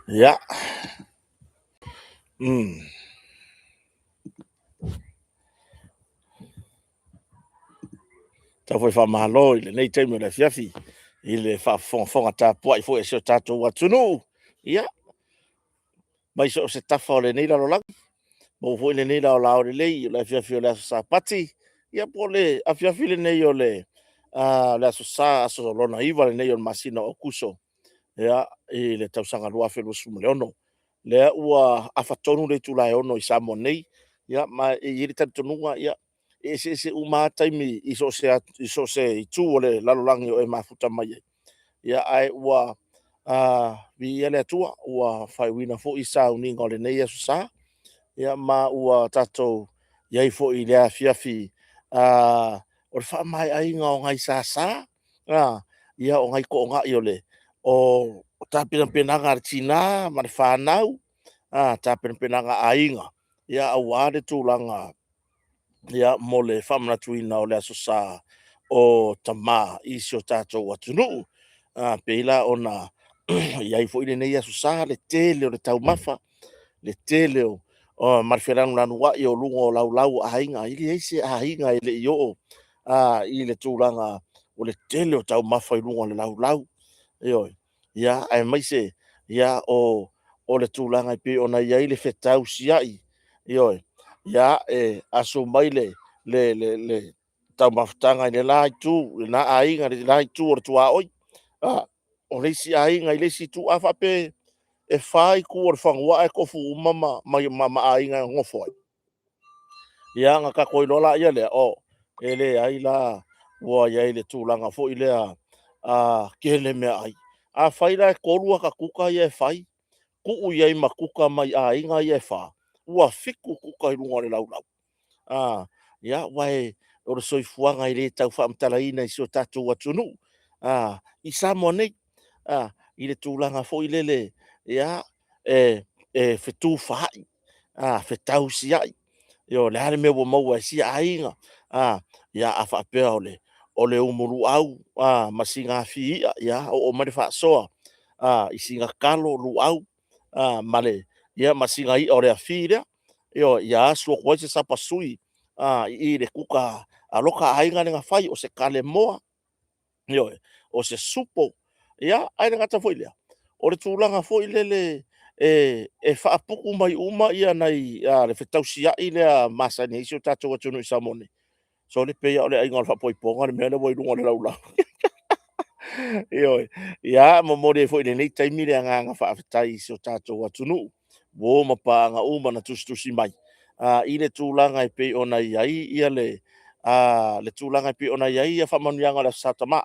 Ia. Mm. Tau foi faamalo i lenei taimi o le afiafi i le faafofogafoga tapuai foi a si o tatou atunuu. Ia, mai so o se tafa o lenei lalolagi, maua foi lenei laolao lelei i le afiafi o le aso Sapati, ia po o le afiafi lenei o le aso Sa, aso lona 9 lenei o le masina o Aokuso, ia, i le tausaga 2026. Lea ua afa tonu le itula e 6:00 i Samoa nei, ia ma e i ai le talitonuga, e eseese uma lava taimi i so o se itu o le lalolagi o e mafuta mai ai, ia ae ua viia le Atua ua faaiuina foi sauniga o lenei Aso Sa, ia ma ua tatou i ai foi i le afiafi o le faamaeaina o nai sasa, o nai toonai o tapenapenaga a le tina ma le fanau, tapenapenaga a aiga, aua le tulaga mo le faamanatuina o le Aso Sa o Tama i si o tatou atunuu. E pei la ona i ai foi lenei Aso Sa le tele o le taumafa, le tele ma le felanulanuai o luga o laulau o aiga. E leai se aiga e le i oo i le tulaga o le tele o taumafa i luga o le laulau. Ioe. Ia, aemaise o le tulaga e pei ona i ai le fetausiai, ioe, ia, e asu mai le taumafataga i le la itu i lena aiga i le la itu o le tuaoi, o le isi aiga i le isi itu. A faapea e fa itu o le fanua ae tofu uma ma aiga e nonofo ai, ia ona tatou iloa lea, e leai la, ua i ai le tulaga foi lea, tele meaai. Afai la e 3 ata kuka ia e fai, tuu i ai ma kuka mai aiga ia e 4, ua 7 kuka i luga o le laulau. Ia, aua o le soifuaga e le tau faamatalaina i si o tatou atunuu i Samoa nei, i le tulaga foi lele e fetufaai, fetausiai, o le a le mea ua maua e sia aiga, ia a faapea o le umu luau ma sina afi i'a, ia oo mai le faasoa i sina talo, luau ma sina i'a o le afi lea, ioe, ia asu atu ai se sapasui i le kuka a lota aiga lea na fai, o se kalemoa, ioe, o se supo. Ia, ae le gata foi i lea, o le tulaga foi lele e faaputu mai uma nai le fetausiai lea masani ai si o tatou atunuu i Samoa nei. Sole, pei lava o le aiga o le faaipoipoga le mea lea ua i luga o le laulau. Ioe. Ia, e momoli ai foi i lenei taimi le agaga faafetai i si o tatou atunuu, uo ma paaga uma na tusitusi mai i le tulaga e pei ona i ai le tulaga e pei ona i ai faamanuiaga o le Aso Sa Tama.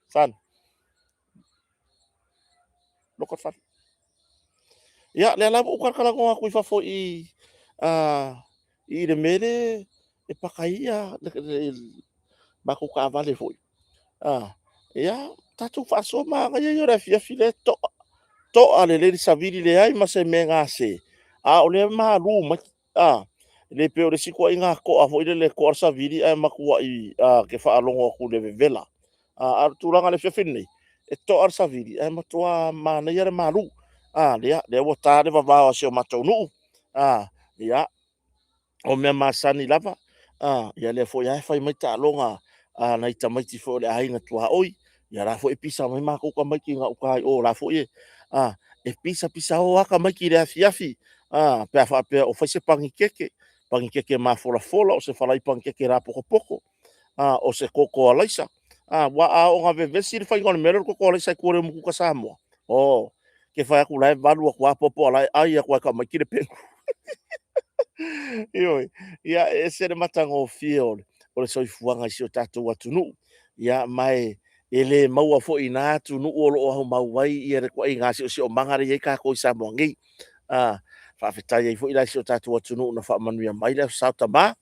Son, loka le fale. Ia, lea la ua ou talatalanoa atu i fafo i i le mea lea e paka ai le matou taavale foi. Ia, tatou faasoa, manaia ia o le afiafi lea e toa, toa lelei le savili, leai ma se mea e gase, a o lea e malu mai. E le pei o le isi ituaiga toa foi lele e toa le savili ae matuai e te faalogo atu i le vevela. A o le tulaga i le afiafi lenei, e toa le savili ae matua manaia le malu. Lea ua ta le vavao o si o matou nuu. Ia, o mea masani lava, ia lea foi lava e fai mai taaloga a nai tamaiti foi o le aiga tuaoi, ia la foi e pisa mai matou tamaiti i gauta i o o la foi e pisapisao lava tamaiti i le afiafi pe a faapea o fai se panikeke, panikeke mafolafola, o se falai panikeke lapotopoto, o se toto alaisa. Aua a oo ina vevesi le faiga o le mea lea o le toto alaisa i tua i le umukuka Samoa, o, e te fai atu o la e valu atu lava popo a o la e ai atu lava e tamaiti le pegu. Ioe. Ia, e ese le matagofie o le soifuaga i si o tatou atunuu. Ia ma e le maua foi i na atunuu o lo o aumau ai le ituaiga siosiomaga lea e i ai tatou i Samoa nei. Faafetai ai foi la i si o tatou atunuu na faamanuia mai le Aso Sa o Tama,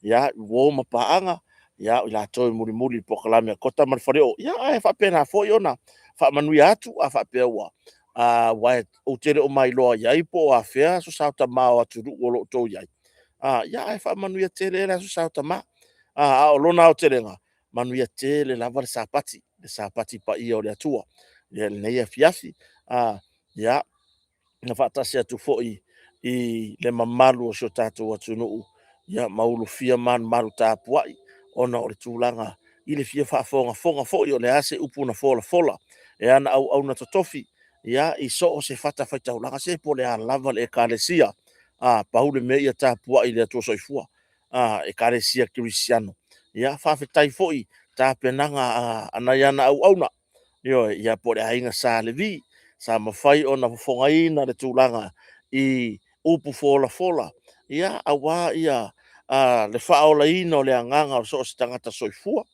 ia, uo ma paaga, o i latou e mulimuli i le polokalame a Kota ma le Faleoo, ae faapena foi ona faamanuia atu a faapea ua aua ou te le o mailoa i ai po o afea Aso Sa o Tama o atunuu o lo o outou i ai, ae faamanuia tele le Aso Sa o Tama. A o lona aotelega, manuia tele lava le Sapati, le Sapati paia o le Atua i lenei afiafi. Ia. Na faatasi atu foi i le mamalu o si o tatou atunuu, ia ma ulufia malumalu tapuai ona o le tulaga i le fia faafogafoga foi o le a se upu na folafola e ana auauna totofi, ia, i so o se fatafaitaulaga, se po o le a lava le Ekalesia, a, pau le mea ia tapuai i le Atua Soifua, a, Ekalesia Kerisiano. Ia, faafetai foi i tapenaga a nai ana auauna, ioe, ia po o le aiga Sa Levi, sa mafai ona fofogaina le tulaga i upu folafola, ia, aua le faaolaina o le agaga o so o se tagata soifua.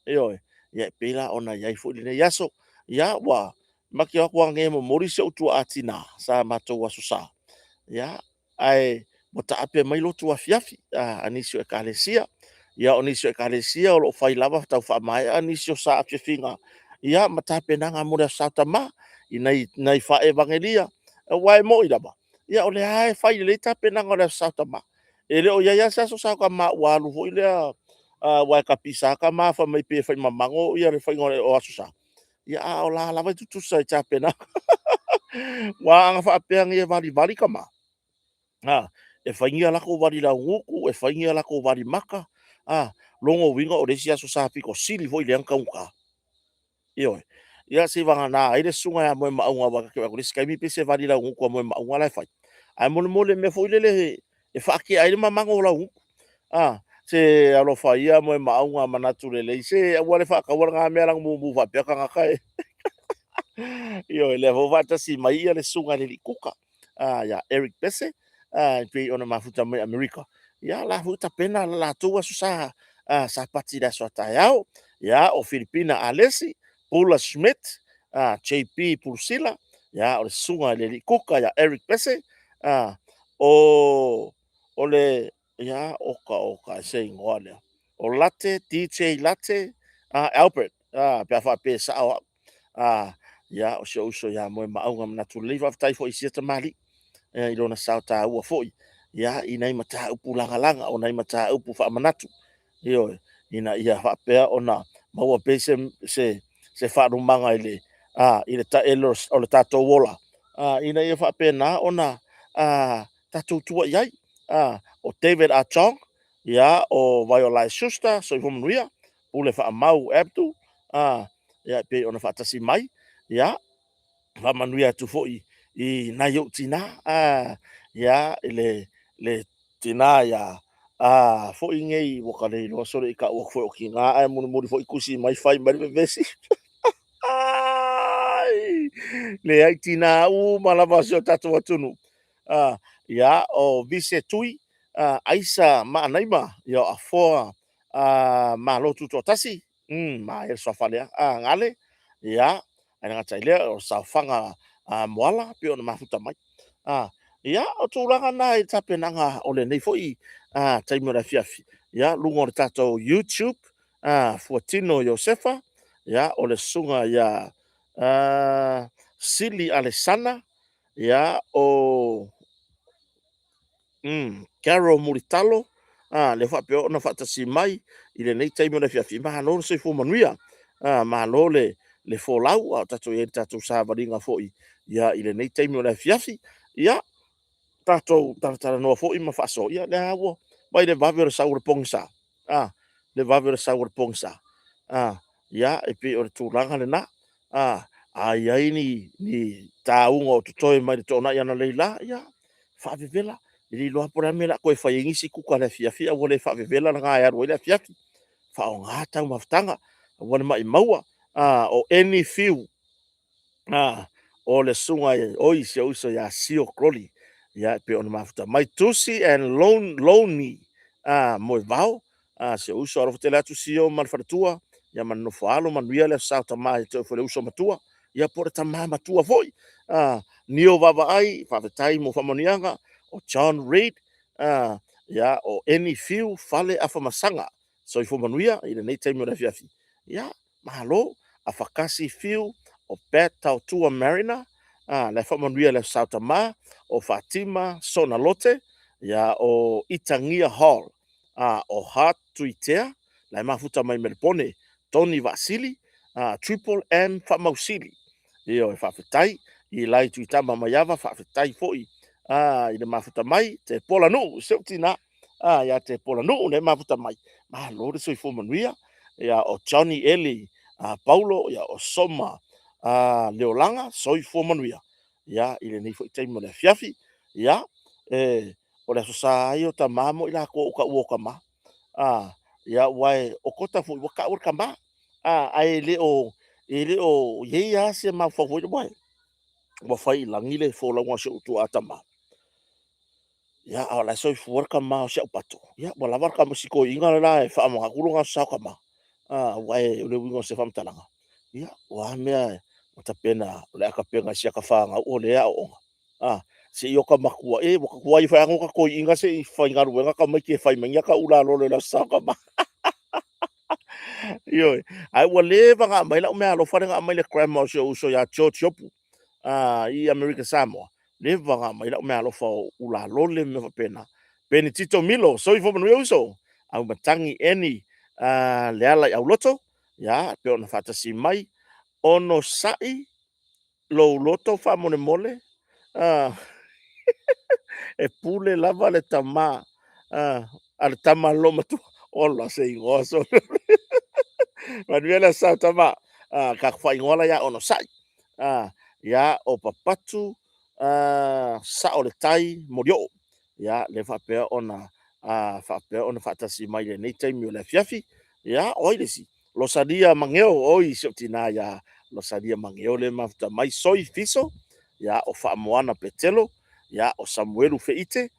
Ioe. Ia e pei la ona i ai foi lenei aso. Ia ua matou te o atu nei e momoli si ou tuaa tinã sa matou Aso Sa, ia, ae ua taape mai lotu afiafi a nisi o Ekalesia. Ia o nisi o Ekalesia o lo o fai lava tau faamaea nisi o saafiafiga, ia ma tapenaga mo le Aso Sa Tama i nai faa-evagelia. Aua e moni lava, ia o lea lava e fai lelei tapenaga o le Aso Sa Tama. E le o i ai lava se Aso Sa Tama ua alu foi lea, aua e tapisa lava tama fai mai pei e fai mamago le faiga o Aso Sa, a o la e lava e tutusa i tapenaga. Aua ana faapea nei e valivali tama, e fai ni a latou vali laugutu, e fai ni a latou vali maka, lona uiga o le isi Aso Sa aupito sili foi lea ona taugata. Ioe. Ia seivagana ai le susuga ia Moemauga, aua ta te vaai atu i le isi taimi pei se vali laugutu a Moemauga la e fai. Ae molemole mea foi lele e faatea ai le mamago o laugutu. Se alofa ia Moemauga manatu lelei, se aua le faataua lena mea leaga e mumu faapea tagata e. Ioe, lea foi ua faatasi mai le susuga i le alii kuka ia Eric Pese e pei ona mafuta mai Amerika. Ia o la foi ua tapena le latou Aso Sa Sapati i le aso a taeao. Ia, o Filipina Alesi, Pula Schmidt, JP Pulusila, ia o le susuga i le alii kuka ia Eric Pese, o le, ia, oka oka e se igoa lea. O Late, DJ Late Albert, pe a faapea e sao au. Ia, o si ou uso ia Moemauga Manatu Lelei. Faafetai foi i sia tamalii i lona sao taua foi, ia, i nai mataupu lagalaga, o nai mataupu faamanatu, ioe, ina ia faapea ona maua pea se faalumaga i le taele o le tatou ola, ina ia faapena ona tatou tua i ai. O David Achong, ia, o Vaiolai Schuster, soifua manuia, Pule Faamau Abdul, ia, e pei ona faatasi mai, ia, faamanuia atu foi i nai ou tina, ia, i le tina ia foi nei, ua ta le iloa sole i tau atu foi o tina, ae mulimuli foi tusi mai fai mai le vevesi. Leai, tina uma lava o si o tatou atunuu. Ia, o Vise Tui, Aisa Maanaima, ia o Afoa Malo Tutoatasi, maea le suafa lea, Gale, ia, ae le gata i lea, o Saofaga Moala, pei ona mafuta mai. Ia, o tulaga na i tapenaga o lenei foi taimi o le afiafi, ia, luga o le tatou YouTube, Fuatino Iosefa, ia, o le susuga ia Sili Alesana, ia, o Carol Mulitalo, lea faapea ona faatasi mai i lenei taimi o le afiafi. Malo le soifua manuia, malo le folau, a o tatou i ai i le tatou savaliga foi, ia, i lenei taimi o le afiafi. Ia, tatou talatalanoa foi ma faasoa, ia lea ua vaai i le vave o le sau o le pogisa, le vave o le sau o le pogisa. Ia, e pei o le tulaga lena. A i ai ni tauga o totoe mai le toonai analeila, ia, faavevela. E le iloa po o le a le mea o le a toe fai ai nisi kuka i le afiafi ae ua le faavevela lena e alu ai le afiafi. Faaaoga taumafataga, aua le maumau. O Annie Fiu, o le susuga oi si ou uso ia Sio Crowley, ia e pei ona mafuta mai. Tusi and Lonely Moevao, si ou uso, alofa tele atu Sio ma le faletua, ia ma le nofo a alo, manuia le Aso Sa o Tama ia te oe foi le uso matua, ia po o le tama matua foi. Nio Vaavaai, faafetai mo faamanuiaga. O John Reid, ia, o Annie Fiu Fale Afamasaga, soifua manuia i lenei taimi o le afiafi. Ia, malo. Afakasi Fiu, o Pat Tautua Mariner, la e faamanuia le Aso Sa o Tama, o Fatima Sonalote, ia, o Itagia Hall, o Hart Tuitea, la e mafuta mai Melepone, Tony Vaasili, Triple M Faamausili. Ioe, faafetai. i lai Tuitama Maiava, faafetai foi i le mafuta mai, Tepola Nuu, si ou tina, ia Tepola Nuu le mafuta mai, malo le soifua manuia, ia o Johnny Eli Paulo, ia o Soma Leolaga, soifua manuia, ia i lenei foi taimi o le afiafi, ia o le Aso Sa lava ia o tama mo i latou o taua o tama. Ia aua o Kota foi ua taua le tama. Ae le o e le o i ai lava se mafaufau foi lea, ua fai i lagi le folauga a si ou tuaa tama. Ia, a o la e soifua le tama o si au pato. Ia, ua lava le tama si toeaina le la e faamanatu lona Aso Sa o tama. Aua o le uiga o se faamatalaga, ia, o a mea ua tapena, o le a tapena e si ata fanau o lea e aooga, seia ota matua, e ua ta tuai foi lava na ota toeaina se i faigaluega tamaiti e fai mai ni ata ulalolo i le Aso Sa o tama. Ioe. Ae ua leva ona aumai lau meaalofa lea na aumai i le grandma o si ou uso ia George Iopu i Amerika Samoa. Leva ona aumai lau meaalofa o ulalole ma mea faapena. Penitito Milo, soifua manuia uso. Aumatagi Annie Leala i Auloto, ia, pei ona faatasi mai. Onosai lou loto faamolemole, e pule lava le tama a le tama loomatua. Ola se igoa sole. Manuia le Aso Sa tama. Tatou faaigoa la ia Onosai. Ia o Papatu Sao le Tai Molioo. Ia lea faapea ona faapea ona faatasi mai i lenei taimi o le afiafi. Ia o ai le isi? Losalia Mageo, oi si ou tina ia Losalia Mageo lea e mafuta mai, Soi Fiso, ia o Faamoana Petelo, ia o Samuelu Feite,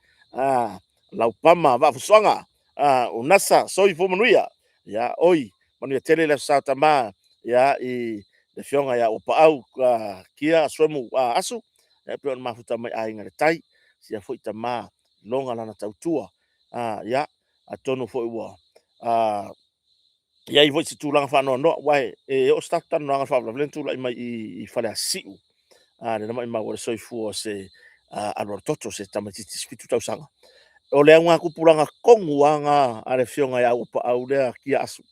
Laupama Vaafusuaga, Unasa Soifua Manuia, ia oi, manuia tele le Aso Sa o Tama, ia i le Afioga ia Uapaau Kia Suemu Asu, ia pei ona mafuta mai Aiga i le Tai, sia foi tama loga lana tautua, ia atonu foi ua i ai foi se tulaga faanoanoa, aua e oo se tatou talanoaga i le faalavelave lea na tulai mai i Faleasiu, lea na maumau ai le soifua o se alualutoto, se tamaitiiti 17 tausaga. O le augatupulaga tonu lava lena a le Afioga ia Uapaau lea Kia Asu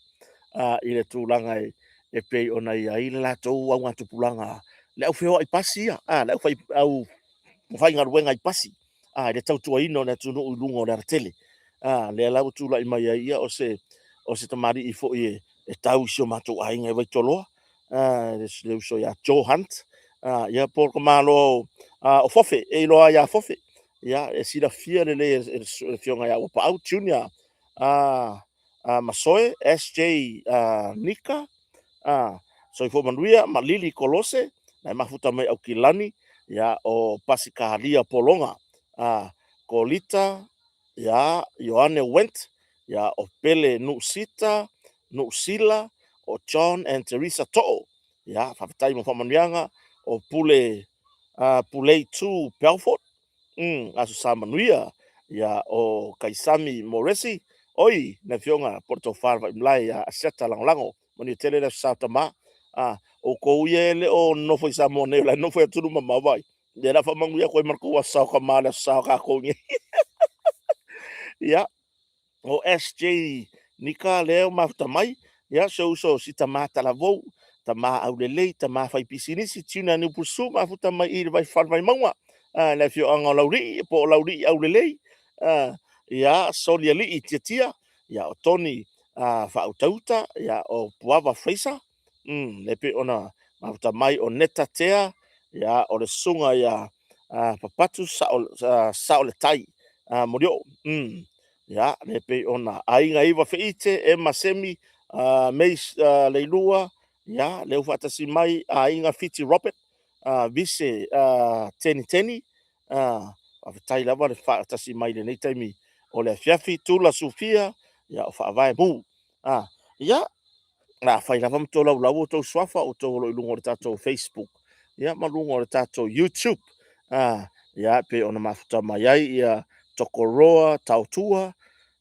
i le tulaga e pei ona i ai le latou augatupulaga, le au feoai pasi ia, le au faigaluega i pasi i le tautuaina o le atunuu i luga o le alatele. Lea la ua tulai mai ai, ia, o se tamalii foi e tau i si o matou aiga i Vaitoloa, le uso ia Joe Hunt, ia po o le tamaloa o Fofe, e iloa ia Fofe. Ia, e silafia lelei e le Afioga ia Uapaau Junior Masoe, SJ Nika, Soifua Manuia ma Lili Kolose, na e mafuta mai Aukilani, ia, o Pasikalia Pologa, Kolita, ia, Ioane Went, ia, o Pele Nuusita, Nuusila, o John and Teresa Too, ia, faafetai mo faamanuiaga, o Pule, Pulei Tu Belfort, Aso Sa Manuia, ia, o Kaisami Moresi, oi, le Afioga po o le Tofa i le Vaimalae ia Asiata Lagolago, manuia tele le Aso Sa o Tama. Outou ia e le o nonofo i Samoa nei, o la e nonofo i atunuu mamao vai, ia o le a faamanuia atu ai ma le tou Aso Sa o Tama, le Aso Sa o tatou nei. Ia, o SJ Nika lea ua mafuta mai, ia, si ou uso si tama talavou, tama aulelei, tama fai pisinisi, Tina Niupusu, mafuta mai i le Fale Vaimauga, le afioaga o Laulii, po o Laulii Aulelei, ia, Solialii Tiatia, ia, o Toni Faautauta, ia, o Puava Fraser, lea pei ona mafuta mai, o Neta Tea, ia, o le susuga ia Papatu Saoletai Molioo, ia, lea pei ona Aiga Iva Feite, Emma Semi, Mace Leilua, ia, lea ua faatasi mai Aiga Fiti Robert, Vise Teniteni, faafetai lava le faatasi mai i lenei taimi o le afiafi, Tula Sufia, ia, o Faavae Mu. Ia, a fai lava ma tolaulau outou suafa, outou o lo o i luga o le tatou Facebook, ia, ma luga o le tatou YouTube, ia, pei ona mafuta mai ai, ia, Tokoroa Taotua,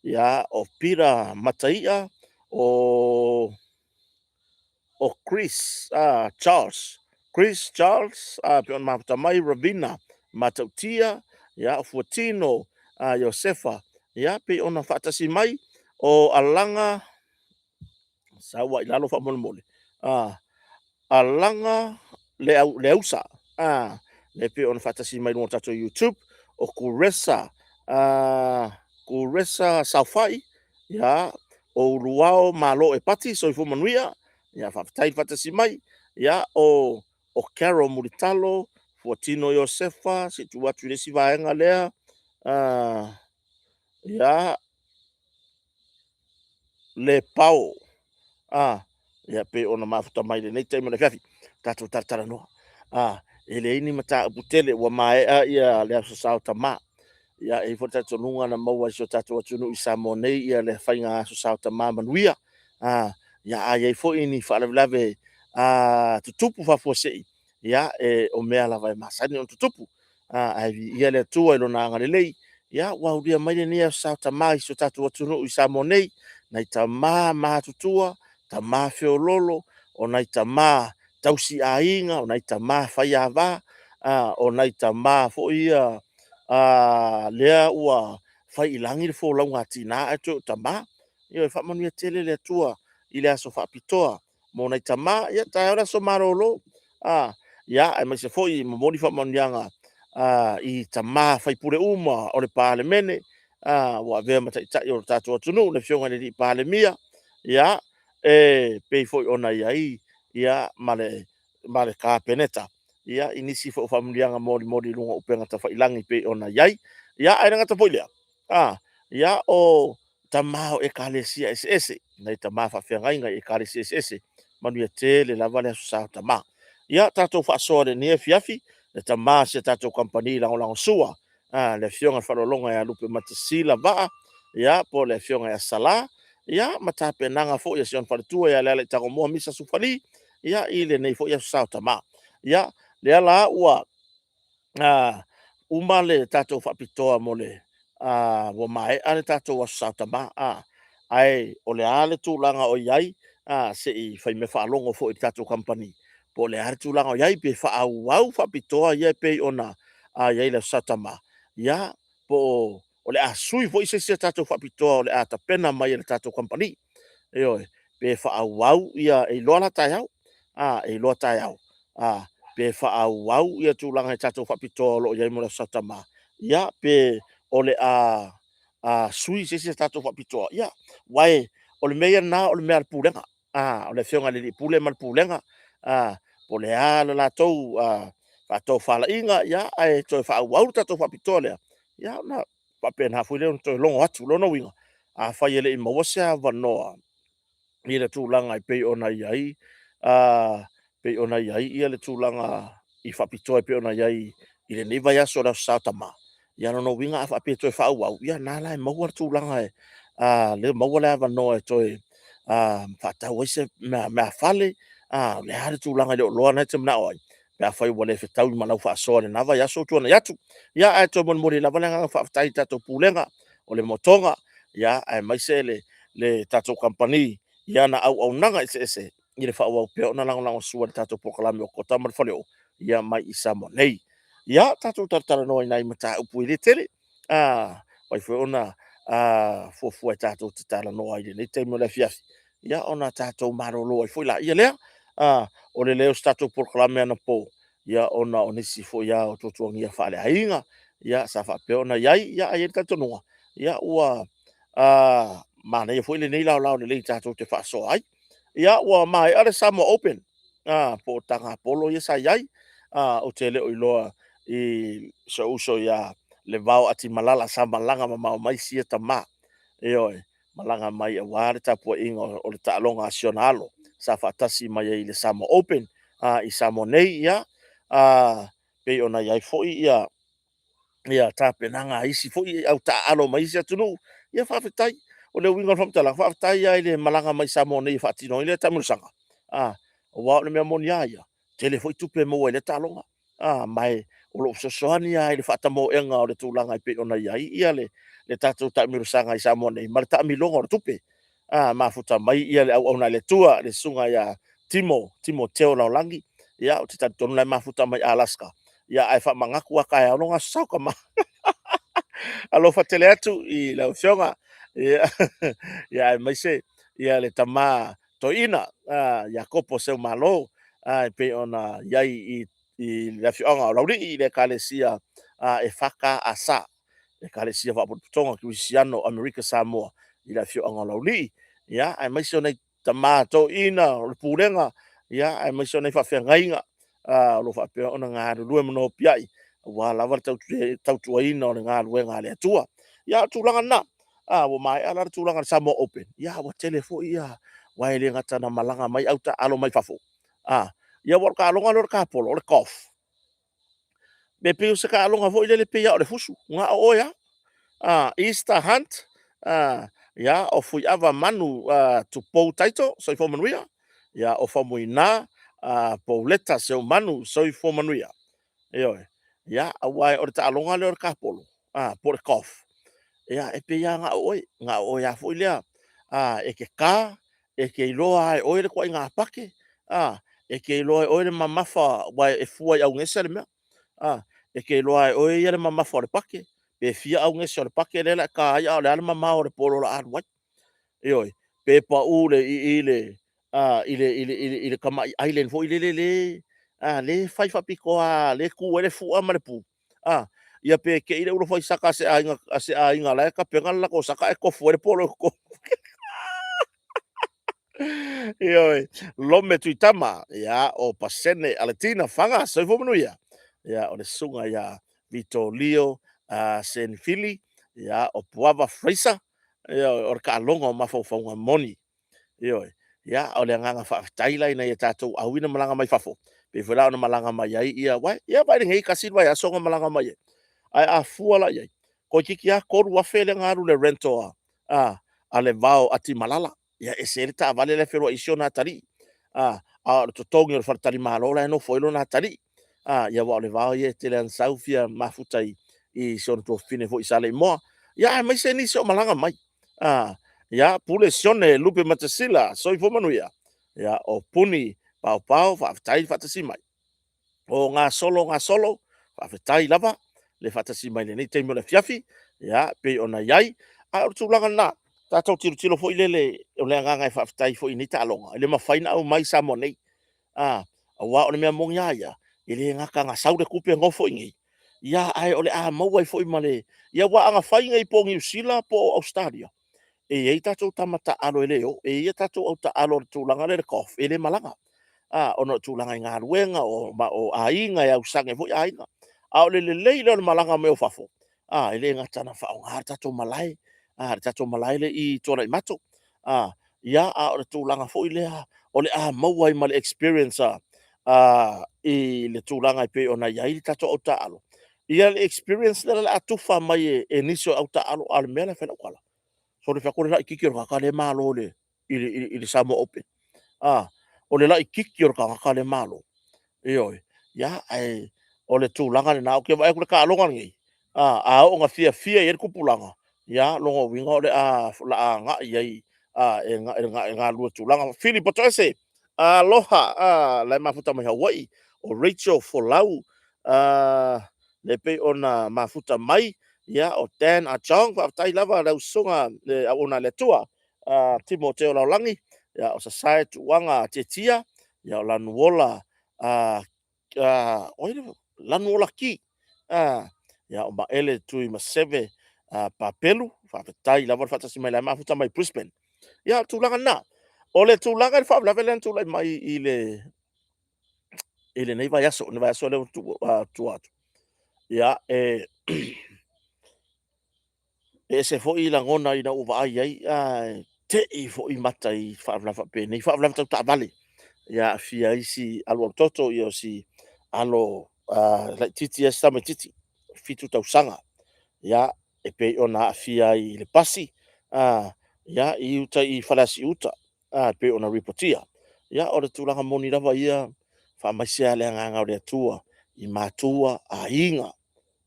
ia, o Pira Mataia, o Chris Charles, Chris Charles, pei ona mafuta mai, Ravina Matautia, ia, o Fuatino Iosefa, ia, pei ona faatasi mai, o Alaga, sau ai lalo faamolemole, Alaga le Ausa, le pei ona faatasi mai luga o tatou YouTube, o Kuresa, Kuresa Saofai, ia, o Uluao Malo e Pati, soifua manuia, ia, faafetai le faatasi mai, ia, o o Carol Mulitalo, Fuatino Iosefa, se i tuu atu i le isi vaega lea, ia, Lepao, a, ia pei ona mafuta mai lenei taimi o le afiafi, tatou talatalanoa. A, e leai ni mataupu tele ua maea ia le Aso Sa o Tama. Ia, e i ai foi le talitonuga na maua e si o tatou atunuu i Samoa nei ia le faiga Aso Sa o Tama manuia. A, ia a i ai foi ni faalavelave a tutupu faafuasei, ia e, o mea lava e masani ona tutupu. A, ae viia le Atua i lona agalelei, ia ua aulia mai lenei Aso Sa o Tama i si o tatou atunuu i Samoa nei, nai tama matutua, tama feoloolo, o nai tama tausi aiga, o nai tama faiava, a, o nai tama foi ia lea ua fai i lagi le folauga a tina ae toe o tama. Ioe, faamanuia tele le Atua i le aso faapitoa mo nai tama. Ia, taeao le aso malolo, a, ia, aemaise foi e momoli faamanuiaga i tama faipule uma o le Palemene, a, ua avea ma taitai o le tatou atunuu, le Afioga i le Palemia, ia, e pei foi ona i ai ia ma le Kapeneta, ia, i nisi foi o faamanuiaga molimoli i luga o upega tafailagi e pei ona i ai. Ia, ae le gata foi i lea, a, ia, o tama o ekalesia eseese, nai tama faafeagaiga i ekalesia eseese, manuia tele lava le Aso Sa o Tama. Ia, tatou faasoa i lenei afiafi, le tama o si a tatou kamupani lagolagosua, a, le Afioga i le Faaaloaloga ia Lupematasila Vaa, ia, po o le Afioga ia Sala, ia, ma tapenaga foi a si ona faletua ia Lealaitai Gomoa Misa Sufali, ia, i lenei foi Aso Sa o Tama. Ia, lea la ua uma le tatou faapitoa mo le ua maea le tatou Aso Sa o Tama, a, ae o le a le tulaga o i ai, a, se i faimea faalogo foi i le tatou kamupani, po o le a le tulaga o i ai, pe faaauau faapitoa ia e pei ona i ai i le Aso Sa o Tama, ia, po o le a sui foi se isi a tatou faapitoa o le a tapena mai e le tatou kamupani. Ioe, pe faaauau ia, e iloa la taeao, a, e iloa taeao, a, pe faaauau ia tulaga i tatou faapitoa o lo o i ai mo le Aso Sa o Tama, ia, pe o le a sui se isi a tatou faapitoa, ia, aua o le mea ia lena o le mea a le Pulega, a, o le Afioga i le Alii Pule ma le Pulega, a, po o le a le latou faatofalaiga, ia, ae toe faaauau le tatou faapitoa lea, ia, ona faapena foi lea ona toe logo atu. Lona uiga, afai e le i maua se avanoa i le tulaga e pei ona i ai, pei ona i ai ia le tulaga i faapitoa e pei ona i ai i lenei vaiaso i le Aso Sa o Tama, ia lona uiga a faapea e toe faaauau, ia na la e maua le tulaga e lea e maua le avanoa e toe faatau ai se meafale, a o le a le tulaga e le o iloa lena e te manao ai, pe afai ua le fetaui ma lau faasoa i lena vaiaso ua tuanai atu. Ia, ae toe molimoli ai lava le agaga faafetai i le tatou Pulega o le Motoga, ia, aemaise le tatou kamupani i ana auaunaga eseese i le faaauau pea ona lagolagosua i le tatou polokalame o Kota ma le Faleoo, ia mai i Samoa nei. Ia, tatou talatalanoa i nai mataupu e le tele, a mafai foi ona fuafua e tatou te talanoa ai i lenei taimi o le afiafi, ia ona tatou malolo ai foi laia lea. O le leo o se tatou polokalame anapo, ia ona o nisi foi lava o tuatuagia faaleaiga, ia sa faapea ona i ai, ia ae i ai le talitonuga, ia ua manaia foi lenei laolao lelei tatou te faasoa ai. Ia ua maea le Samoa Open, po o tagapolo ia sa i ai. Ou te le o iloa i si ou uso ia Levao Atimalala sa malaga mamao mai sia tama, ioe, malaga mai aua le tapuaiga o le taaloga a si ona alo sa faatasi mai ai i le Samoa Open i Samoa nei, ia, pei ona i ai foi ia ia tapenaga a isi foi au taaalo mai isi atunuu. Ia faafetai. O le uiga o le faamatalaga, faafetai lava i le malaga mai Samoa nei e faatino ai lea taamilosaga, aua o le mea moni lava ia, tele foi tupe e maua i lea taaloga, ma o lo o fesoasoani lava i le faatamoega o le tulaga e pei ona i ai ia le tatou taamilosaga i Samoa nei ma le taamiloga o le tupe. A mafuta mai ia le auauna a le Atua, le susuga ia Timo, Timo Teo Laolagi, ia ou te talitonu la e mafuta mai Alaska, ia ae faamanatu lava taeao lona Aso Sa o Tama. Alofa tele atu i lau Afioga, ia, ia aemaise ia le tama toeaina, Iakopo Seumalo, e pei ona i ai i i le afioaga o Laulii i le Ekalesia EFKS, Ekalesia Faapotopotoga Kerisiano Amerika Samoa i le afioaga o Laulii, ia, aemaise o nai tama toeaiina o le pulega, ia, aemaise o nai faafeagaiga o lo o faapea ona galulue ma nopiai aua lava le tautuaina o le galuega a le Atua. Ia, o le tulaga lena. Ua maea la le tulaga o le Samoa Open, ia ua tele foi ia, aua e le gata ina malaga mai au taaalo mai fafo, ia aua o le taaloga lea o le tapolo, o le golf, e pei o se taaloga foi lele pei lava o le fusu, na o oe lava. Easter Hunt, ia, o Fuiava Manu Tupou Taito, soifua manuia. Ia, o Faumuina Pauleta Seumanu, soifua manuia. Ioe. Ia, aua o le taaloga lea o le tapolo, po o le golf, ia, e pei lava na o oe, na o oe lava foi lea e te ta, e te iloa lava e oe le ituaiga pake, e te iloa e oe le mamafa, aua e fua i augese le mea. E te iloa lava e oe ia le mamafa o le pake, pe fia augese o le pake lea o le a e ta ai, a o le a le mamao o le polo o le a alu ai. Ioe. Pe pau i le tamai island foi lele lea e fai faapitoa lava lea e tu ai le fua ma le pu, ia pe te i le ulufaisaka a se aiga o la e tapena le latou saka ae tofu ai le polo i totonu. Ioe. Lome Tuitama, ia, o Pasene Aletina Faga, soifua manuia. Ia, o le susuga ia Vitolio Senifili, ia, o Puava Fraser, ioe, o le taaloga o mafaufauga moni. Ioe. Ia, o le agaga faafetai la i nai a tatou aui na malaga mai fafo, pei foi la ona malaga mai ai ia, ia vaai nei, tasi le vaiaso na malaga mai ai. Ae a fua la i ai, toeitiiti lava $3,000 lea na alu i le rental a le vao atimalala. Ia e ese ai le taavale la e feoai ai si ona atalii, a o le totogi o le faletalimalo la e nofo ai lona atalii. Ia aua o le vao ia e tele lava ina sau fia mafuta i si ona tuafafine foi i Saleimoa. Ia aemaise nisi o malaga mai. Ia, Pule Sione Lupematasila, soifua manuia. Ia, o Puni Paopao, faafetai le faatasi mai. O Gasolo Gasolo, faafetai lava le faatasi mai i lenei taimi o le afiafi, ia, pei ona i ai. A o le tulaga lena, tatou tilotilo foi lele, o le agaga e faafetai foi i nei taaloga, e le mafai ona aumai i Samoa nei, aua o le mea moni lava ia, e le gata ina sau le tupe nofo i inei, ia, ae o le a maua ai foi ma le… Ia aua ana fai nei po o Niu Sila po o Ausetalia, e i ai tatou tama taaalo e le o, e i ai tatou au taaalo i le tulaga lea o le golf e le malaga, ona o tulaga i galuega, o aiga, e ausage ai foi aiga. A o le lelei lea o le malaga mai o fafo, e le gata ina faaaoga le tatou malae, le tatou malae lea i Tuanaimato, ia, a o le tulaga foi lea o le a maua ai ma le experience i le tulaga e pei ona i ai le tatou au taaalo, ia le experience lea o le a tufa mai e nisi o au taaalo. A o le mea la e fai lau tala, sole fai atu le laitiiti o le tagata lea e malo i le Samoa Open. O le laitiiti o le tagata lea e malo. Ioe. Ia, ae o le tulaga lena, ou te vaai atu i le taaloga lenei, a oo ina fiafia i ai le tupulaga, ia lona uiga o le a agai ai e galulue i tulaga. Fili Potoese, alofa, la e mafuta mai Hawaii. O Rachel Folau, e pei ona mafuta mai. Ia, o Dan Achong, faafetai lava lau susuga le auauna a le Atua. Timoteo Laolagi, ia, o Sasae Tuuaga Tietia, ia, o Lanuola, o ai le Lanuola Ki, ia, o Maele Tuimaseve Papelu, faafetai lava le faatasi mai o la e mafuta mai Brisbane. Ia, o le tulaga lena. O le tulaga i le faalavelave lea na tulai mai i le i lenei vaiaso, le vaiaso lea ua tua atu. Ia, e ese foi lagona ina ua vaai ai, ae tei foi mata i faalavelave faapenei, faalavelave tau taavale. Ia aafia ai si alualutoto, ia o si alo laitiiti ia si tamaitiiti, 7 tausaga. Ia, e pei ona aafia ai i le pasi, ia, i uta i Faleasiu-uta, e pei ona ripotia. Ia, o le tulaga moni lava ia, faamaise lava le agaga o le Atua i matua, aiga,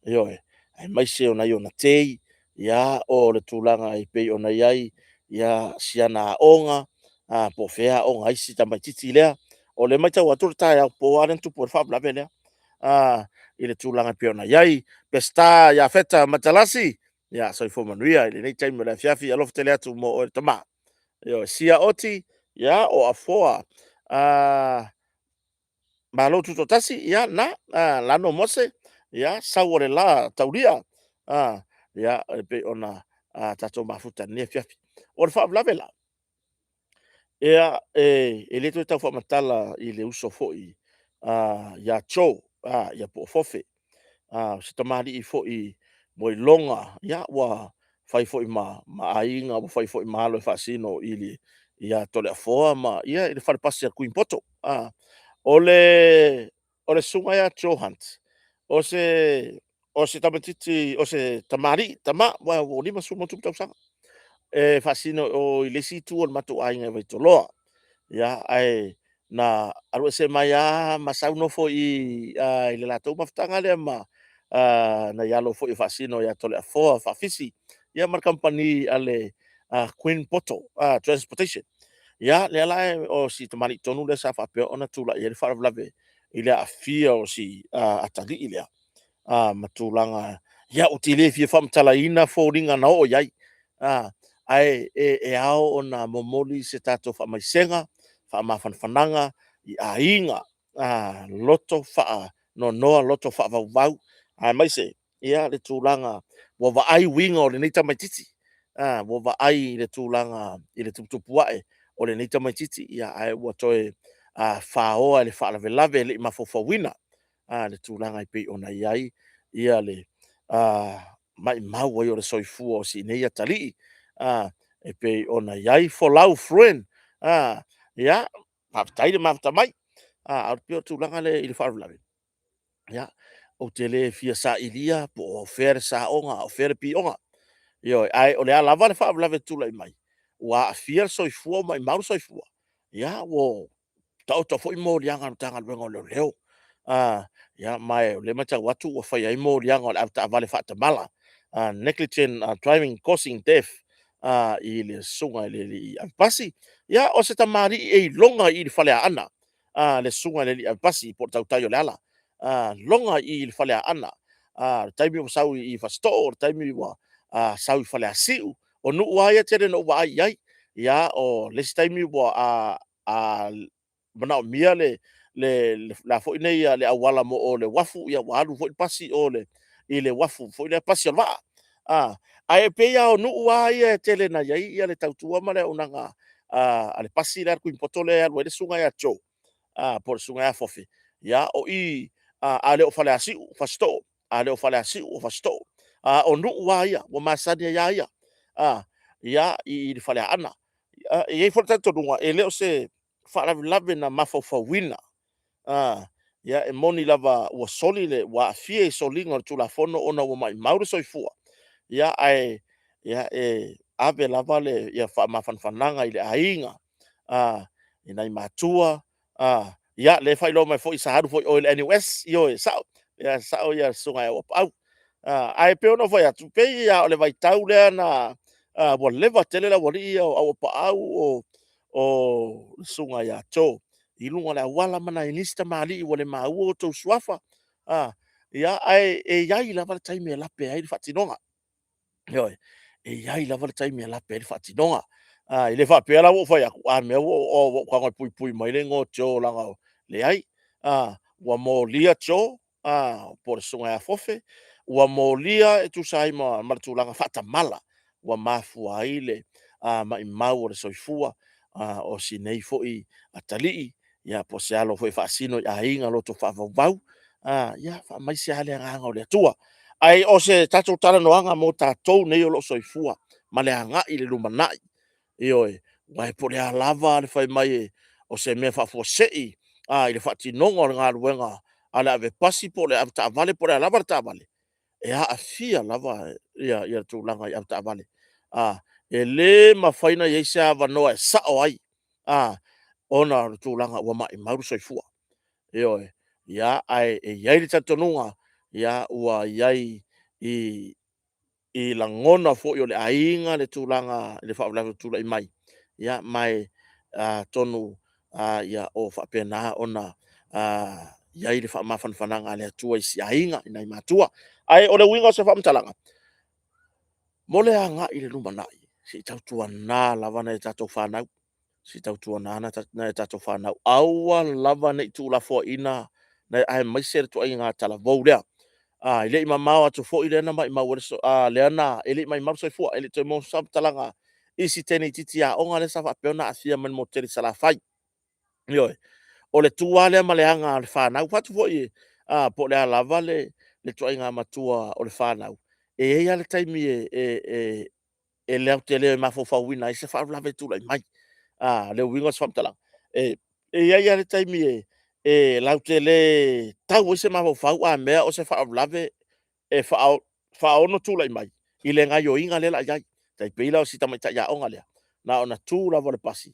ioe, aemaise o nai ona tei, ia, o le tulaga e pei ona i ai si ana aoga, po o fea e aoga ai si tamaitiiti lea. O lea e matau atu o le taeao po lava lea na tupu ai le faalavelave lea, i le tulaga e pei ona i ai. Peseta Iafeta Matalasi, ia soifua manuia i lenei taimi o le afiafi, alofa tele atu mo oe le tama. Ioe, Sia Oti, ia o Afoa. Malo Tutoatasi, ia na, Lano Mose, ia sau o le la taulia, ia e pei ona tatou mafuta i lenei afiafi. O le faalavelave la, ia e le toe tau faamatala i le uso foi ia Joe, ia po o Fofe, o se tamalii foi ua iloga, ia ua fai foi ma aiga, ua fai foi ma alo e faasino ia Toleafoa ma ia i le fale pasi a le Queen Poto. O le susuga ia Joe Hunt, o se tamaitiiti, o se tamalii, tama ua 50+ tausaga, e faasino i o i le isi itu o le matou aiga i Vaitoloa. Ia, ae na alu ese mai lava ma sau nofo i i le latou mafutaga lea ma nai alo foi e faasino ia Toleafoa Faafisi, ia ma le kamupani a le Queen Poto Transportation. Ia, lea la o si tamalii tonu lea sa faapea ona tulai ai le faalavelave i le aafia o si atalii lea ma tulaga. Ia, ou te le fia faamatalaina foliga na oo i ai, ae e ao ona momoli se tatou faamaisega, faamafanafanaga i aiga, loto faanoanoa, loto faavauvau, aemaise le tulaga ua vaai uiga o lenei tamaitiiti, ua vaai i le tulaga i le tuputupu ae o lenei tamaitiiti, ae ua toe faoa e le faalavelave e le i mafaufauina le tulaga e pei ona i ai le maumau ai o le soifua o si nei atalii e pei ona i ai folau friend. Ia, faafetai le mafuta mai. Ae pei o le tulaga lea i le faalavelave, ia, ou te le fia sailia po o fea le saoga a o fea le pioga. Ioe. Ae o le a lava le faalavelave e tulai mai, ua aafia le soifua ua maumau le soifua, ia ua taoto foi moliaga a le Matagaluega o Leoleo. Ia ma o lea e matau atu ua fai ai moliaga o le avetaavale faatamala, negligent driving causing death i le susuga i le alii avepasi. Ia, o se tamalii e iloga i le Faleaana le susuga i le alii avepasi po o le tautai o le ala, iloga i le Faleaana. O le taimi ua sau i Fasitoo, o le taimi ua sau i Faleasiu. O nuu lava ia e tele ina ou vaai i ai. Ia, o le isi taimi ua manaomia le a foi nei le auala mo o i le uafu, ia ua alu foi le pasi i o i le uafu foi lea pasi o le vaa. Ae pei lava o nuu lava ia e tele ina i ai le tautua ma le auaunaga a le pasi lea a le Queen Poto lea e alu ai le susuga ia Joe po o le susuga ia Fofe. Ia, o i, a le o Faleasiu, o Fasitoo, a le o Faleasiu o Fasitoo. A o nuu lava ia ua masani ai lava ia i le Faleaana. E i ai foi le talitonuga, e le o se faalavelave na mafaufauina. Ia, e moni lava ua soli le, ua aafia i soliga o le Tulafono ona ua maumau le soifua, ae e ave lava le faamafanafanaga i le aiga, i nai matua. Ia, lea e faailoa mai foi sa alu foi i o i le NUS. Ioe, e sao, e sao le susuga ia Auapaau. Ae pei ona ou fai atu, pei lava o le vaitau lea na ua leva tele le aualii ia o Auapaau o le susuga ia Joe i luga o le auala ma nai nisi tamalii ua le maua outou suafa. Ia, ae e i ai lava le taimi e lape ai le faatinoga. Ioe, e i ai lava le taimi e lape ai le faatinoga. E le faapea la ua ou fai atu, a mea ua ou tago e puipui mai le igoa o Joe leaga… Leai, ua molia Joe po o le susuga ia Fofe, ua molia e tusa ai ma le tulaga faatamala ua mafua ai le maumau o le soifua o si nei foi atalii, ia po o se alo foi e faasino i aiga loto faavauvau. Ia faamaise lava le agaga o le Atua. Ae o se tatou talanoaga mo tatou nei o lo o soifua ma le agai i le lumanai. Ioe, aua po o le a lava le fai mai o se mea faafuasei i le faatinoga o le galuega a le avepasi po o le avetaavale po o le a lava le taavale, e aafia lava le tulaga i avetaavale. E le mafai ona i ai se avanoa e sao ai ona o le tulaga ua maumau le soifua. Ioe. Ia, ae i ai le talitonuga, ua i ai i lagona foi o le aiga le tulaga i le faalavelave ua tulai mai, ma e atonu o faapena ona i ai le faamafanafanaga a le Atua i si aiga i nai matua. Ae o le uiga o se faamatalaga, mo le agai i le lumanai, se i tautuana lava nai a tatou fanau. Se i tautuana nai a tatou fanau, aua lava ne i tuulafoaiina aemaise le ituaiga talavou lea. E le i mamao atu foi lea na maumau ai le, lea na, e le i maumau le soifua, e le i toe maua se faamatalaga i si teine itiiti aoga lea sa faapea ona aafia mai le motu tele i Salafai. Ioe. O le tu lava lea ma le aga a le fanau. Ou fai atu foi, po o le a lava le ituaiga matua o le fanau, e i ai lava le taimi e latou te le mafaufauina ai se faalavelave e tulai mai. O le uiga o se faamatalaga, e i ai lava le taimi e latou te le tau ai se mafaufau a mea o se faalavelave e faaono tulai mai i le gaoioiga lea o le a i ai. E tai pei la o si tamaitai aoga lea, na ona tu lava o le pasi,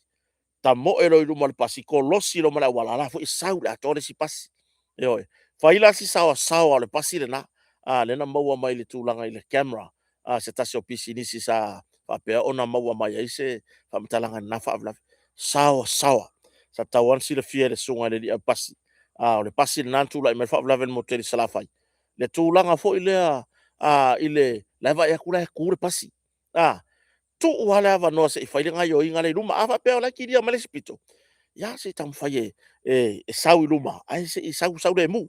tamoe loa i luma o le pasi, kolosi loa ma le auala, a la foi e sau i le atoa le isi pasi. Ioe. Fai la si saoasaoa o le pasi lena, lea na maua mai i le tulaga i le camera a se tasi o pisinisi sa faapea ona maua mai ai se faamatalaga i lena faalavelave. Saoasaoa. Sa tatau lava ona silafia e le susuga i le alii aufipasi, o le pasi lena na tulai mai ai le faalavelave i le motu tele i Salafai, le tulaga foi lea i le la e vaai atu la e tu le pasi, tuu lava le avanoa se i fai le gaoioiga lea i luma. A faapea o la e kilia mai le isi pito, ia se i taumafai e sau i luma, ae se i sau sau lemu.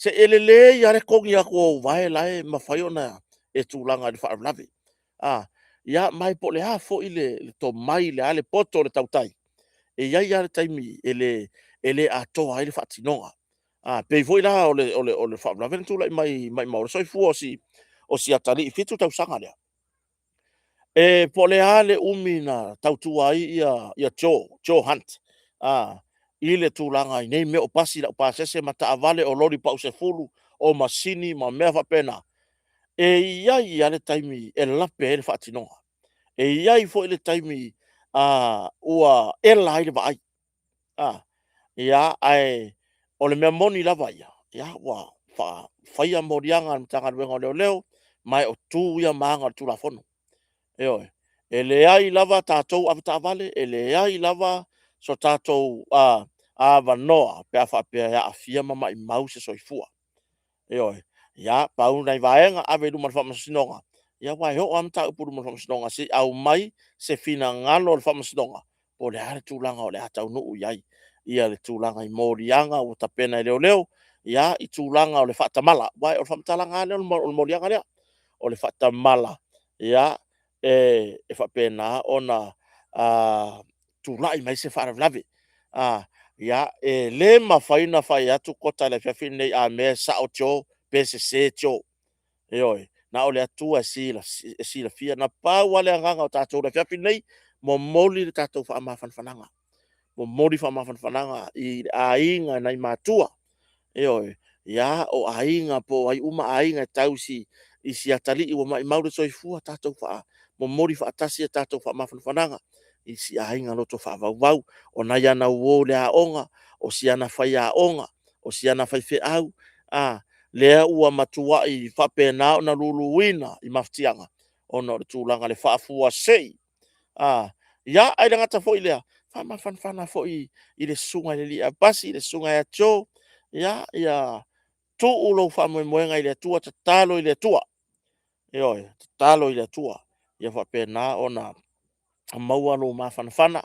E lelei lava le togi atu o ou vae la e mafai ona e tulaga i le faalavelave. Ia ma e po o le a foi le tomai, o le a le poto o le tautai, e i ai lava le taimi e le atoa ai le faatinoga. E pei foi la o le faalavelave na tulai mai maumau ai le soifua o si atalii 7 tausaga lea. E po o le a le umi na tautua ai Joe, Joe Hunt i le tulaga i nei mea o pasi laupasese ma taavale, o loli pausefulu, o masini ma mea faapena, e i ai lava le taimi e lape ai le faatinoga. E i ai foi le taimi ua ela ai le vaai. Ae o le mea moni lava ia, ua faia moliaga a le Matagaluega o Leoleo, ma o tu ia ma aga o le Tulafono. Ioe. E leai lava tatou avetaavale, e leai lava so tatou avanoa pe a faapea e aafia ma maumau se soifua. Ioe. Ia, pau nai vaega, ave i luma o le Faamasinoga, aua e oo lava mataupu i luma o le Faamasinoga se i aumai se finagalo o le Faamasinoga po o le a le tulaga o le a taunuu i ai le tulaga i moliaga ua tapena e leoleo i tulaga o le faatamala. Aua o le faamatalaga lava lea o le moliaga lea, o le faatamala, e faapena ona tulai mai se faalavelave. E le mafai ona fai atu Kota i le afiafi lenei a mea e sao Joe pe sese Joe. Ioe, na o le Atua e silafia. Na pau lava le agaga o tatou i le afiafi lenei, momoli le tatou faamafanafanaga, momoli faamafanafanaga i aiga i nai matua, ioe, ia, o aiga po o ai uma aiga e tau i si atalii ua maumau le soifua, tatou momoli faatasi a tatou faamafanafanaga i si aiga loto faavauvau. O nai ana uo i le aoga, o si ana faiaoga, o si ana faifeau, lea ua matuai faapena ona luluina i mafatiaga ona o le tulaga i le faafuasei. Ia, ae le gata foi i lea, faamafanafana foi i le susuga i le alii Aupasi, le susuga ia Joe, ia tuu lou faamoemoega i le Atua, tatalo i le Atua. Ioe, tatalo i le Atua ia faapena ona maua lou mafanafana,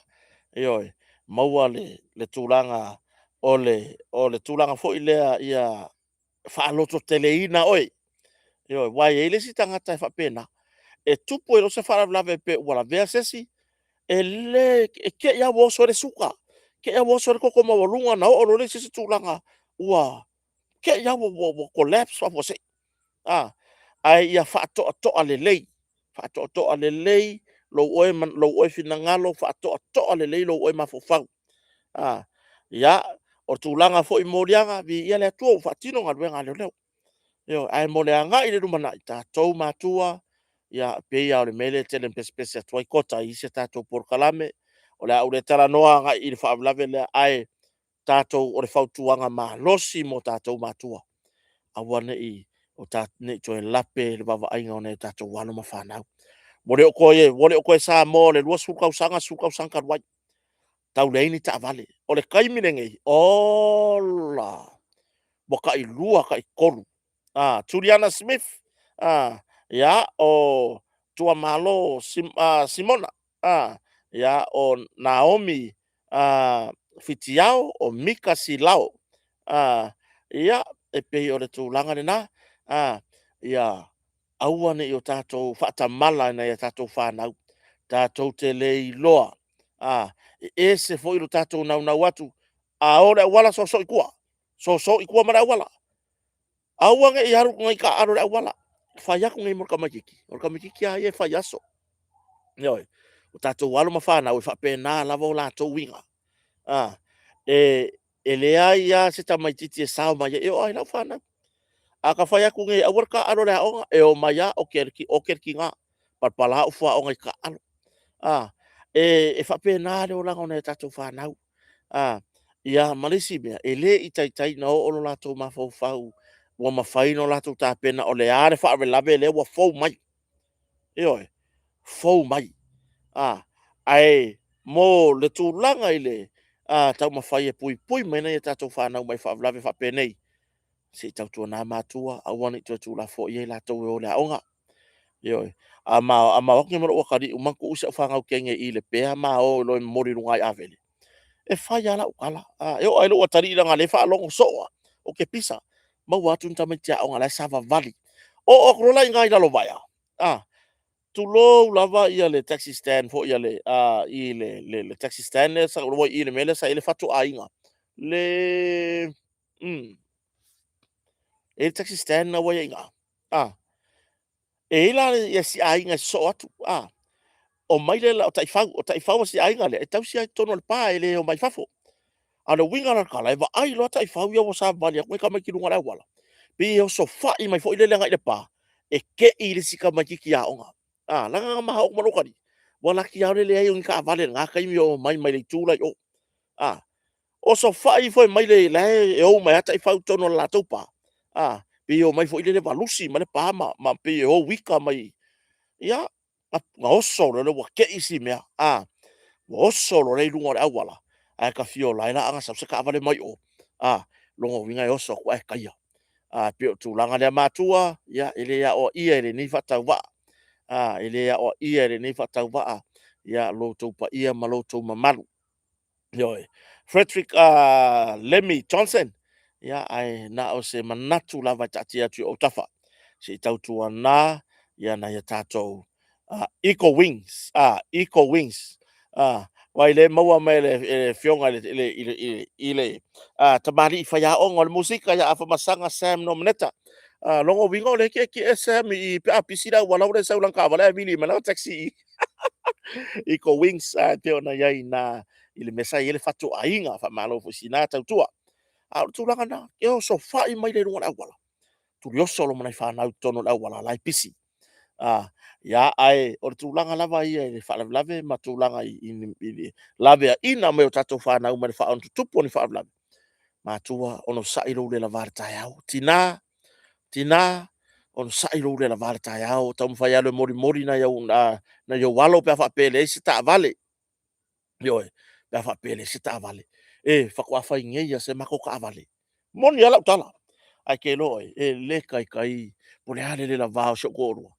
ioe, maua le tulaga o le tulaga foi lea ia faalototeleina oe. Ioe, aua e i ai le isi tagata e faapena, e tupu ai loa se faalavelave pe ua lavea se isi, e le, e te i lava ua oso ai le suka, te i lava ua oso ai le toto maualuga, ona oo loa lea i se isi tulaga ua te i lava ua collapse faafuasei. Ae ia faatoatoa lelei, faatoatoa lelei lou oe finagalo, faatoatoa lelei lou oe mafaufau. Ia, o tulaga foi i moliaga, viia le Atua ua faatino galuega a leoleo. Ioe, ae mo le agai i le lumanai, tatou matua, ia e pei lava o le mea lea e tele ina pesepese atu ai Kota i isi a tatou polokalame, o le a ou le talanoa agai i le faalavelave lea, ae tatou, o le fautuaga malosi mo tatou matua, aua ne i toe lape le vaavaaiga o nai o tatou alo ma fanau. Ua le o toe Samoa o le 20 tausaga, 10 tausaga talu ai, tau leai ni taavale. O le taimi lenei, ola, ua tailua, taitolu. Juliana Smith, ia, o Tuamalo Simona, Ia, o Naomi Fitiao, o Mika Silao. Ia, e pei o le tulaga lena. Ia aua ne i o tatou faatamala i nai a tatou fanau. Tatou te le iloa. E ese foi lo tatou naunau atu, a o le auala soso i tua. Soso i tua ma le auala. Aua ne i alu i taaalo i le auala. Fai atu nei mo le tamaitiiti. O le tamaitiiti lava ia e fai aso. Ioe. O tatou alo ma fanau e faapena lava o latou uiga. E leai lava se tamaitiiti e sao mai ai, e oo lava i lau fanau. A ta fai atu nei aua le taaalo i le aoga, e omai lava, oke le tiga, palapala ufu aoga i taaalo. E faapena le olaga o nai a tatou fanau. Ia ma le isi mea, e le i taitai ona oo lo latou mafaufau ua mafai ona latou tapena o le a le faalavelave lea ua fou mai. Ioe, fou mai. Ae mo le tulaga i le taumafai e puipui mai nai a tatou fanau mai faalavelave faapenei, se i tautuana matua, aua ne i toe tuulafoaia i latou e o i le aoga. Ioe. A ma o atu nei ma lou atalii uma ona tuu si au fanau teine i Lepea ma o loa e momoli i luga i Avele, e fai lava lau tala. E oo lava i lou atalii leaga o lea e faalogo soo lava, ou te pisa, maua atu ni tamaiti aoga o la e savavali. Oo atu loa la i ina i Lalovaea, tulou lava le taxi stand foi a le, i le taxi stand lea sa i i le mea lea sa i ai le fatu o aiga. Le e i ai le taxi stand na ua i ai i ina. E i ai la ia si aiga e sosoo atu, o mai le la o taifau, o taifau a si aiga lea, e tausi lava i totonu o le pa e le omai i fafo. A o le uiga la o le tala, e vaai loa taifau ia ua savavali atu tamaiti i luga o le auala, pei e osofai mai foi lele agai le pa, e te i le isi tamaitiiti aoga. Leaga na ma oo ma lou atalii, ua laki lava le leai o ni taavale i lena taimi o omai mai le itu la i o. Osofai ifo mai le la e ou mai lava taifau i totonu o le latou pa, pei e omai foi lele valusi mai le pa ma pei e ou ita mai. Ia, na oso loa lea ua te i si mea, ua oso loa lea i luga o le auala, ae ta fia ola ai la ana sau se taavale mai o, lona uiga e oso atu ae taia. Pei o le tulaga lea matua, ia, e le aoaia e lenei faatauvaa, e le aoaia e lenei faatauvaa lo outou paia ma lo outou mamalu. Ioe. Frederick Lemmy Johnson, ia, ae na o se manatu lava e taatia atu i ou tafa, se i tautuana ia nai a tatou Eco Wings, Eco Wings, aua e le maua mai e le afioga i le tamalii faiaoga o le musika ia Afamasaga Sam Nomeneta. Lona uiga o lea e tietie Sam i pe a pisi le auala ua le sau i lana taavale ae vili mai lana taxi i Eco Wings, ae pei ona i ai i ina i le mea sa i ai le fatu o aiga. Faamalo foi i sina tautua. A o le tulaga lena, e osofai mai le i luga o le auala, tulioso loa ma nai fanau i totonu o le auala la e pisi. Ia, ae o le tulaga lava ia i le faalavelave ma tulaga i le laveaiina mai o tatou fanau mai le faaonatutupu o ni faalavelave, matua onosai lou le lava i le taeao. Tina, tina, onosai lou le lava i le taeao, taumafai e alu e molimoli nai ou alo pe a faapea e leai se taavale. Ioe, pe a faapea e leai se taavale. E faatoa fai nei lava se matou taavale. Moni lava lau tala, ae te iloa oi, e le taitai, po o le a le le lava o si ou toalua,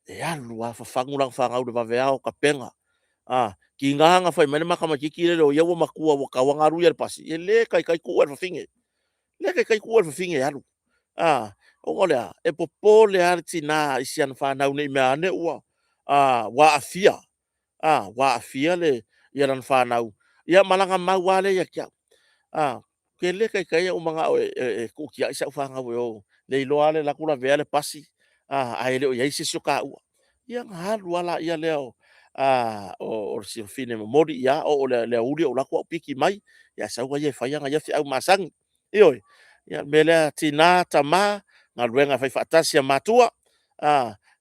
e alu lava fafagu lana fanau i le vaveao tapena. Tiga na fai mai le ma tamaitiiti lele o ia ua matua ua tatau lava ona alu ia i le pasi, e le taitai tuu oe e le fafine. E le taitai tuu oe e le fafine e alu. Ona o le a? E popole lava le tina i si ana fanau ne i meaane ua aafia, ua aafia lana fanau, ia ma lana mau lava lea ia te au. Ou te le taitai ona ou manao e tuu tiai si au fanau e o, le iloa lava le alu atu lavea le pasi, ae le o i ai se isi o taua. Ia ona alu lava lea o si afafine e momoli, ia oo i le aoauli ou alu atu au piki mai, ae sau ia e fai ana ia feau masani. Ioe. Ia o le mea lea tina, tama, galuega e fai faatasi a matua,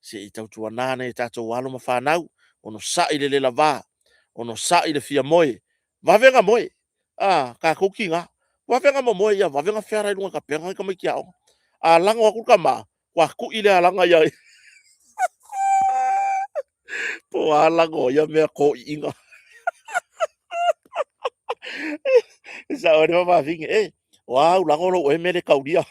se i tautuana nai a tatou alo ma fanau, onosai le le lava, onosai le fia moe, vave ona moe, tatou tina, vave ona momoe, ia vave ona feara i luga e tapena nai tamaiti aoga. A lago atu le tama, faatoa tui lea a laga ia po o a lago o ia mea toiiga. E sao ai le faafafine, e, o a au lago lou ea mea le taulia.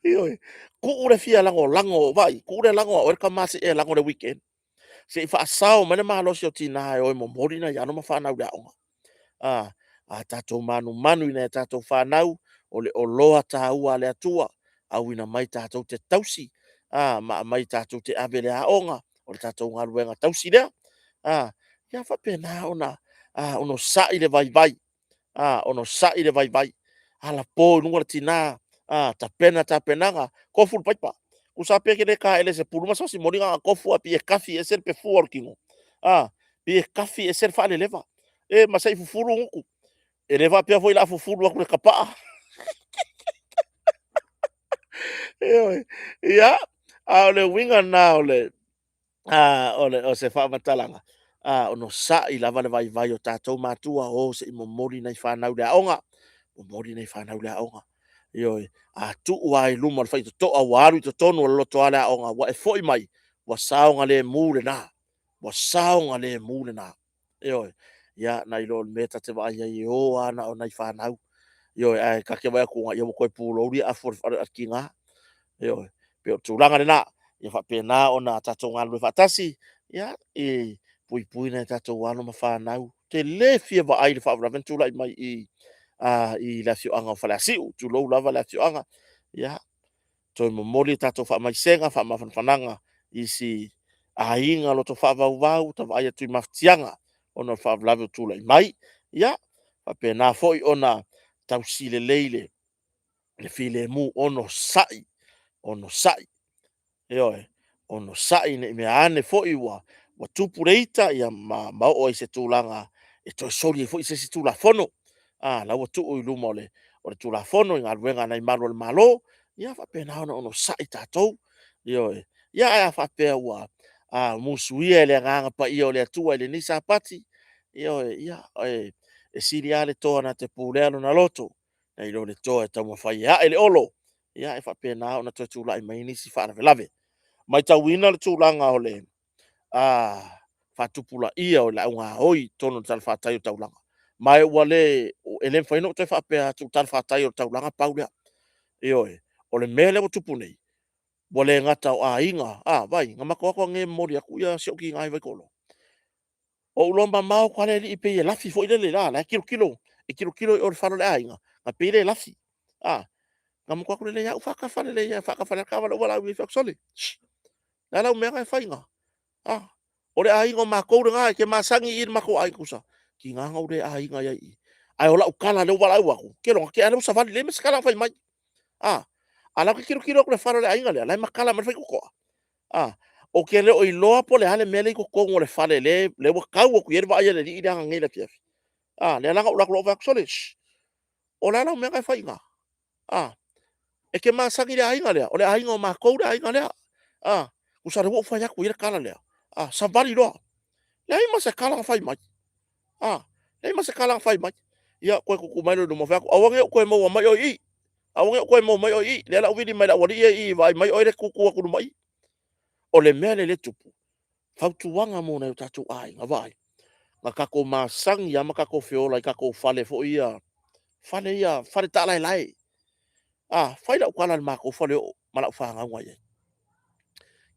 Ioe, tuu le fia lagolago, vaai, tuu le lago a oe le tama se i e lago i le weekend. Se i faasao mai le malosi o tina e o e momoli nai alo ma fanau i le aoga. A, a tatou manumanu i nai a tatou fanau, o le oloa taua a le Atua, auina mai tatou te tausi, a, ma aumai tatou te ave i le aoga, o le tatou galuega tausi lea. A, ia faapena ona onosai le vaivai, a, onosai le vaivai, alapo i luga le tina, a, tapena tapenaga, tofu le paipa. Tusa lava pe le taele i se pulu ma se osimoli, na ona tofu lava pei e tafi ese le pefua o le tino, a, pei e tafi ese le faaleleva. E ma se i fufulu gutu. E le faapea foi o le a fufulu atu i le tapaa. Ioe. Ia, a o le uiga lena o le o se faamatalaga, onosai lava le vaivai o tatou matua, o se i momoli nai fanau i le aoga, momoli nai fanau i le aoga. Ioe. A tuu lava i luma o le faitotoa ua alu i totonu o le lotoa le aoga, ua e foi mai, ua saogalemu lena, ua saogalemu lena. Ioe. Ia, nai lo le mea ta te vaai ai e o lava na o nai fanau. Ioe, ae ta te vaai atu ia ua toe pulou afu o le tina. Ioe. Pei o le tulaga lena, ia faapena ona tatou galulue faatasi, ia, e puipui nai a tatou alo ma fanau. Ou te le fia vaai i le faalavelave na tulai mai i i le afioaga o Faleasiu, tulou lava le afioaga. Ia, toe momoli a tatou faamaisega, faamafanafanaga i si aiga loto faavauvau ua vaai atu i mafatiaga ona o le faalavelave ua tulai mai. Ia, faapena foi ona tausi lelei le filemu, onosai, onosai. Ioe, onosai ne i mea ane foi ua tupu le ita ia ma oo ai i se tulaga e toe soli ai foi se isi Tulafono. A, la ua tuu i luma o le Tulafono i galuega a nai malu o le Malo, ia faapena ona onosai tatou. Ioe. Ia ae a faapea ua musuia e le Agaga Paia o le Atua i lenei Sapati, ioe, ia, e sili lava le toa na te pulea lona loto, nai lo le toa e taumafai e ae le olo, ia e faapena ona toe tulai mai ai nisi faalavelave. Matauina le tulaga o le faatupulaia o le au gaoi i totonu o le talafatai o le taulaga. Ma e ua le, e le mafai ona ou toe faapea atu o le talafatai o le taulaga pau lea. Ioe, o le mea lea ua tupu nei, ua le gata o aiga, a, vaai, na matou o atu ananei e momoli atu si ou tina i Vaitoloa. Ou iloa mamao atu lava le alii pei e lafi foi lele, la e tilotilo, e tilotilo i o i le fale o le aiga, na pei e lafi. A, na matou o atu lelei lava ou faatafa lelei lava, faatafa lelei lava le taavale ou valaau i ai, ou fai atu, sole, o le a lau mea na e fai i ina? A, o le aiga o matou lena, e te masani i le matou aiga. Tusa, tiga ona ou le aiga i ai i i. Ae o lau tala lea ua valaau atu, ou te iloa na tea lea ua savali, leai ma se tala na fai mai. A, a o la e ou te tilotilo atu i le fale o le aiga lea, o la e matala mai le faitotoa. A, ou te le o iloa po o le a le mea lea e i totonu o le fale lea ua tau atu i ai le vaai a le alii lea ananei i le afiafi. A, lea la na ou alu atu loa ou fai atu, sole, o le a lau mea na e fai i ina? A, e te masani i le aiga lea, o le aiga o matou le aiga lea. A, tusa o lea ua ou fai atu i ai le tala lea, a, savali loa. Leai ma se tala na fai mai. A, leai ma se tala na fai mai. Ia, toe tutu mai loa i luma, ou fai atu, aua ne i ou toe maua mai oe i i. Aua ne i ou toe maua mai oe i i. Lea o le a ou vili mai i le aualii ia e i i e vaai mai oe lea e te tutu atu i luma i i. O le mea lea e tupu, fautuaga mo nai o tatou aiga, vaai, na tatou masani lava ma tatou feola i tatou fale foi ia, fale ia, fale taalaelae. A, fai lau tala i le matou faleoo ma lau fanau na i ai.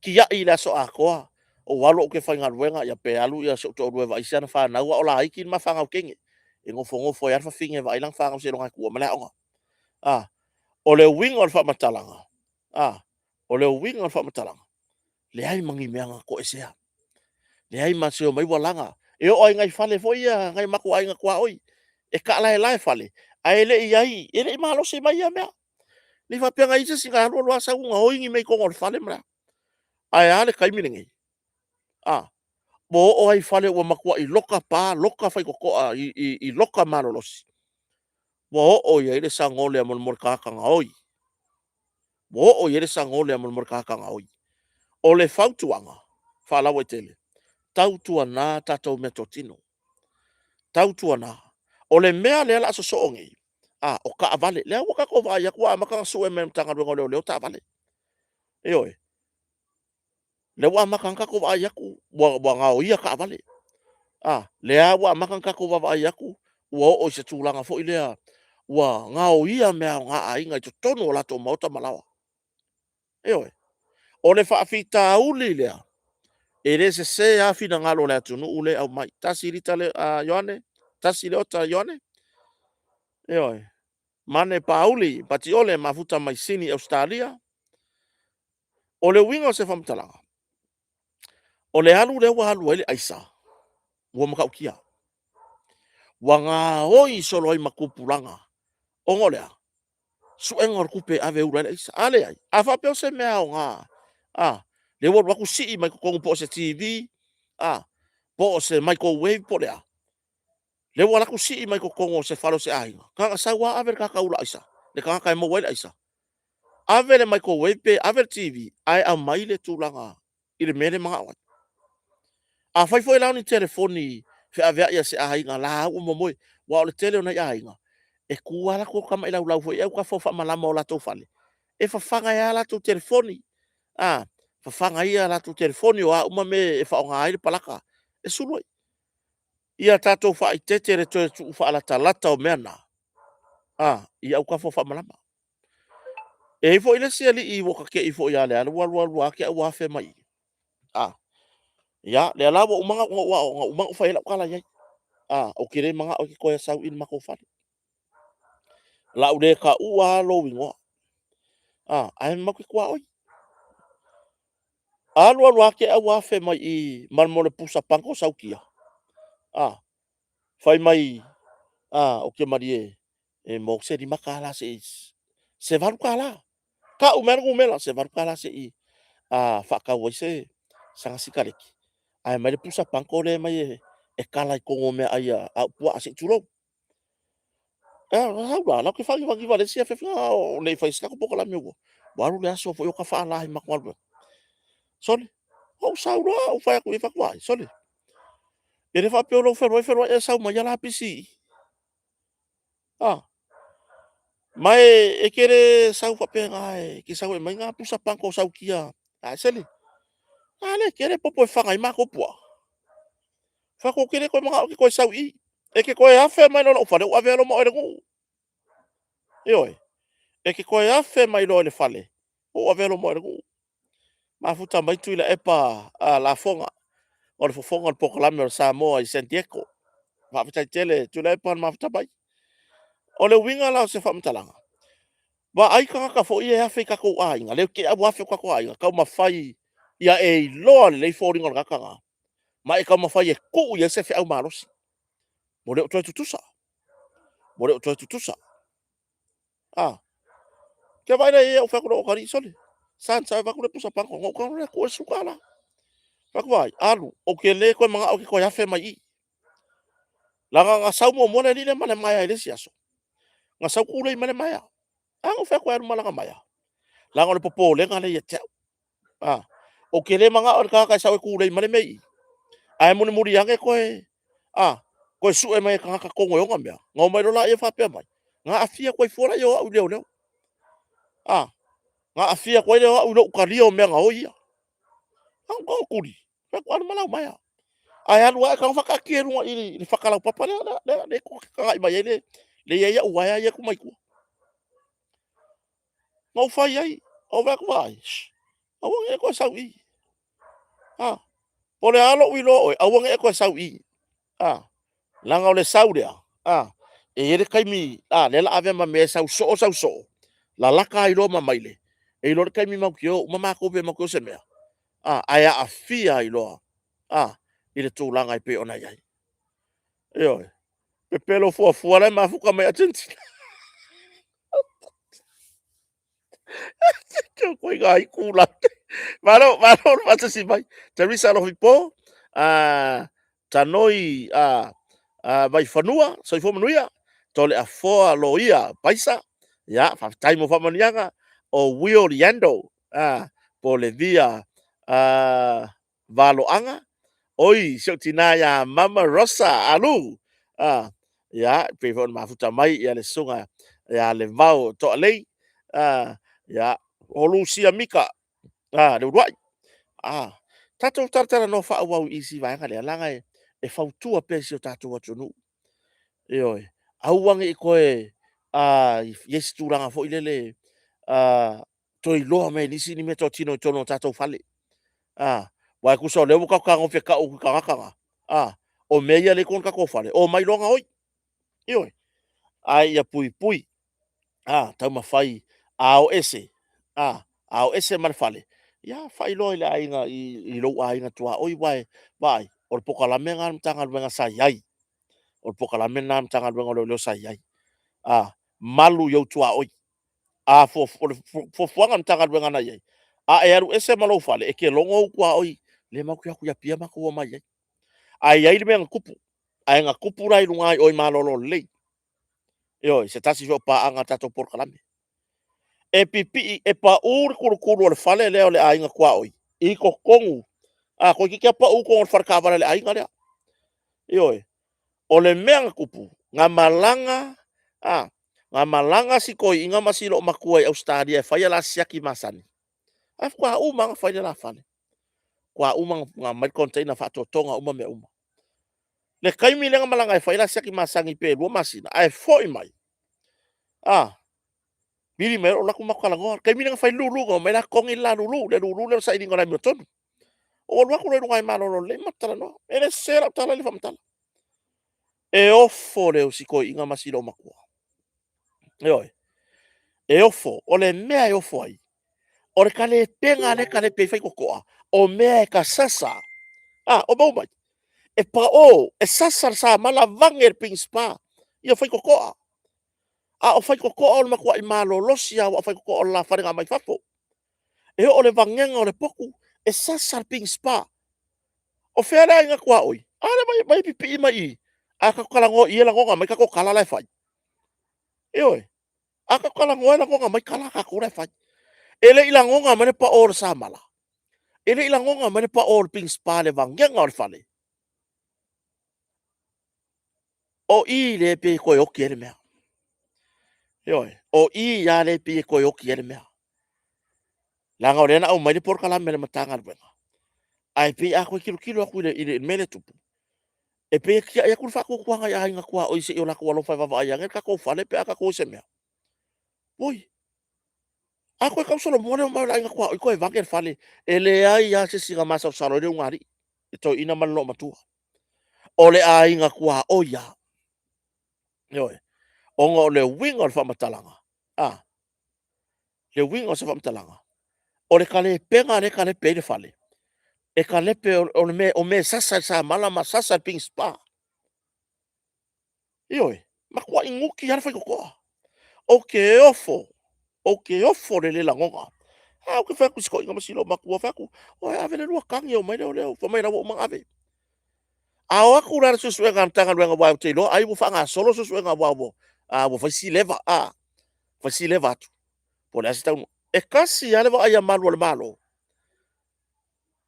Tiai i le aso atoa, ou alu ou te faigaluega, ia pe alu si ou toalua e vaai si ana fanau, a o laiti le ma fanau teine. E nofonofo ai lava le fafine e vaai lana fanau seiloga e tuua mai le aoga. A, o le uiga o le faamatalaga, a, o le uiga o le faamatalaga, leai ma ni mea na toesea. Leai ma se omai ua laga. E oo lava i nai fale foi ia a nai o matou aiga tuaoi, e taalaelae fale, ae le i i ai, e le i malosi mai ia mea. E le faapea na i ai se isi na alu alu lava sau gaoi ni mea i totonu o le fale ma le a. Ae a le taimi lenei? A, ua oo lava i fale ua matuai loka pa, loka faitotoa i loka malolosi, ua oo i ai le sago lea mo le tagata gaoi. Ua oo i ai le sago lea mo le tagata gaoi. O le fautuaga faalauaitele, tautuana tatou meatotino. Tautuana. O le mea lea o le a sosoo nei, a, o taavale. Lea ua tatou vaai atu ua amata ona sue mai e le Matagaluega o Leoleo taavale. Ioe. Lea ua amata ona tatou vaai atu ua gaoia taavale. A, lea ua amata ona tatou vaavaai atu ua oo i se tulaga foi lea ua gaoia mea aoga a aiga i totonu o latou maota ma laoa. Ioe. O le faafitauli lea E le sese lava finagalo o le atunuu lea e aumai. 1 lita le Ioane, 1 le ota Ioane. Ioe. Mane Pauli, Patiole, mafuta mai Sini, Ausetalia. O le uiga o se faamatalaga, o le alu lea ua alu ai le aisa, ua matautia. Ua gaoi solo ai ma tupulaga, ona o le a? Suega o le tupe e ave e ula ai le aisa. A leai, a faapea o se mea aoga, a, lea ua alu atu sii mai totonu po o se TV, a, po o se microwave po o le a, lea ua alu atu sii mai totonu o se fale o se aiga, na ona sau lava ave le tagata ula aisa, le tagata e maua ai le aisa, ave le microwave pe ave le TV, ae aumai le tulaga i le mea lea e manao ai. Afai foi la o ni telefoni feaveai a se aiga la ua momoe, aua o le tele o nai aiga, e tu lava latou tamai laulau foi i autafa o faamalama o latou fale, e fafaga ai lava latou telefoni, a, fafaga ai a latou telefoni, o a uma mea e faaaoga ai le palaka, e sulu ai. Ia tatou faaeteete i le toe tuu faalatalata o mea na, a, i autafa o faamalama. E i ai foi le isi alii ua ta te i foi ia Leala ua alu alu lava te i ua afe mai i i. A, ia, lea la ua uma ona ou aoga, ua uma ona ou fai ai lau tala i ai. A, ou te le manao e te toe sau i le matou fale. O le a ou le taua lava lou igoa. A, ae matou te tuaoi. Alu alu lava te i ua afe mai i i ma le pusa pango saukia. A, fai mai, a, ou te malie e maua atu se $5 se i, se $8. Tau mai lava le numera, se $8 se i faatau ai se sana sikaleki, ae aumai le pusa pango lea e aumai e kala i totonu o meaai a au puaa se i tulou. Au la, latou te faanivaniva i le isi afiafi a o le i faia se tatou polokalame ua alu le aso foi o ta faala i le matou galuega. Sole, na ou sau loa ou fai atu i ai, ou fai atu, sole, e le faapea o lou fealuai fealuai ae sau ma ia lapisi i i. A, ma e te le sau faapena, e te sau e aumai na pusa pango saukia. Ae sole, a lea e tele popo e fafaga ai matou puaa. Ou fai atu, ou te le toe manao e te toe sau i i. E te toe afe mai loa i lou fale, ou avea loa ma oe i le nuu. Ioe, e te toe afe mai loa i le fale, ou avea loa ma oe i le nuu. Mafuta mai Tuilaepa Lafoga, o le fofoga o le polokalame o le Samoa i San Diego. Faafetai tele Tuilaepa le mafuta mai. O le uiga la o se faamatalaga, vaai tagata foi ia e afe i tatou aiga, lea te i ua afe i tatou aiga, taumafai ia e iloa lelei foliga o le tagata lena, ma e taumafai e tuu i ai se feau malosi. Ua le o toe tutusa, ua le o toe tutusa. A, te vaai la i ai, ou fai atu i lou atalii, sole, sa ona sau e avatu le pusa pango, ona ou tago lea tuu ai le $10. Fai atu ai, alu, ou te le toe manao e te toe afe mai i i. Leaga na sau muamua le alii lea ma le maea i le isi aso, na sau tulei mai le maea. A na ou fai atu e alu ma lana maea, leaga o le popolega lea ia te au. A, ou te le manao i le tagata e sau e tulei mai le mea i i, ae mulimuli ane toe, a, toe sue mai e tagata tonu e ona mea, ona omai loa lea faapea mai, na aafia atu ai fua lea o au i leoleo. A, na aafia atu ai lea o au i lou talia o mea na o ia. A ou tuli, fai atu, alu ma lau maea. Ae alu ae tago faataatia i luga i le fata laupapa lea, lea, lea e tagai mai ai le, lea e i ai au uaea ia e tuu mai tua. Na ou fai ai, ou vaai atu, vaai, aua ne i e toe sau i i. A, po o le a lou iloa o oe, aua ne i e toe sau i i. A, leaga o le sau lea, a, e i ai le taimi, a, lea o le a avea ma mea e sau soo, sau soo, lalata ai loa ma maile, e iloa le taimi matou te o uma matou pe matou te o i se mea, a, ae aafia ai loa, a, i le tulaga e pei ona i ai. Ioe. Pepelo fuafua la e mafuta mai Atenetina. Ituaiga aitu la. Malo, malo le faatasi mai. Teresa Alofipo, Tanoi Vaifanua, soifua manuia. Toleafoa Loia Paisa, ia, faafetai mo faamanuiaga. O Will Yando, po o Levia Valoaga, oi, si ou tina ia Mama Rosa Alu, ia, e pei foi ona mafuta mai le susuga ia Levao Toalei, ia, o Lusia Mika, le uluai. Tatou talatalanoa faaauau i isi vaega lea, leaga e fautua pea i si o tatou atunuu. Ioe, aua ne i toe i ai se tulaga foi lele, toe iloa mai e nisi ni meatotino i totonu o tatou fale. Aua e tusa o lea ua tatou fetagofi e tau atu i tagata na, a, o mea ia lea e i totonu o le tatou fale, omai loa gaoi. Ioe. Ae ia puipui, a, taumafai a o ese, a, a o ese ma le fale, ia faailoa i le aiga, i lou aiga tuaoi, aua e vaai, o le polokalame lena a le Matagaluega sa i ai. O le polokalame lena a le Matagaluega o Leoleo sa i ai. A, malu i ou tuaoi. A o le fuafuaga a le Matagaluega na i ai, a e alu ese ma lou fale, e te logo ou tuaoi, lea matou te o atu i Apia matou omai ai. Ae i ai le mea na tupu, ae na tupu la i luga i o i Malolo Lelei. Ioe, se tasi foi o paaga a le tatou polokalame. E pipii, e pau le tulutulu o le fale lea o le aiga tuaoi i totonu, a, toeitiiti lava pau totonu o le faletaavale a le aiga lea. Ioe. O le mea na tupu, na malaga, a, na malaga si toeaina ma si loomatua i Ausetalia e fai a la siaki masani, ae faatoa uma lava ona fai le la fale. Faatoa uma ona aumai le container faatotoga uma mea uma. Le taimi lea na malaga ai e fai la siaki masani pe 2 masina, ae foi mai, a, vili mai loa ou alu atu matou talanoa. O le taimi lea na fai ai le lulu, na omai la totogi le la lulu, le lulu lea o le sailiga o le amiotonu. Ou alu atu loa i luga i Malolo Lelei matou talanoa. E le sese lau tala i le faamatala. E ofo le si toeaina ma si loomatua. Ioe. E ofo. O le mea e ofo ai, o le talepega lea e talepe ai faitotoa, o mea e ta sasa. A, o maua mai? E pao, e sasa le samala vage le pigispa ia faitotoa. A o faitotoa o le matuai malolosi lava aua o faitotoa o le la fale na aumai fafo. E oo i le vagega o le potu, e sasa le pigispa. O fea le aiga tuaoi? A lea e vaai e pipii mai i i. A tatou talanoa i i e lagona mai tatou tala la e fai. Ioe. A tatou talanoa e lagona mai tala a tatou la e fai. E le i lagona mai le pao o le samala. E le i lagona mai le pao o le pigispa i le vagega o le fale. O i lea e pei e toe oti ai le mea. Ioe. O i lava lea e pei e toe oti ai le mea. Leaga o lea na aumai le polokalame a le Matagaluega, ae pei a toe tilotilo atu i le mea lea e tupu, e pei e tiai atu le faatuatuaga i aiga tuaoi se i o latou alofa e vaavaai ane le tatou fale pe a tatou o i se mea. Oi, a toe tausolomua le omai o le aiga tuaoi toe vage le fale, e leai lava se isi na masalosalo ai le ulugalii, le toeaina ma le loomatua. O le aiga tuaoi lava. Ioe. Ona o le uiga o le faamatalaga, a, le uiga o se faamatalaga, o le talepega lea e talepe ai le fale, e talepe o le mea, o mea e sasa i le samala ma sasa i le pigispa. Ioe, matuai nuti lava le faitotoa. Ou te ofo, ou te ofo i le le lagona. A ou te fai atu i si toeaina ma si loomatua, fai atu, oi ave le lua tagi omai leoleo, fai mai la ua uma ona ave. A o atu la le suesuega a le Matagaluega aua ou te iloa ai ua faagasolo suesuega aua ua, a, ua fai si leva, a, fai si leva atu. Po o le a se taunuu. E tasi lava le vaai a malu o le Malo.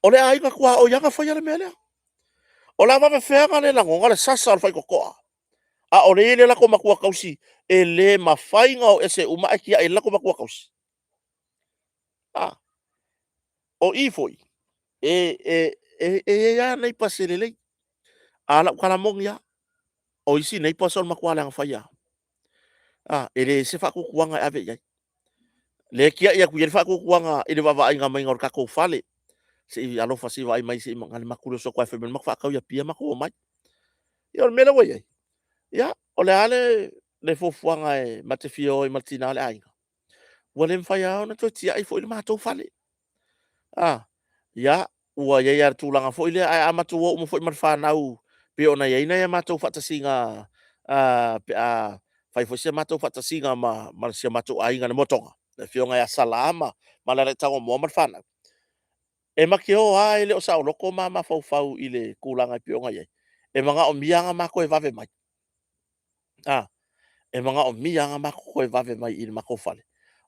O le aiga tuaoi lava na faia le mea lea. O le a faapefea ona le lagona le sasa o le faitotoa, a o lea e i ai le latou matua tausi e le mafai ona o ese uma ae tiai ai le latou matua tausi. A, o i foi, e i ai lava neighbours e lelei. A o lau tala moni lava, o isi neighbours o le matua leaga fai lava. A, e leai se faatuatuaga e ave i ai. Lea e tiai atu i ai le faatuatuaga i le vaavaaiga maiga o le tatou fale. Se i alofa se i vaai mai se i na le matou le oso atu ae fai mai le matou faatau i Apia matou omai. Ia o le mea lea ua i ai, ia o le a le fuafuaga e ma te fia o ai ma le tina o le aiga? Ua le mafai lava ona toe tiai foi le matou fale. A, ia, ua i ai lava le tulaga foi lea, ae a matou o uma foi ma le fanau pei ona i ai nai a matou faatasiga pe a fai foi si a matou faatasiga ma si o matou aiga i le Motoga, le afioga ia Sala ma Lealaiatagomoa ma le fanau. E ma te o lava e le o saoloto ma mafaufau i le tulaga e pei ona i ai, e manaomia lava ona matou e vave mai. A, e manaomia lava ona matou toe vave mai i le matou fale,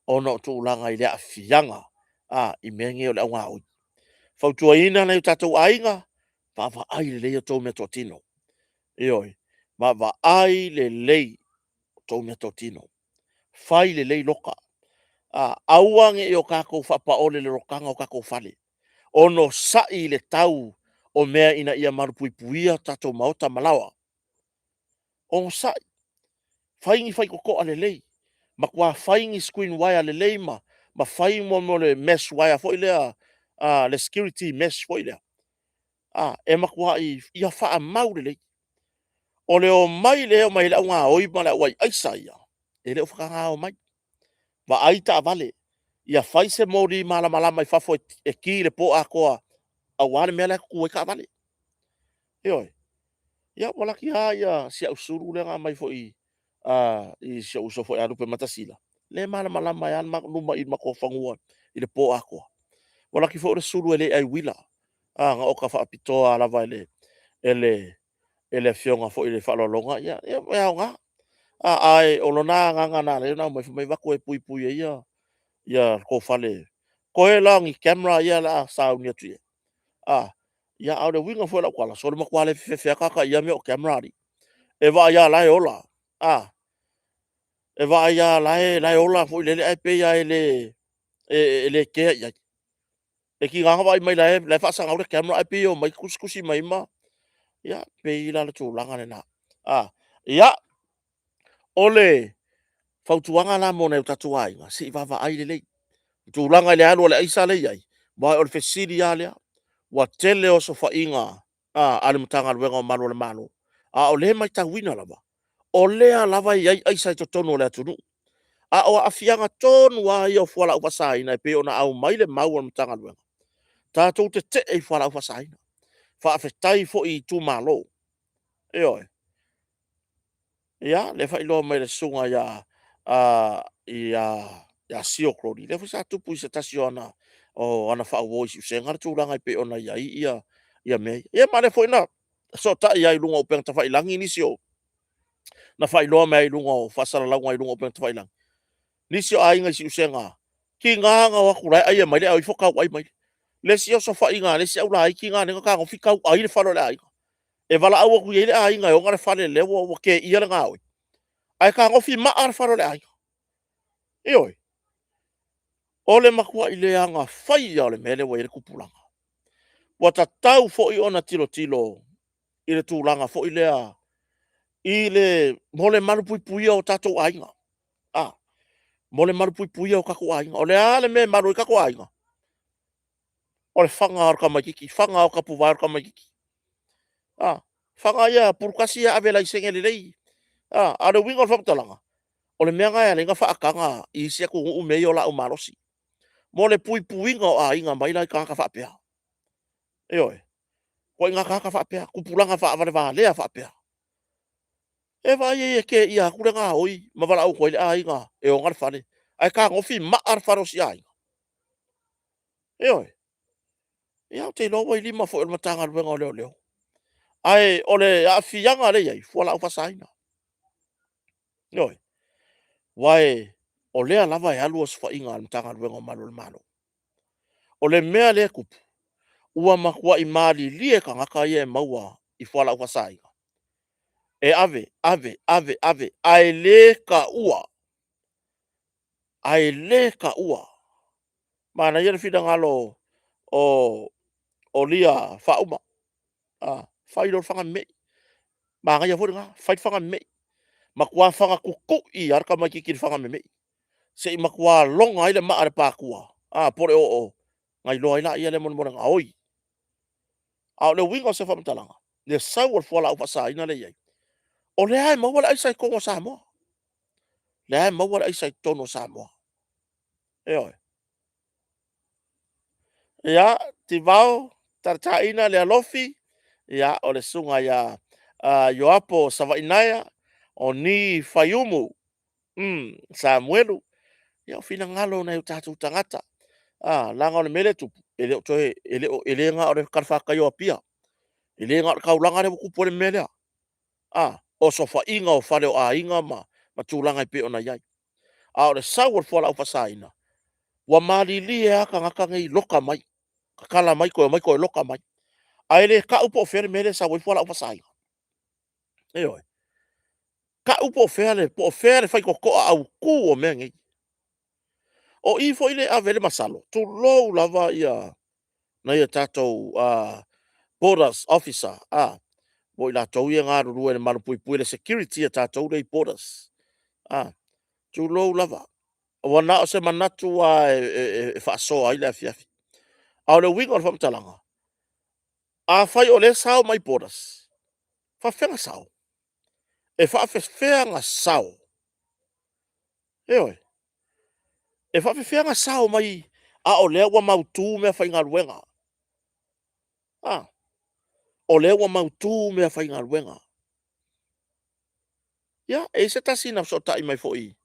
ona o tulaga i le aafiaga a, i mea nei o le augaoi. Fautuaina nai o tatou aiga, vaavaai lelei a outou meatotino. Ioe, vaavaai lelei outou meatotino. Fai lelei loka. A, aua ne i o tatou faapaole i le lokaga o tatou fale. Onosai i le tau o mea ina ia malupuipuia tatou maota ma laoa. Onosai, fai ni faitotoa lelei, matua fai ni screen wire lelei ma fai mo le mesh wire foi lea, le security mesh foi lea. A, e matuai ia faamau lelei. O le omai lea e omai ai le au gaoi ma le au ai aisa ia, e le o faataga omai. Vaai taavale, ia fai se moli malamalama i fafo e ki i le po atoa aua le mea la e tutu ai taavale. Ioe. Ia ua laki lava ia si au sulu lea na aumai foi i si ou uso foi ia Lupematasila, lea e malamalama ai lava luma i i le matou fanua i le po atoa. Ua laki foi o le sulu e le ai uila, na oka faapitoa lava e le afioga foi i le faaaloaloga, ia e aoga. Ae o lona agaga na ala ai ona aumai, fai mai avatu e puipui ai le tou fale. Toe la o ni camera ia o le a sauni atu i ai. Ia a o le uiga foi o lau tala, sole, matua le fefefe lava tagata i ia mea o camera alii. E vaai lava o la e ola, e vaai lava o la e ola foi lele, ae pei lava e le kea i ai. E tiga lava ona vaai mai o la e faasagau le camera ae pei e omai tusitusi mai ma... Ia, pei la o le tulaga lena. Ia, o le fautuaga la mo nai o tatou aiga, se i vaavaai lelei i tulaga i le alu a le aisa lea e i ai, aua o le fesili lava lea. Ua tele osofaiga a le Matagaluega o Malu o le Malo, a o lea e matauina lava, o lea lava e i ai aisa i totonu o le atunuu. A o aafiaga tonu lava ia o fualaau faasaina e pei ona aumai le mau a le Matagaluega, tatou tetee i fualaau faasaina. Faafetai foi i itumalo, ioe. Ia, lea e faailoa mai e le susuga ia Sio Krogi, lea foi sa tupu i se tasi o ana faauo i Siusega le tulaga e pei ona i ai ia mea ia. Ia ma o lea foi na fesootai ai i luga o upega tafailagi nisi o na faailoa mai ai i luga o faasalalauga i luga o upega tafailagi, nisi o aiga i Siusega, tiga na o atu o la e ai e maile ae o ifo tauai maile. Le isi osofaiga a le isi aulaiti na fetagofi tauai le fale o le aiga. E valaau atu i ai le aiga e ona le fale o lea ua teia le gaoi, ae fetagofi maa le fale o le aiga. Ioe. O le matuai leaga fai lava o le mea lea ua i ai le tupulaga. Ua tatau foi ona tilotilo i le tulaga foi lea i le mo le malupuipuia o tatou aiga. Mo le malupuipuia o tatou aiga. O le a le mea e malu ai tatou aiga? O le faga lava o le tamaitiiti, faga lava o tapuvae o le tamaitiiti. A, faga ia, pulutasi ia ave e laisene lelei. A o le uiga o le faamatalaga, o le mea lena e ala ai ona faataga i isi atunuu mea ia o laau malosi, mo le puipuiga o aiga mai la i tagata faapea. Ioe. Ituaiga tagata faapea, tupulaga faavalevalea faapea. E vaai i ai e teia atu le gaoi ma valaau atu ai le aiga e ona le fale, ae fetagofi maa le fale o si aiga. Ioe. Ia ou te iloa ua i lima foi o le Matagaluega o Leoleo. Ae o le aafiaga lea e i ai, o fualaau faasaina. Ioe. Aua o lea lava e alu osofaiga a le Matagaluega o Malu o le Malo. O le mea lea e tupu, ua matuai malilie tagata ia e maua i fualaau faasaina, e ave, ave, ave, ave, ae le taua, ae le taua. Manaia le finagalo o Lia Faauma, fai loa le fana memei. Manaia foi lena, fai le fana memei. Matua fana tutui lava le tamaitiiti i le fana memei, se i matua loga ai le maa a le pātua po o le oo, ona iloa ai lea mo le gaoi. A o le uiga o se faamatalaga, le sau o le fualaau faasaina lea e i ai, o lea lava e maua le aisa i totonu o Samoa. O lea lava e maua le aisa i totonu o Samoa. Ioe. Ia, Tivao Talataina Lealofi, ia o le susuga ia Ioapo Savaiinaea, o Ni Faiumu Samuelu. Ia o finagalo o nai o tatou tagata, leaga o le mea lea e tupu, e le o toe, e le na o le talafatai o Apia, e le na o le taulaga lea ua tupu ai le mea lea. Osofaiga o fale o aiga ma tulaga e pei ona i ai. A o le sau o le fualaau faasaina, ua malilie lava tagata nei, loka mai, tatala mai toe omai toe loka mai. Ae le tau po o fea le mea lea e sau ai fualaau faasaina. Ioe. Tau po o fea le faitotoa autu o mea nei. O i foi lea e ave i ai le masalo, tulou lava ia nai a tatou borders officer, po o i latou ia e galulue i le malupuipuia, le security a tatou lea i borders, tulou lava. Ua na o se manatu lava e faasoa ai le afiafi. A o le uiga o le faamatalaga. Afai o lea e sao mai borders, faafefea ona sao? E faafefea ona sao? Ioe. E faafefea ona sao mai a o lea ua mautu meafaigaluega? A, o lea ua mautu meafaigaluega. Ia, e i ai se tasi na fesootai mai foi,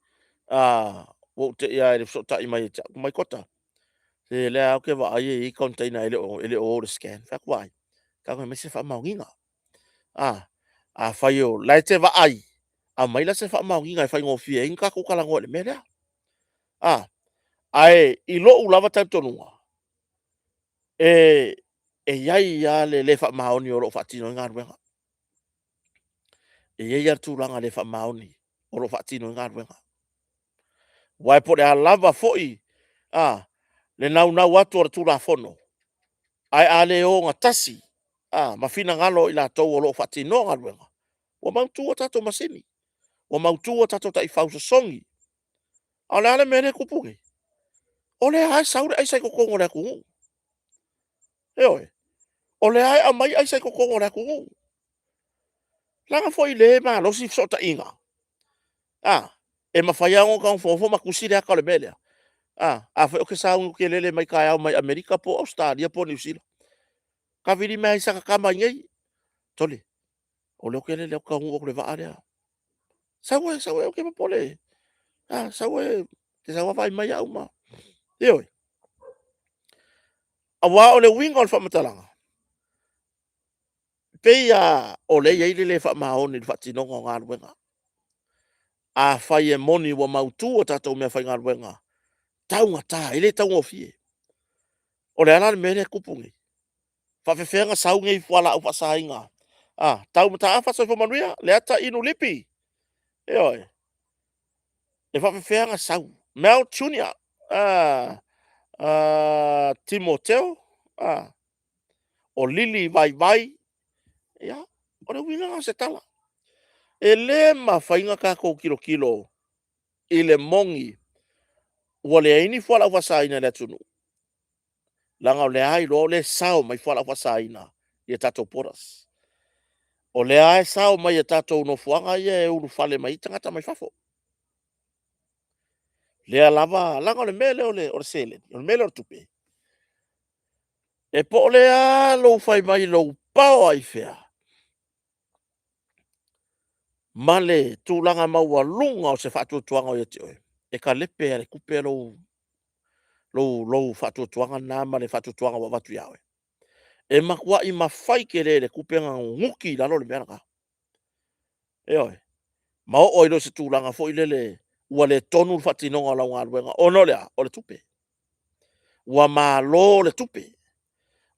ua ou te i lava i le fesootai mai ia te au, mai Kota, se o lea lava ou te vaai e i ai container e le o o i le scan. Ou fai atu, vaai, tago e aumai se faamaoniga. Afai o la e te vaai, aumai la se faamaoniga e faigofie ai ona tatou talanoa i le mea lea. Ae i lou lava talitonuga, e i ai lava le le faamaoni o lo o faatino ai galuega. E i ai lava le tulaga le faamaoni o lo o faatino ai galuega. Aua po o le a lava foi le naunau atu o le Tulafono, ae a le ogatasi ma finagalo o i latou o lo o faatinoa galuega, ua mautu a tatou masini, ua mautu a tatou taifau sosogi. A o le a le mea lea e tupu nei? O lea lava e sau le aisa i totonu o le atunuu. Ioe. O lea lava e aumai aisa i totonu o le atunuu. Leaga foi o lea e malosi fesootaiga, e mafai lava ona ota nofonofo ma tusi le ata o le mea lea. Afai ou te sauni ou te lele mai taeao mai Amerika po o Ausetalia po o Niu Sila, tavili mai lava i si ata tama i inei, sole, o lea ou te lele atu taunuu atu i le vaa lea. Sau oe, sau oe, aua e te popole. Sau oe, e te sau lava vaai mai au ma... Ioe. Aua o le uiga o le faamatalaga, e pei lava o lea e i ai le le faamaoni i le faatinoga o galuega. Afai e moni ua mautu a tatou meafaigaluega, taugata, e le taugofie. O le a la le mea lea e tupu nei? E faapefea ona sau nei fualaau faasaina? Tau mataafa soifua manuia, Leata Inu Lipi. Ioe. E faapefea ona sau? Mel Junior, Timoteo, o Lili Vaivai. Ia, o le uiga lena o se tala. E le mafai ona tatou tilotilo i le moni ua leai ni fualaau faasaina i le atunuu, leaga o lea lava e iloa o lea e sao mai fualaau faasaina i a tatou borders. O lea lava e sao mai i tatou nofoaga ia e ulufale mai ai tagata mai fafo. Lea lava, leaga o le mea lea o le seleni, o le mea lea o le tupe, e po o le a lou fai mai i lou power i fea, ma le tulaga maualuga o se faatuatuaga o ia te oe, e talepe lava e le tupe lou faatuatuaga lena ma le faatuatuaga ua avatu ia oe. E matuai mafai tele e le tupe ona nuti i lalo le mea lena. Ioe. Ma oo ai loa i se tulaga foi lele ua le tonu le faatinoga o lau galuega, ona o le a? O le tupe. Ua malo le tupe,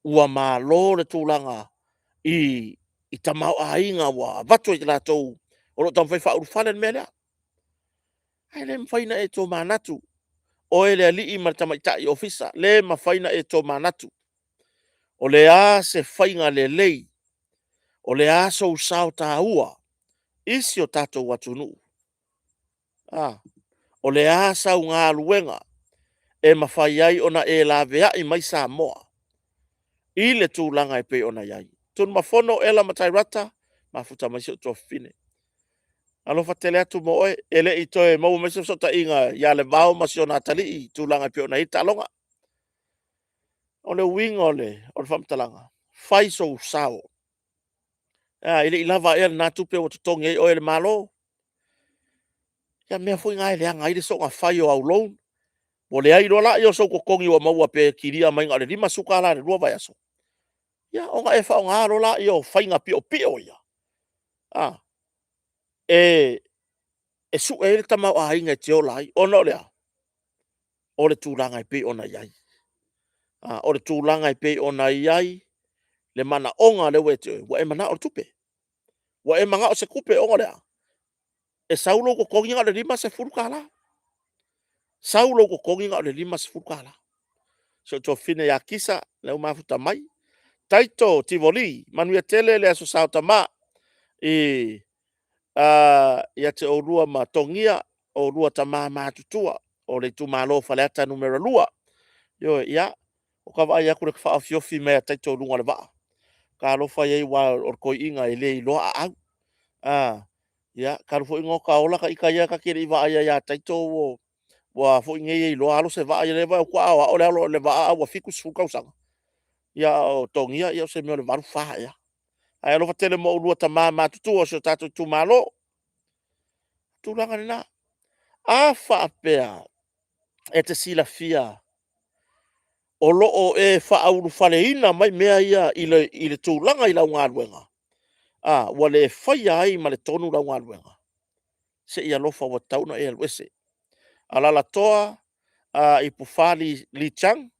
ua malo le tulaga i tamaoaiga ua avatu e i latou o lo o taumafai e faaulufale le mea lea. Ae le mafai ona e tomanatu, oe le alii ma le tamaitai ofisa, le mafai ona e tomanatu o le a se faiga lelei, o le a sou sao taua i si o tatou atunuu. O le a sau galuega e mafai ai ona e laveai mai Samoa i le tulaga e pei ona i ai. Tunumafono Ela Matairata, mafuta mai si ou tuafafine. Alofa tele atu mo oe, e le i toe maua mai se fesootaiga ia Levao ma si ona atalii i tulaga e pei ona i ai taaloga. O le uiga o le faamatalaga, fai sou sao. E le i lava ea lena tupe ua totogi ai oe e le Malo? Ia mea foi na e leaga ai le soona fai o au loan. Ua leai loa lea o sou totogi ua maua pe kilia mai na o le $50 i le 2 vaiaso, ia ona e faaaoga loa lea o faiga piopio ia, e sue ai le tamaoaiga e te ola ai. Ona o le a? O le tulaga e pei ona i ai. O le tulaga e pei ona i ai le manaoga lea ua ia te oe, ua e manao i le tupe. Ua e manao i se tupe ona o le a? E sau lou totogi na o le $50. Sau lou totogi na o le $50. Si ou tuafafine ia Kisa, lea ua mafuta mai. Taito Tivoli, manuia tele le Aso Sa o Tama ia te oulua ma Togia, oulua tama matutua o le itumalo o Faleata Nu.2. Ioe, ia, ua ta vaai atu i le tafaofiofia mai a Taito i luga o le vaa. Talofa i ai aua o le toeaina e le iloa aau. Ia, talu foi ona ota ola ita ia ta te le i vaaia ia Taito ua foi nei e iloa alo se vaa, ia lea faatoa o le alo o le vaa a ua 70 tausaga. Ia a o Togia o se mea o le 84 ea. Ae alofa tele mo oulua tama matutua o si o tatou itumalo. O tulaga lena. A faapea e te silafia o lo o e faaulufaleina mai mea ia i le tulaga i lau galuega, a, ua le faia ai ma le tonu lau galuega, se i alofa ua tatau ona e alu ese. Alalatoa Ipufa Lee Chang,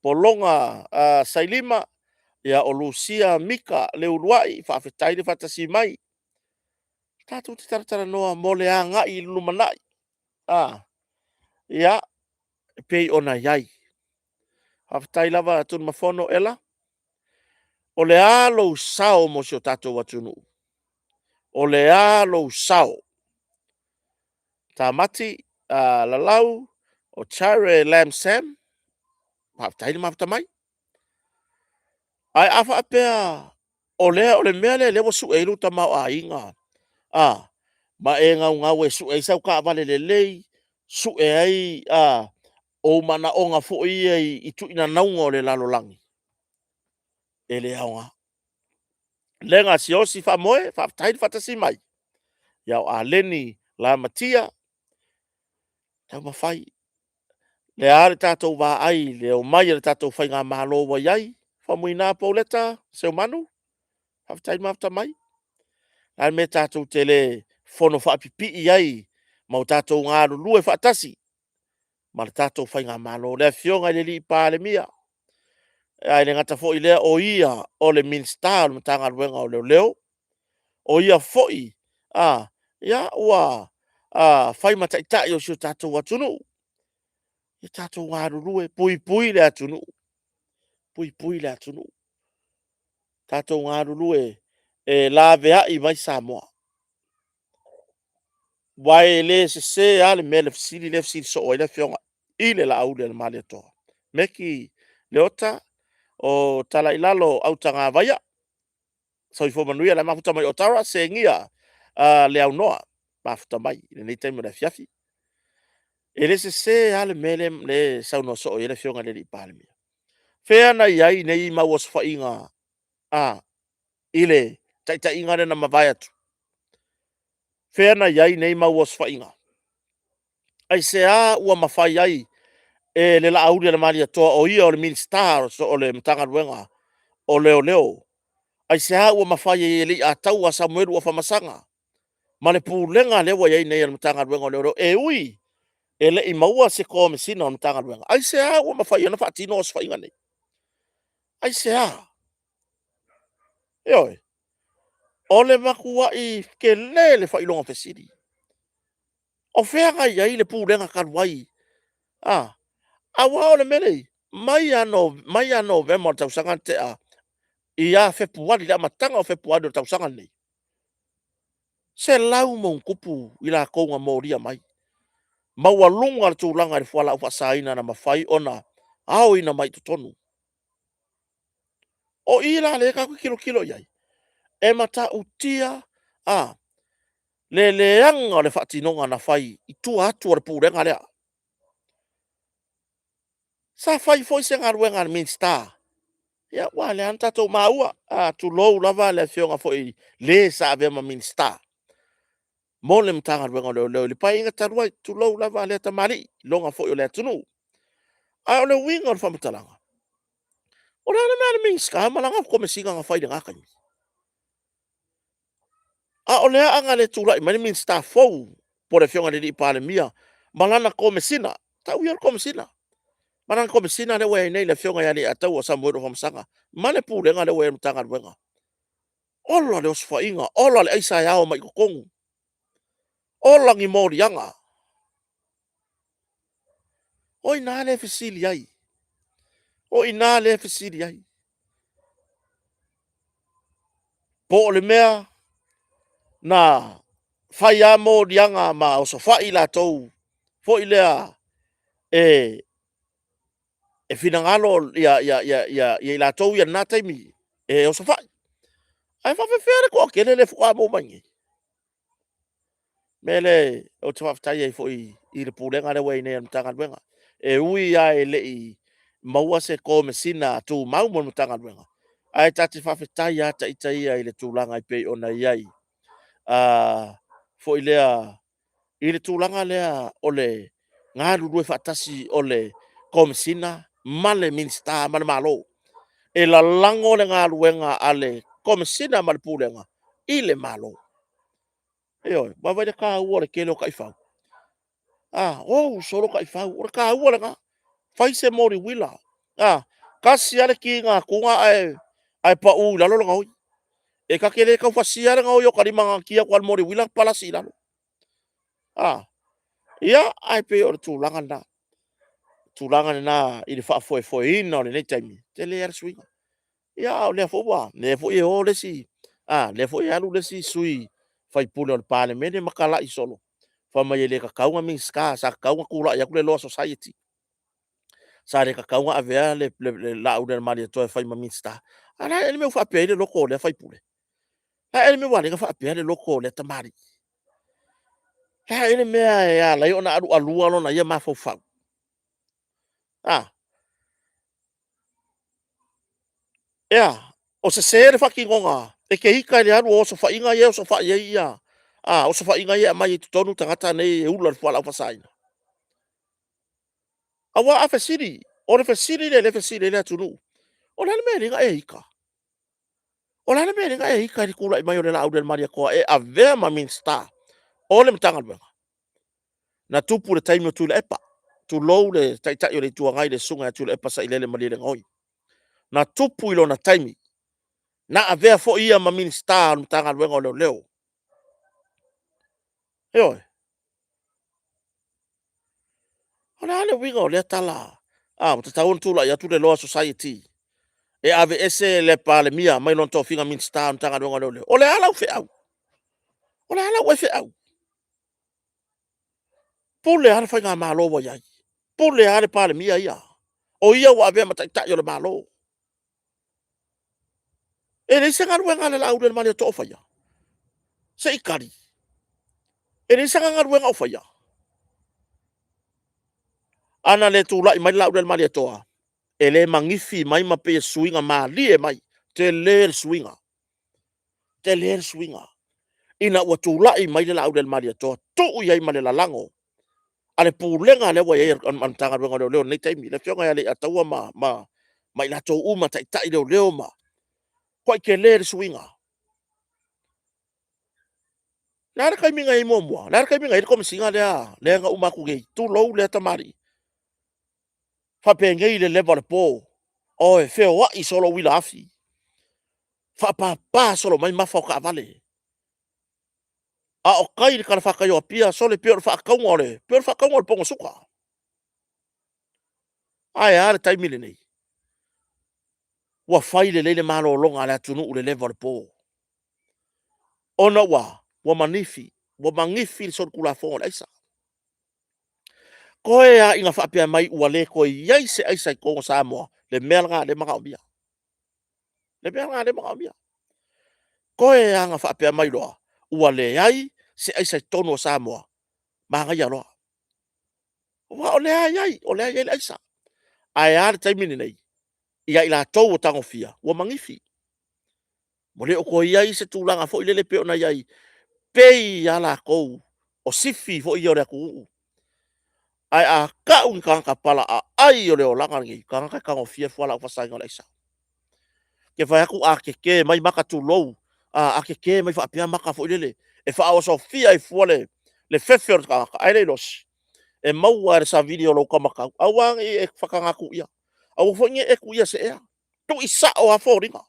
Pologa Sailima, o Lucia Mika Leuluai, faafetai le faatasi mai. Tatou te talatalanoa mo le agai i le lumanai. Ia, e pei ona i ai. Faafetai lava Tunumafono Ela. O le a lou sao mo si o tatou atunuu? O le a lou sao? Tamati Lalau o Terry Lam Sam, faafetai le mafuta mai. Ae a faapea o le mea lea ua sue ai lou tamaoaiga, a, ma e naunau e sue ai sau taavale lelei, sue ai ou manaoga foi ia i tuinanauga o le lalolagi, e le aoga. Lega Siaosi Faamoe, faafetai le faatasi mai. Ia o Aleni Lamatia, taumafai. O le a le tatou vaai i le omai a le tatou faigamalo ua i ai? Faumuina Pauleta Seumanu, faafetai le mafuta mai. O le a le mea tatou te le fonofaapipii ai ma o tatou galulue faatasi ma le tatou faigamalo, le Afioga i le Palemia, ae le gata foi i lea o ia o le Minisita o le Matagaluega o Leoleo, o ia foi ua fai ma taitai o si o tatou atunuu. Ia tatou galulue e puipui le atunuu, puipui le atunuu. Tatou galulue e laveai mai Samoa. Aua e le sese lava le mea, le fesili lea e fesili soo ai le afioga i le Laaulialemalietoa, Meki Leota o Talailalo Autagavaia. Soifua manuia le mafuta mai Otara, Segia Leaunoa, mafuta mai i lenei taimi o le afiafi. E le sese lava le mea lea e saunoa soo i ai le Afioga i le Palemia. Fea na i ai nei mau osofaiga i le taitaiga lea na mavae atu? Fea na i ai nei mau osofaiga? Aisea ua mafai ai e le Laaulialemalietoa o ia o le Minisita o le Matagaluega o Leoleo? Aisea ua mafai ai e Leiataua Samuelu Afamasaga ma le pulega lea ua i ai nei a le Matagaluega o Leoleo, e ui e le i maua se Komesina o le Matagaluega? Aisea ua mafai ai ona faatino osofaiga nei? Aisea? Ioe, o le matuai tele le faailoga fesili. O fea na i ai le pulega talu ai? Aua o le mea lea e i ai, mai ia Novema o le tausaga na tea ia Fepuari, le amataga o Fepuari o le tausaga lenei, 100+ i latou na molia mai, maualuga le tulaga i le fualaau faasaina na mafai ona aoina mai i totonu. O i la lea tatou te tilotilo i ai, e matautia le leaga o le faatinoga na fai i tua atu o le pulega lea. Sa fai foi se galuega a le Minisita, ia aua o lea lava na tatou maua, tulou lava le afioga foi i le sa avea ma Minisita mo le Matagaluega o Leoleo i le Paeaiga talu ai, tulou lava lea tamalii, iloga foi o le atunuu. A o le uiga o le faamatalaga, o le a le mea a le Minisita ma lana Komesina na fai i lena taimi? A o lea a na le tulai mai le Minisita fou po o le Afioga i le Palemia ma lana Komesina, tau ia o le Komesina, ma lana Komesina lea ua i ai nei le Afioga ia Leiataua Samuelu Afamasaga ma le Pulega lea ua i ai i le Matagaluega. Ola le osofaiga, ola le aisa e ao mai i totonu, ola ni moliaga. O i ina lea e fesili ai, o i ina lea e fesili ai. Po o le mea na fai lava moliaga ma osofai latou foi lea e finagalo i latou ia i lena taimi e e osofai. Ae faapefea le toatele lea faatoa maua mai nei? Mea lea ou te faafetai ai foi i le pulega lea ua i ai nei a le Matagaluega. E ui lava e le i maua se Komesina tumau mo le Matagaluega, ae ta te faafetai lava ita ia i le tulaga e pei ona i ai, foi lea i le tulaga lea o le galulue faatasi o le Komesina ma le Minisita ma le Malo, e lalago le galuega a le Komesina ma le Pulega i le Malo. Ioe, vaai i le taua o le tele o taifau. A, ou solo taifau, o le taua lena. Fai se moli uila, tasi lava le ki na atu ae pau i lalo le gaoi. E ta te le tau fasiaina le gaoi o ota lima na ona ki atu lava o le moli uila palasi i lalo. Ia, ae pei o le tulaga lena. O le tulaga lena i le faafoefoeina o lenei taimi, e tele lava le suiga. Ia a o lea foi ua, lea foi e o le isi, lea foi e alu le isi sui usufono o le Palemene ma talai solo, fai mai e le tatau ona Minisita, sa tatau ona tulai atu le Law Society, sa le tatau ona avea le Laaulialemalietoa e fai ma Minisita. A o le a ea le mea ua faapea ai le loto o lea sui usufono? O le a ea le mea ua ala ai ona faapea le loto o lea tamalii? O le a ea le mea e ala ai ona alualua lona ia mafaufau? A? Ea, o sese le faatinoga e te ita i le alu o osofaiga ia e osofai ai ia osofaiga ia e aumai ai i totonu tagata nei e ula i le fualaau faasaina? Aua a fesili, o le fesili lea o lea e fesili ai le atunuu, o le a le mea e ala ai ona e ita? O le a le mea e ala ai ona e ita i le tulai mai o le Laaulialemalietoa e avea ma Minisita o le Matagaluega? Na tupu i le taimi o Tuilaepa, tulou le Taitai o le Itu Agai le Susuga ia Tuilaepa Sailele Malielegaoi. Na tupu i lona taimi, na avea foi ia ma Minisita o le Matagaluega o Leoleo. Ioe. O le a le uiga o lea tala? A, ua tatau ona tulai atu le Law Society e aveese le Palemia mai lona tofiga Minisita o le Matagaluega o Leoleo. O le a lau feau? O le a lau ea feau? Pule lava le Faigamalo ua i ai, pule lava le Palemia ia, o ia ua avea ma Taitai o le Malo. E leai se galuega a le Laaulialemalietoa o faia? Se i tali. E leai sana galuega o faia? A na le tulai mai le Laaulialemalietoa, e le manifi mai ma pei e suiga malie mai. Tele le suiga, tele le suiga ina ua tulai mai le Laaulialemalietoa, tuu i ai ma le lalago a le Pulega lea ua i ai a le Matagaluega o Leoleo i lenei taimi, le Afioga ia Leiataua ma i latou uma, taitai leoleo ma… Matua tele le suiga. O le a le taimi na i ai muamua? O le a le taimi na i ai le Komesina lea na uma atu nei, tulou lea tamalii, faapenei le leva o le po, o e feoai solo uila afi, faapapa solo mai mafa o taavale, a o tai i le talafatai o Apia, sole, pei o le faatauga o le pono suka. Ae a le taimi lenei? Ua fai lelei le malologa a le atunuu i le leva o le po, ona ua a? Ua manifi, ua manifi le solitulafono o le aisa. Toe lava ina faapea mai ua le toe i ai se aisa i totonu o Samoa, le mea lena o lea e manaomia. Le mea lena o lea e manaomia. Toe lava ina faapea mai loa ua leai se aisa i totonu o Samoa, manaia loa. Aua o lea e i ai, o lea e i ai le aisa. Ae a le taimi lenei? Ia i latou ua tagofia, ua manifi. Ua le o toe i ai se tulaga foi lele pei ona i ai, pei lava latou o sifi foi ia o le atunuu. Ae a tau ni tagata palaaai o le olaga lenei, o tagata e tagofia le fualaau faasaina o le aisa. Ou te fai atu a tetē mai maka tulou, a tetē mai faapea maka foi lele, e faaosofia ai fua le fefe o le tagata ae le iloa, e maua lava i le savili o lou matau. Aua ne i e faataga tuia, aua foi ne i e tuia seea, tui sao lava foliga.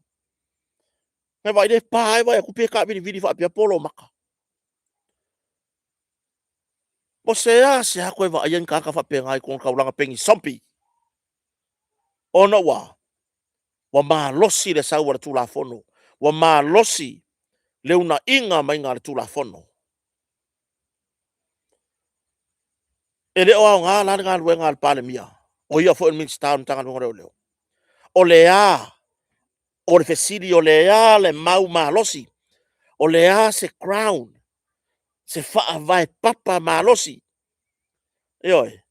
Ona e vaai lea e pa ae vaai atu pei e taavilivili faapea po lou maka. Ua seasea toe vaaia ni tagata faapena i totonu o le taulaga pei ni zombie. Ona ua a? Ua malosi le sau a le Tulafono, ua malosi le unaiga maiga a le Tulafono. E le o aoga la le galuega a le Palemia, o ia foi o le Minisita o le Matagaluega o Leoleo. O le a O le fesili o le a le mau malosi, o le a se crown, se faavae papa malosi. Ioe.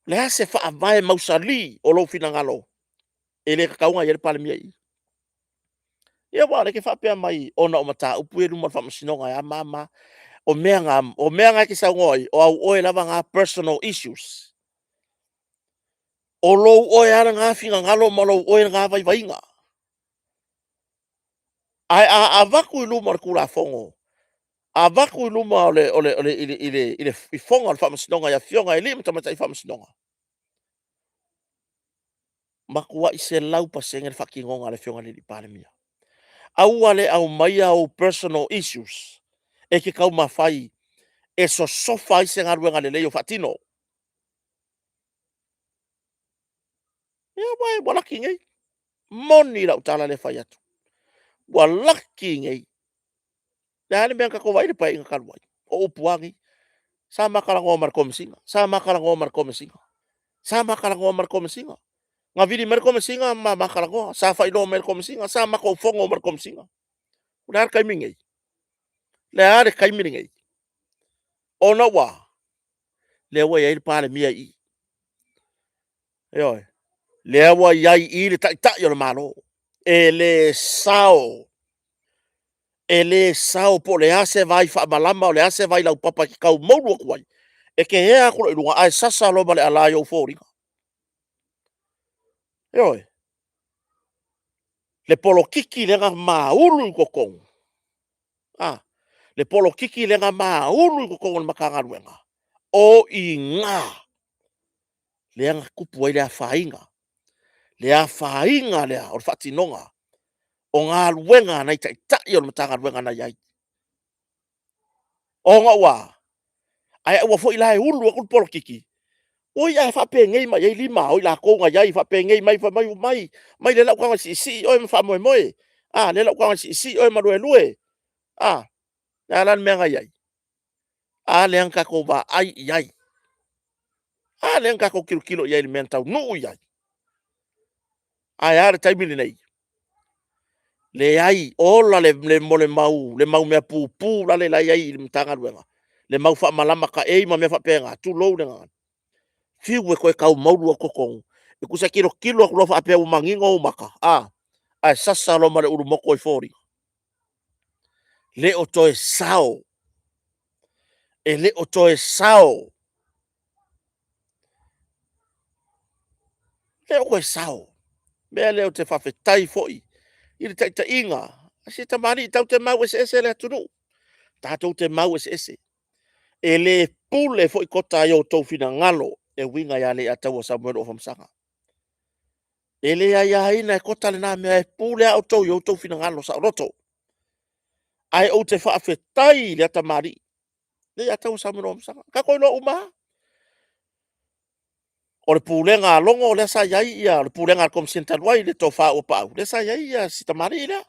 Le a se faavae mausali o lou finagalo e le tatau ona i ai le Palemia i i. Ia aua o lea e te faapea mai ona o mataupu ia i luma o le faamasinoga e a ma a ma a. O mea na, o mea na e te saunoa ai, o au oe lava na personal issues. O lou oe lava lena finagalo ma lou oe lena vaivaiga. Ae a avatu i luma o le Tulafono, avatu i luma o le, o le, o le, i le, i le, i le i fono a le Faamasinoga i afioga i alii ma tamaitai Faamasinoga, matuai 100% le faatinoga a le Afioga i le Palemia. Aua le aumaia ou personal issues e te taumafai e sosofa ai se galuega lelei o faatino. Ia, ua, ua laki nei. Moni lau tala lea e fai atu. Ua laki nei. Le a le mea na tatou vaai i le Paeaiga talu ai? O upu lava nei. Sa ma talanoa ma le Komesina, sa ma talanoa ma le Komesina, sa ma talanoa ma le Komesina. Na vili mai le Komesina ma ma talanoa, sa faailoa mai e le Komesina, sa matou fono ma le Komesina. O le a le taimi lenei? O le a le taimi lenei? Ona ua lea ua i ai le Palemia i i. Ioe. Lea ua i ai i i le Taitai o le Malo. E le sao, e le sao po o le a se vai faamalama, o le a se vai laupapa e te tau moulu atu ai, e te ea atu loa i luga ae sasa loa ma le ala i ou foliga. Ioe. Le polokiki lea na maulu i totonu, a, le polokiki lea na maulu i totonu o le Matagaluega, o i ina lea na tupu ai le afaina, le afaina lea o le faatinoga o galuega a nai taitai o le Matagaluega na i ai. Ona ua a? Ae aua foi la e ulu atu le polokiki, oi ae faapenei mai i ai lima o i latou na i ai, faapenei mai, fai mai, omai, omai lea o le a ou tago e siisii oe ma faamoemoe. A, lea o le a ou tago e siisii oe ma luelue. A, le a la le mea na i ai? A lea na tatou vaai i ai? A lea na tatou tilotilo i ai i le mea na taunuu i ai? Ae a le taimi lenei? Leai, ola le, le, le, mau, le mau mea pupu lale la e i ai i le Matagaluega, le mau faamalama taei ma mea faapena, tulou le gagana. Fiu e toe tau maulu atu totonu, e tusa e tilotilo atu loa faapea ua manino ou maka, a, ae sasa loa ma le ulumoto i foliga. Le o toe sao. E le o toe sao. E le o toe sao. Mea lea ou te faafetai foi i le taitaiga a si tamalii, tatou te mau eseese le atunuu, tatou te mau eseese. E le pule foi Kota i outou finagalo e uiga ia Leiataua Samuelu Afamasaga. E le aiaina e Kota lena mea, e pule lava outou i outou finagalo saoloto. Ae ou te faafetai i le tamalii Leiataua Samuelu Afamasaga. Tatou iloa uma lava. O le pulega a Logo lea sa i ai ia, o le pulega a le Komesina talu ai le Tofa Auuapaau, lea sa i ai ia si tamalii lea.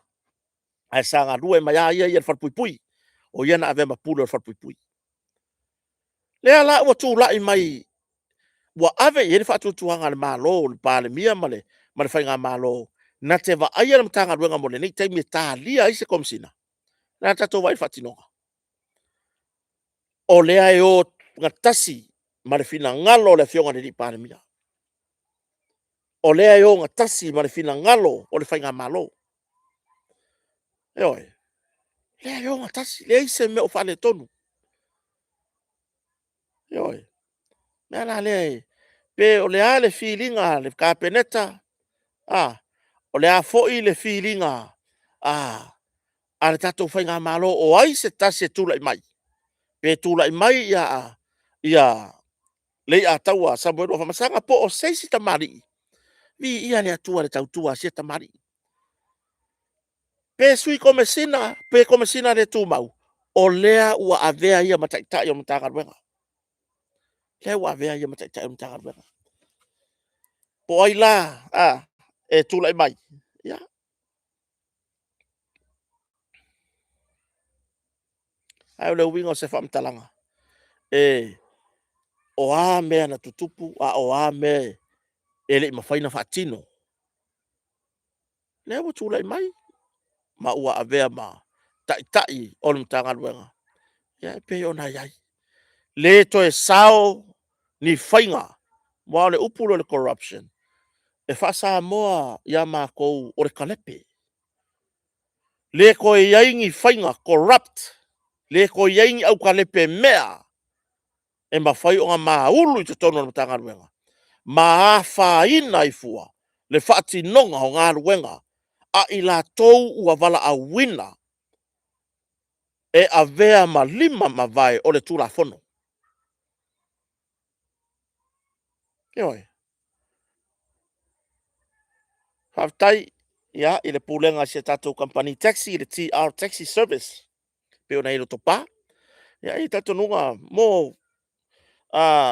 Ae sa galue mai lava ia i le falepuipui. O ia na avea ma pule o le falepuipui. Lea la ua tulai mai, ua ave i ai le faatuatuaga a le Malo, le Palemia ma le Faigamalo, na te vaaia le Matagaluega mo lenei taimi e talia ai se Komesina. O le a tatou vaai i le faatinoga? O lea e o gatasi ma le finagalo o le Afioga i le Palemia. O lea e o gatasi ma le finagalo o le Faigamalo. Ioe, lea e ogatasi, leai se mea o faaletonu. Ioe, o le mea la lea, pe o le a le filiga a le Kapeneta, a, o le a foi le filiga a le tatou Faigamalo, o ai se tasi e tulai mai, pe tulai mai ia Leiataua Samuelu Afamasaga po o se isi tamalii, viia le Atua i le tautua a sia tamalii. Pe sui Komesina, pe Komesina le tumau, o lea ua avea ia ma Taitai o le Matagaluega. Lea ua avea ia ma Taitai o le Matagaluega. Po o ai la e tulai mai, ia. Ae o le uiga o se faamatalaga, e o a mea na tutupu a o a mea e le i mafai ona faatino. Lea ua tulai mai ma ua avea ma taitai o le Matagaluega, ia e pei ona i ai. Le toe sao ni faiga, aua o le upu lea o le corruption, e faa-Samoa ia matou o le kalepe. Le toe i ai ni faiga corrupt, le toe i ai ni aukalepe mea e mafai ona maulu i totonu o le Matagaluega ma afaina ai fua le faatinoga o galuega a i latou ua valaauina e avea ma lima ma vae o le Tulafono. Ioe. Faafetai i le pulega a si a tatou kamupani taxi, le TR Taxi Service pei ona i ai i Lotopa. Ia e i ai talitonuga mo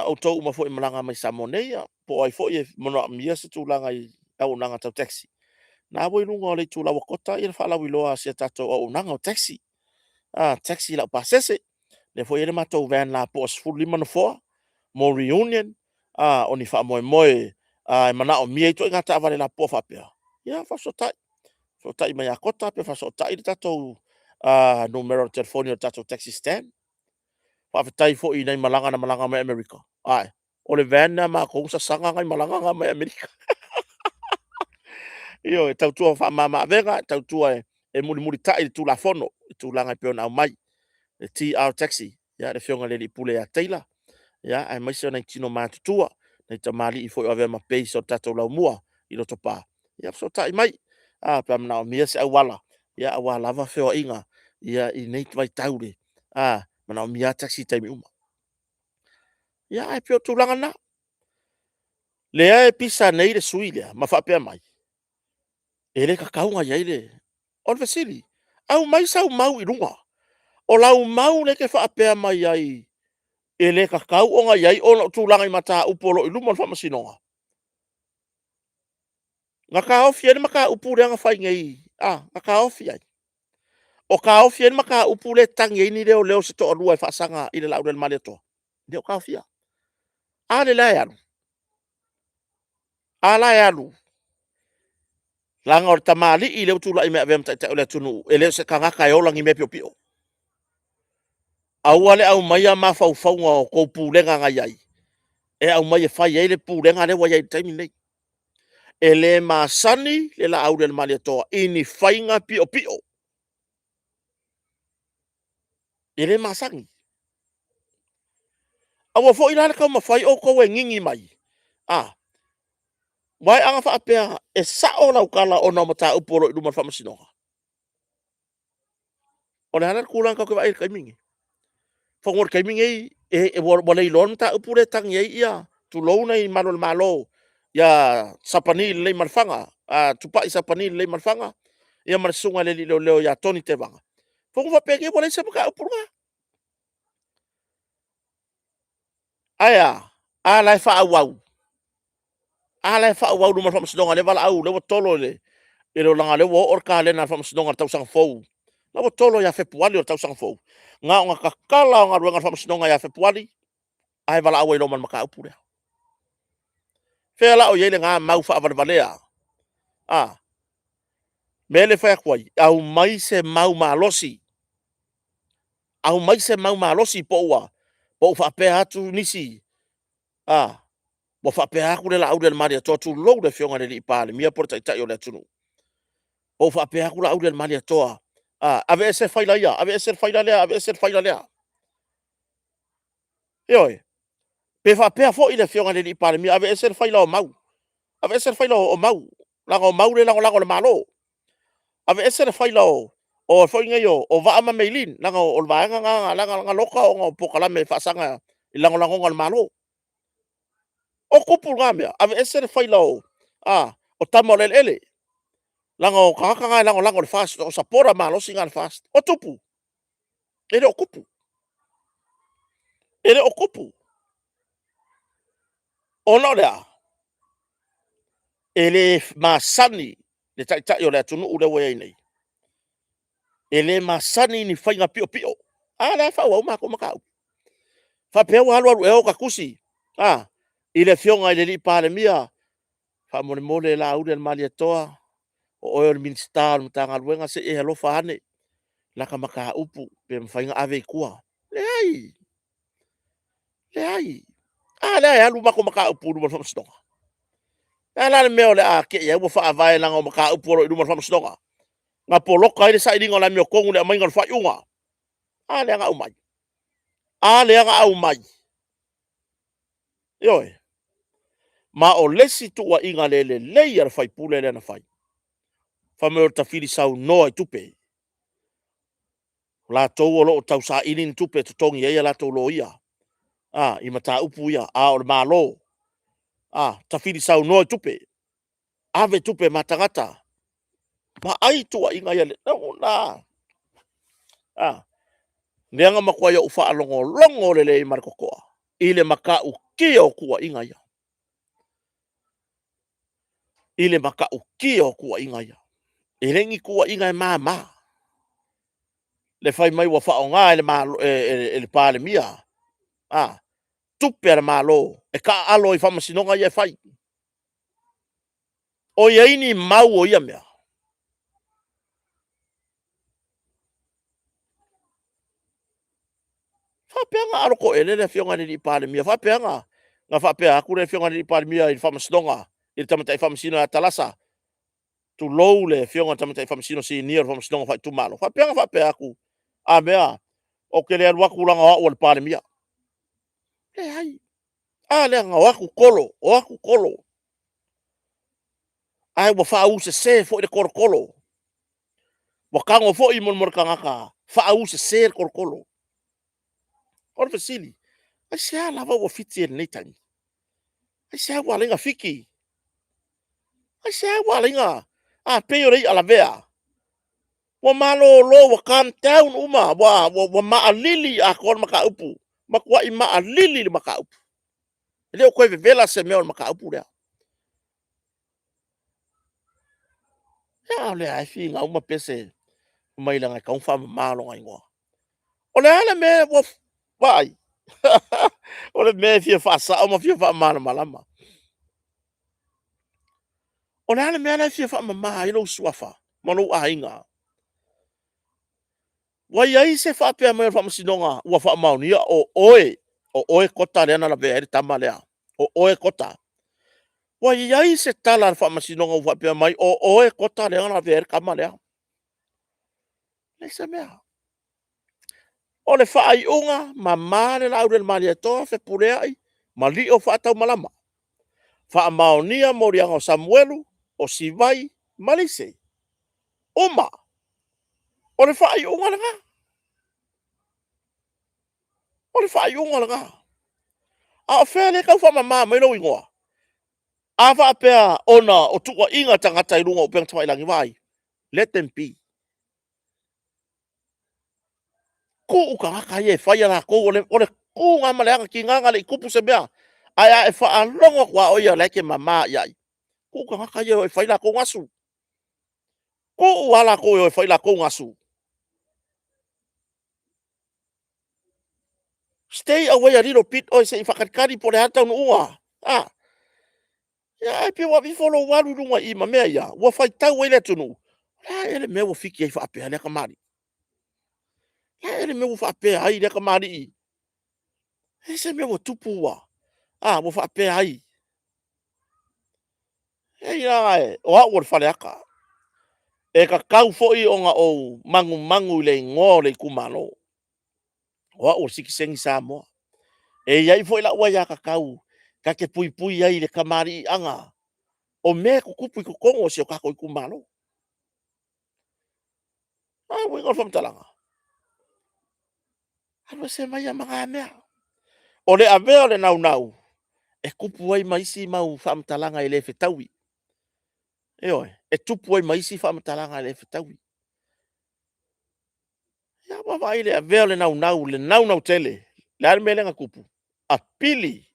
outou uma foi e malaga mai Samoa nei, po o ai foi e manaomia se tulaga i auaunaga tau taxi, o lena ua i luga o le itulau a Kota le faalauiloa a si a tatou auaunaga o taxi, taxi laupasese. O lea foi e i ai le matou van lapoa 15 nofoa mo reunion, o ni faamoemoe e manaomia ai ituaiga taavale lapoa faapea, ia faafesootai, fesootai mai ia Kota pe faafesootai le tatou numera o le telefoni o le tatou taxi stand. Faafetai foi i nai malaga na malaga mai Amerika, ae o le van lea a matou na sasaga nai malaga na mai Amerika. Ioe, e tautua faamama avega, e tautua e mulimulitai le Tulafono i tulaga e pei ona aumai. Le TR Taxi, le afioga i le alii pule ia Taylor, aemaise o nai tino matutua, nai tamalii foi o avea ma base o le tatou laumua i Lotopa, ia fesootai mai pe a manaomia se auala aua lava feoaiga i nei vaitau, manaomia lava taxi i taimi uma. Ia ae pei o le tulaga lena. Lea e pisa nei le sui usufono lea ma faapea mai, e le tatau ona i ai le... O le fesili, aumai sau mau i luga, o lau mau lea e te faapea mai ai e le tatau ona i ai ona o tulaga i mataupu o lo o i luma o le Faamasinoga? Na taofi ai le mataupu lea na fai nei, na taofi ai? O taofi ai le mataupu lea e tagi ai ni leoleo se toalua e faasaga i le Laaulialemalietoa? E le o taofia. A lea la e alu? A la e alu? Leaga o le tamalii lea ua tulai mai e avea ma taitai o le atunuu, e le o se tagata e ola i ni mea piopio. Aua le aumaia mafaufauga o tou pulega na i ai e aumai e fai ai le pulega lea ua i ai i le taimi lenei. E le masani le Laaulialemalietoa i ni faiga piopio. E le masani. Aua foi la le taumafai outou e gigi mai, a, aua ana faapea e sao lau tala ona o mataupu o lo o i luma o le Faamasinoga, o le a la le tulaga tatou te vaai ai i le taimi lenei? Semeamanu o le taimi lenei ua leiloa le mataupu lea e tagi ai ia, tulou nai malu o le Malo ia Sapani Lelei ma Lefaga, Tupai Sapani Lelei ma Lefaga, ia ma le susuga i le alii leoleo ia Tony Tevaga. Semeamanu faapenei ua leai se mataupu lena. Ae a? A la e faaauau. A la e faaauau i luma o le Faamasinoga, lea e valaau, lea ua tolo i le leaga o lea ua oo le kalena a le Faamasinoga i le tausaga fou. La ua tolo ia Fepuari o le tausaga fou. Na ona tatala lava o galuega a le Faamasinoga ia Fepuari, ae valaau ai loa ma le mataupu lea. Fea la o i ai lena mau faavalevalea? A, mea lea e fai atu ai, aumai se mau malosi, aumai se mau malosi po ua faapea atu nisi, a, ua faapea atu le Laaulialemalietoa, tulou le Afioga i le Palemia po o le Taitai o le atunuu, po ua faapea atu Laaulialemalietoa, a, aveese faila ia, aveese le faila lea, aveese le faila lea. Ioe. Pe faapea foi le Afioga i le Palemia, aveese le faila o Mau, aveese le faila o Mau, leaga o Mau lea e lagolago i le Malo. Aveese le faila o foi nei o Vaa ma Meilin, leaga o le vaega lena na loka ona o polokalame e faasaga i lagolagoga a le Malo. O tupu na mea, aveese le faila o Tama o le Eleele, leaga o tagata na e lagolago i le FAST, o sapota malosi na a le FAST. O tupu? E le o tupu. E le o tupu. Ona o le a? E le masani le Taitai o le atunuu lea ua i ai nei, e le masani i ni faiga piopio. A lea e faaauau matou mataupu. Faapea ua alu alu ea ota tusi i le Afioga i le Palemia, faamolemole Laauli ma le Malietoa, O oe o le Minisita o le Matagaluega, se i e alofa ane laka mataupu pe mafai ona ave i tua. Leai, leai. A lea e alu matou mataupu i luma o le faamasinoga. O le a la le mea o le a te i ai ua faavae leaga o mataupu o lo o i luma o le faamasinoga, na poloka ai le sailiga o le amiotonu i le aumaiga o le faaiuga. A lea na aumai? A lea na aumai? Ioe. Ma o le isi tuuaiga le lelei a le faipule lea na fai, fai mai o le tafili saunoa i tupe. O latou o lo o tausaili ni tupe e totogi ai a latou loia i mataupu ia, a o le Malo, tafili saunoa i tupe, ave tupe ma tagata. Vaai tuuaiga ia, lea na matuai ou faalogologo lelei ma le totoa i le matautia o tuuaiga ia. I le matautia o tuuaiga ia. E le ni tuuaiga e mama. Le fai mai ua faaaoga e le Palemia tupe a le Malo e taaalo ai i faamasinoga ia e fai. O i ai ni mau o ia mea? Faapea na alo toele le afioga i le Palemia, faapea na faapea atu le afioga i le Palemia i le faamasinoga i le tamaitai faamasino ia Talasa, tulou le afioga i le tamaitai faamasino sinia o le faamasinoga faaitumalo, faapea na faapea atu, a mea, ou te le alu atu leaga o au o le Palemia. Leai. A lea na o atu tolo, o atu tolo. Ae ua faausese foi le tolotolo. Ua tago foi mo le tagata faausese le tolotolo. O le fesili, aisea lava ua fiti ai i lenei taimi? Aisea ua ala ai ona fiki? Aisea ua ala ai ona… a pei o le i'a lavea, ua malolo ua calm down uma, ua maalili atoa le mataupu, matuai maalili le mataupu. E le o toe vevela se mea o le mataupu lea. A o lea lava e finau ma pese mai leaga e tatau ona faamama lona igoa. O le a le mea ua… Vaai, o le mea e fia faasao ma fia faamalamalama. O le a le mea la e fia faamama ai lou suafa ma lou aiga? Ua i ai se faapea mai o le faamasinoga ua faamaonia o oe, o oe Kota lea na lavea ai le tama lea, o oe Kota. Ua i ai se tala a le faamasinoga ua faapea mai, o oe Kota lea na lavea ai le tama lea? Leai se mea. O le faaiuga, mama le Laaulialemalietoa Fepuleai ma Lio Faataumalama. Faamaonia moliaga o Samuelu, o Sivai ma Lise. Uma. O le faaiuga lena. O le faaiuga lena. A o fea lea e tau faamama mai lou igoa? A faapea ona o tuuaiga tagata i luga o upega tafailagi, vaai, let them be. Tuu tagata ia e fai a latou, o le tu lena ma le aga, tiga ona le i tupu se mea, ae a e faalogo atu lava o ia o la e te mama i ai, tuu tagata ia e o e fai latou gasu. Tuu lava latou e o e fai latou gasu. Stay away a little bit oe se i faatalitali po o le a le taunuuga. A, ia ae pei ua aveifo lou alu i luga i i ma mea ia, ua faitau ai le atunuu, o le a ea le mea ua fiki ai faapea lea tamalii? O le a ea le mea ua faapea ai lea tamalii? E leai se mea ua tupu ua, a, ua faapea ai. Ei, a, o au o le Faleata, e tatau foi ona ou manumanu i le igoa o le itumalo. O au o le sitiseni Samoa. E i ai foi lau aiatatau ta te puipui ai i le tamaliiaga o mea e tutupu i totonu o si o tatou itumalo. O le uiga o le faamatalaga, alu ese mai ia ma na mea. O le avea o le naunau e tupu ai ma isi mau faamatalaga e le fetaui. Ioe, e tupu ai ma isi faamatalaga e le fetaui. Ia vaavaai i le avea o le naunau, le naunau tele. O le a le mea lea na tupu? Apili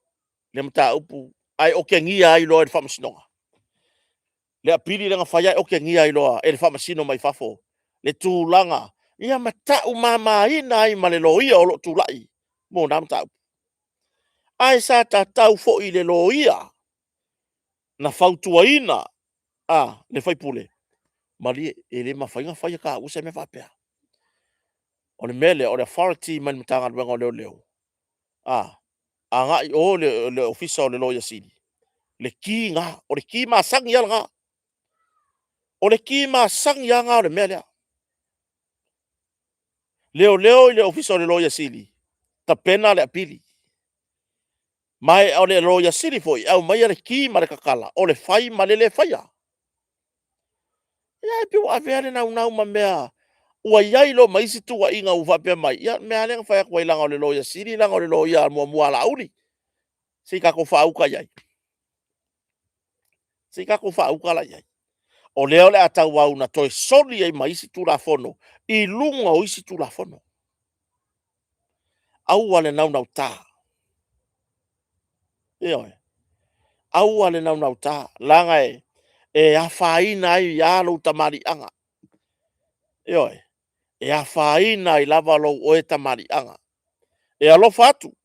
le mataupu ae otegia ai loa e le faamasinoga. Le apili lea na fai ae otegia ai loa e le faamasino mai fafo le tulaga, ia ma tau mamaina ai ma le loia o lo o tulai mo na mataupu. Ae sa tatau foi i le loia na fautuaina le faipule. Malie, e le mafai ona faia taua se mea faapea. O le mea lea, o le authority mai le Matagaluega o Leoleo, a, agai i o le Ofisa o le Loia Sili, le ki lena, o le ki masani lava lena. O le ki masani lava lena o le mea lea. Leoleo i le Ofisa o le Loia Sili, tapena le apili. Ma o le Loia Sili foi e aumaia le ki ma le tatala o le fai ma le le faia. Ia ae pei ua avea le naunau ma mea ua i ai loa ma isi tuuaiga ua faapea mai, ia o le mea lava lea na fai atu ai leaga o le Loia Sili leaga o le loia muamua a Laauli. Se i tatou faauta i ai. Se i tatou faauta la i ai. O lea o le a tauau ina toe soli ai ma isi Tulafono i luga o isi Tulafono. Aua le naunauta. Ioe. Aua le naunauta, leaga e afaina ai lava lou tamaliiaga. Ioe. E afaina ai lava lou oe tamaliiaga. E alofa atu,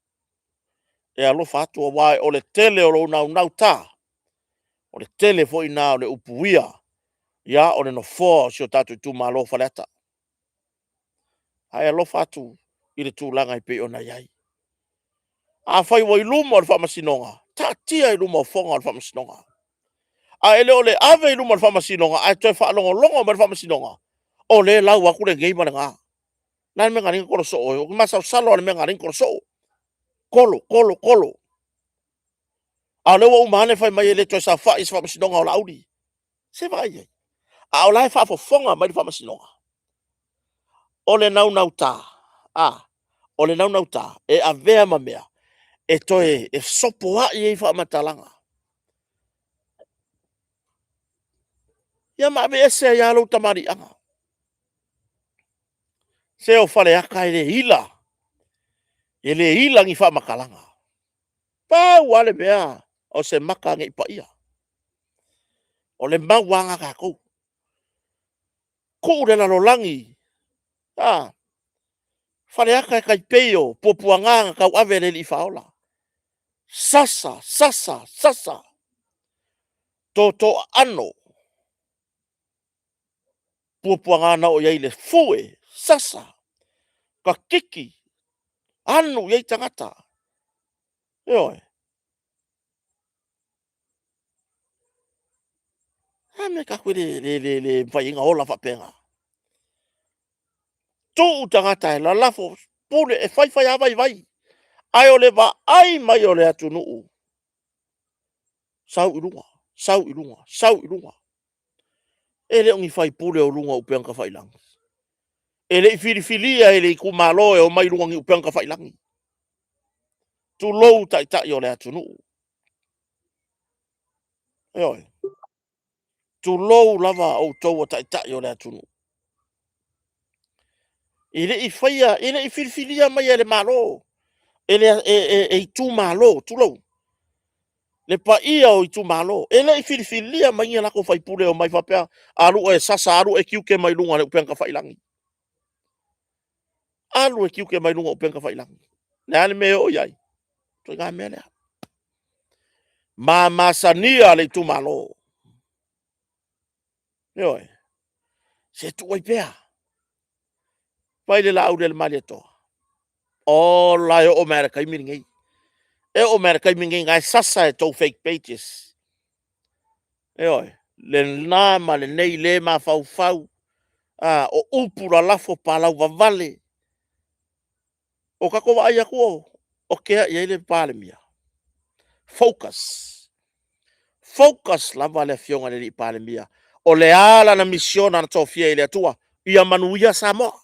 e alofa atu aua o le tele o lou naunauta, o le tele foi lena o le upuia ia o le nofoa o si o tatou itumalo o Faleata. Ae alofa atu i le tulaga e pei ona i ai. Afai ua i luma o le faamasinoga, taatia i luma o fofoga o le faamasinoga. Ae le o le ave i luma o le faamasinoga ae toe faalogologo mai le faamasinoga, o lea e lau atu lenei ma lena. O le a le mea na ala ai ona kolo soo oe? Ou te masalosalo lava i le mea na ala ai ona kolo soo. Kolo, kolo, kolo. A o lea ua uma ane fai mai e le toe saofai i se faamasinoga o Laauli. Se vaai i ai. A o la e faafofoga mai le faamasinoga. O le naunauta, a, o le naunauta e avea ma mea e toe e fesopoai ai faamatalaga. Ia ma aveese ai lava lou tamaliiaga. Se o Faleata e le ila, e le ila ni faamatalaga. Pau lava le mea, o se mata ne i paia. O le mau lava lena a tatou. Tuu le lalolagi, a, Faleata e tai pei o puapuaga na tauave e le Alii Faaola. Sasa, sasa, sasa, toto aano puapuaga na oo i ai le fue, sasa, tatiki, anu i ai tagata. Ioe. A mea tatou te le mafai ai ona ola faapena? Tuu tagata e lalafo pule, e fai fai lava vaivai, ae o le vaai mai o le atunuu, sau i luga, sau i luga, sau i luga. E le o ni faipule o luga o upega tafailagi. E le i filifilia e le itumalo e omai i luga o ni upega tafailagi. Tulou Taitai o le atunuu. Ioe. Tulou lava outou o Taitai o le atunuu. E le i faia, e le i filifilia mai e le Malo, e itumalo, tulou, le paia o itumalo, e le i filifilia mai ni a latou faipule e omai faapea, alu oe e sasa, alu oe e tiute mai luga o le upega tafailagi. Alu e tiute mai luga o upega tafailagi. O le a le mea e oo i ai? Ituaiga mea lea. Mamasania le itumalo. Ioe. Se tuu ai pea. Fai le Laauli a le Malietoa. Ola e oo mai le taimi lenei. E oo mai le taimi lenei, na e sasa e tou fake pages. Ioe, lena ma lenei le mafaufau, a, o upu lalafo palauvavale. O tatou vaai atu o tea i ai le Palemia. Focus. Focus lava le afioga i le Palemia. O le a lana misiona na tofia e le Atua? Ia manuia Samoa.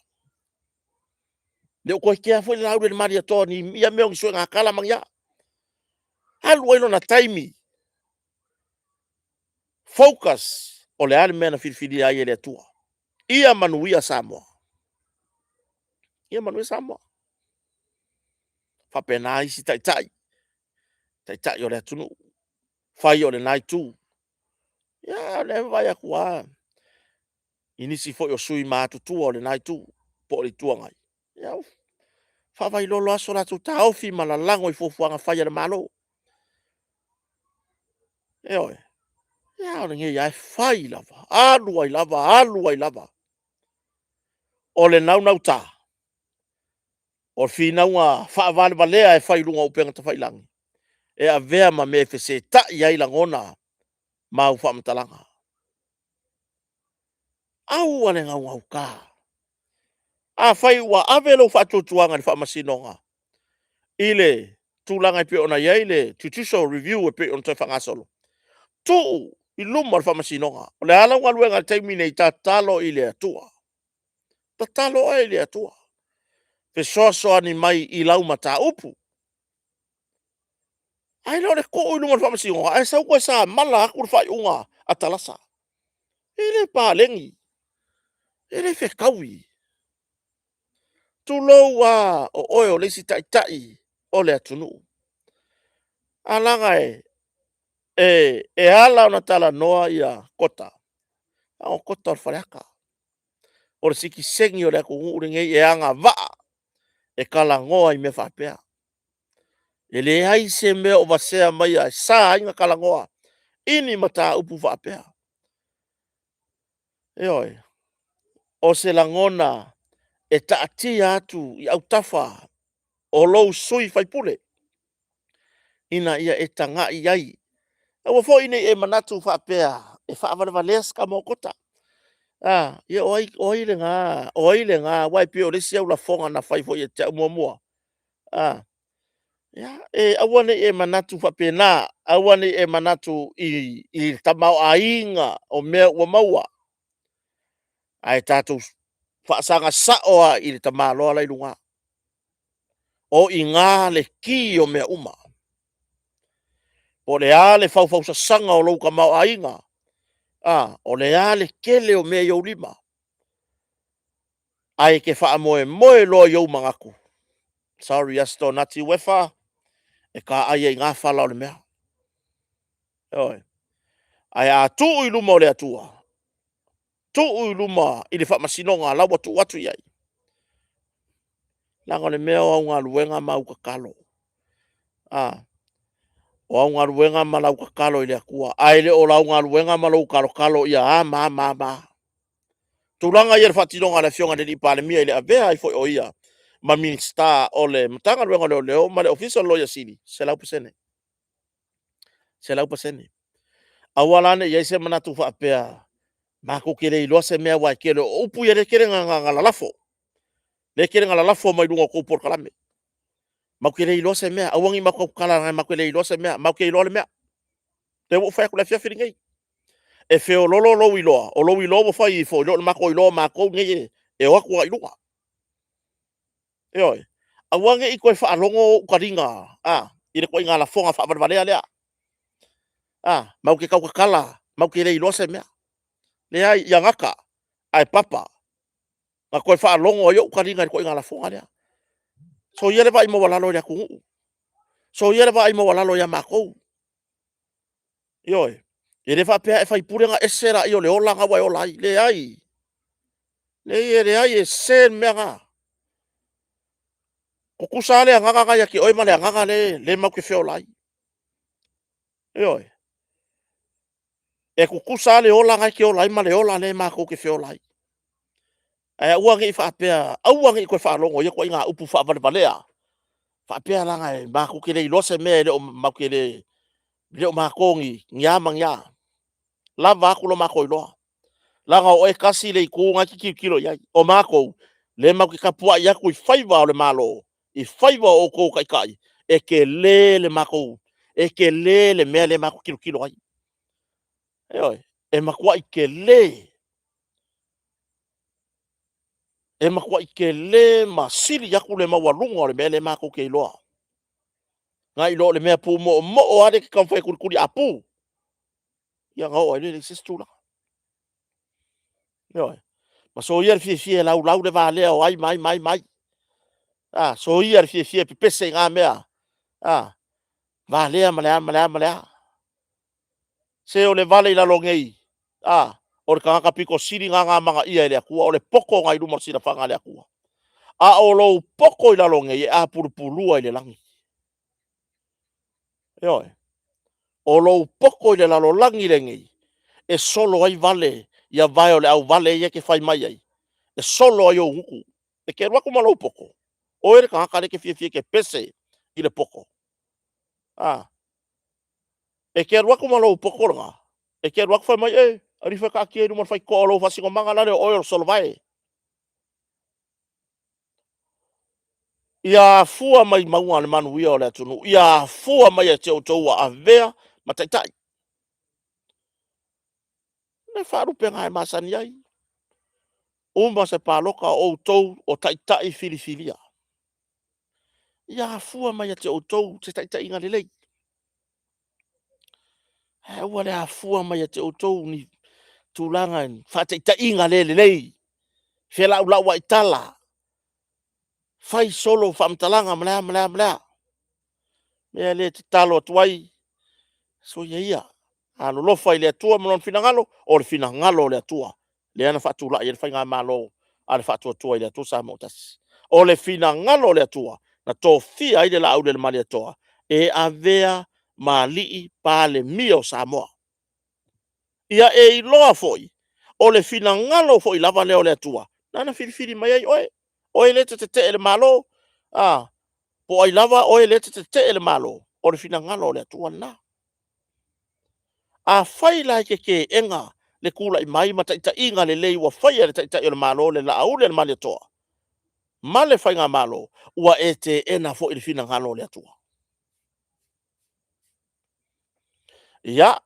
Le o toe kea foi le Laauli a le Malietoa ni ia mea o ni suegatala tala ma ni a. Alu ai lona taimi. Focus. O le a le mea na filifilia ai e le Atua? Ia manuia Samoa. Ia manuia Samoa. Faapena isi taitai, taitai o le atunuu, fai o lena itu. Ia, o lea e vaai atu lava i nisi foi o sui matutua o lena itu, po o le Itu Agai, ia, faavailolo lava so latou taofi ma lalago i fuafuaga fai a le Malo. Ioe. Ia, o lenei lava e fai lava, alu ai lava, alu ai lava. O le naunauta, o le finauga faavalevalea e fai i luga o upega tafailagi, e avea ma mea e fesetai ai lagona ma au faamatalaga. Aua le naunauta. Afai ua ave lou faatuatuaga i le Faamasinoga i le tulaga e pei ona i ai le Judicial Review e pei ona toe faagasolo, tuu i luma o le Faamasinoga. O le a lau galuega i le taimi nei? Tatalo i le Atua. Tatalo oe i le Atua, fesoasoani mai i lau mataupu. Ae le o le tuu i luma o le Faamasinoga, ae sau toe samala atu le faaiuga a Talasa. E le paleni, e le fetaui. Tulou lava, o oe o le isi taitai o le atunuu. Ae leaga e ala ona talanoa ia Kota, o Kota o le faleata. O le sitiseni o le atunuu lenei e agavaa e talanoa i mea faapea. E leai se mea o vasea maia e sa ai ona talanoa i ni mataupu faapea. Ioe. O se lagona e taatia atu i autafa o lou sui usufono ina ia e tagai i ai. Aua foi ne i e manatu faapea e faavalevalea si tama o Kota. A, ia o ai lena? O ai lena? Aua e pei o le isi au lafoga na fai foi ia te au muamua. A, ia, aua ne i e manatu faapena, aua ne i e manatu i le tamaoaiga o mea ua maua, ae tatou faasaga sao lava i le tamaloa la e i luga. O i ina le ki o mea uma. Po o le a le faufausasaga o lou tamaoaiga, a, o le a le tele o mea i ou lima, ae e te faamoemoe loa i ou manatu, sorry Aso Toonati Uefa, e ta ai ai i ina fala o le mea. Ioe. Ae a tuu i luma o le Atua, tuu i luma i le faamasinoga la ua tuu atu i ai, leaga o le mea o au galuega ma au tatalo. A, o au galuega ma lau tatalo i le Atua, ae le o lau galuega ma lou talotalo ia a ma a ma a ma a. Tulaga ia i le faatinoga a le Afioga i le Palemia i le avea ai foi o ia ma Minisita o le Matagaluega o Leoleo ma le Ofisa o le Loia Sili, 100%. 100%. Aua la ne i i ai se manatu faapea matou te le iloa se mea aua e tele o upu ia lea e tele na lalafo. Lea e tele na lalafo mai luga o tou polokalame. Matou te le iloa se mea, aua ne i matou tautala leaga matou te le iloa se mea, matou te iloa le mea. Lea ua ou fai atu i le afiafi lenei. E feololo lou iloa, o lou iloa ua fai ifo i lo le matou iloa o matou nei e o atu agai i luga. Ioe. Aua ne i toe faalogo ou taliga a, i le ituaiga lafoga faavalevalea lea. A, matou te tautatala, matou te le iloa se mea. Leai, ia gata, ae papa. Na toe faalogo ai ou taliga i le ituaiga lafoga lea. Soia le vaai maualalo i le atunuu. Soia le vaai maualalo ia matou. Ioe. E le faapea a e faipule ona ese lea o le ola na ua e ola ai. Leai. Leai, e leai, e sese le mea lena. Tutusa lava le agaga lena ia te oe ma le agaga lea matou te feola ai. Ioe. E tutusa lava le ola lena e te ola ai ma le ola lea matou te feola ai. Ae aua ne i faapea, aua ne i toe faalogo i ia ituaiga upu faavalevalea, faapea leaga e matou te le iloa se mea, e le o matou te le, e le o matou ni a ma ni a. Lava atu lo matou iloa. Leaga o oe tasi le itu lena e te tilotilo i ai. O matou, lea matou te tapuai atu i faiva o le Malo, i faiva o outou o taitai, e tele le matou, e tele le mea lea matou te tilotilo ai. Ioe, e matuai tele. E matuai tele ma sili atu le maualuga o le mea lea matou te iloa. Nai lo o le mea pumoomoo lava lea e te taumafai e tulituliapu, ia ona oo ai lea i se isi tulaga. Ioe. Ma soia le fiafia e laulau le va lea o ai ma ai ma ai ma ai. A, soia le fiafia e pepese i na mea. A, va lea ma le a ma le a ma le a. Se o le vale i lalo nei, a, o le tagata pito sili lena na amanaia e le Atua, o le poto lena i luma o le silafaga a le Atua. A o lou poto i lalo nei, e apulupulua i le lagi. Ioe. O lou poto i le lalolagi lenei, e solo ai vale ia vae o le auvale ia e te fai mai ai, e solo ai ou gutu. E te alu atu ma lou poto, oe le tagata lea e te fiafia e te pese i le poto. A, e te alu atu ma lou poto lena, e te alu atu fai mai, e, alu ifo e taatia i luma o le faitotoa o lou faasinomaga lale o oe o le solovae. Ia afua mai mauga le manuia o le atunuu, ia afua mai ia te outou ua avea ma taitai. Le faalupega e masani ai. Uma se palota o outou o taitai filifilia. Ia afua mai ia te outou se taitaiga lelei. Ae aua le afua mai ia te outou ni tulaga faataitaiga le lelei, felaulau ai tala, fai solo faamatalaga ma le a ma le a ma le a. Mea lea e tatalo atu ai, soia ia, alolofa i le Atua ma lona finagalo, o le finagalo o le Atua lea na faatulai ai le faigamalo a le Faatuatua i le Atua Samoa ua Tasi. O le finagalo o le Atua na tofia ai le Laaulialemalietoa e avea ma alii Palemia o Samoa. Ia e iloa foi, o le finagalo foi lava lea o le Atua, na na filifili mai ai oe. Oe lea e te tetee i le Malo, a, po o ai lava oe lea e te tetee i le Malo, o le finagalo o le Atua lena. Afai la e te teena le tulai mai ma taitaiga lelei ua faia e le Taitai o le Malo le Laaulialemalietoa ma le Faigamalo, ua e teena foi le finagalo o le Atua. Ia,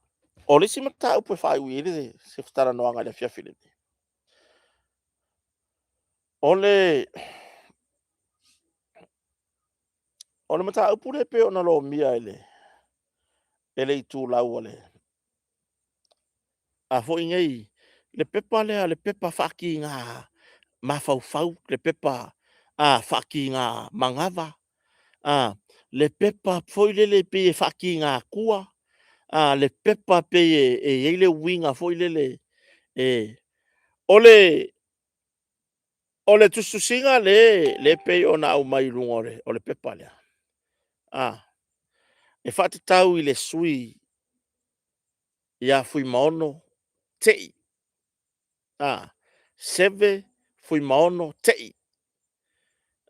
o le isi mataupu e faaiu i ai se talanoaga i le afiafi lenei, o le mataupu lea e pei ona lomia e le itulau a le a foi nei, le pepa lea, le pepa faatiga mafaufau, le pepa faatiga manava, le pepa foi lele pei e faatiga atua, le pepa pei e i ai le uiga foi lele e... O le tusitusiga lea e pei ona aumai i luga o le pepa lea, e faatatau i le sui ia Fuimaono Tei, Seve Fuimaono Tei,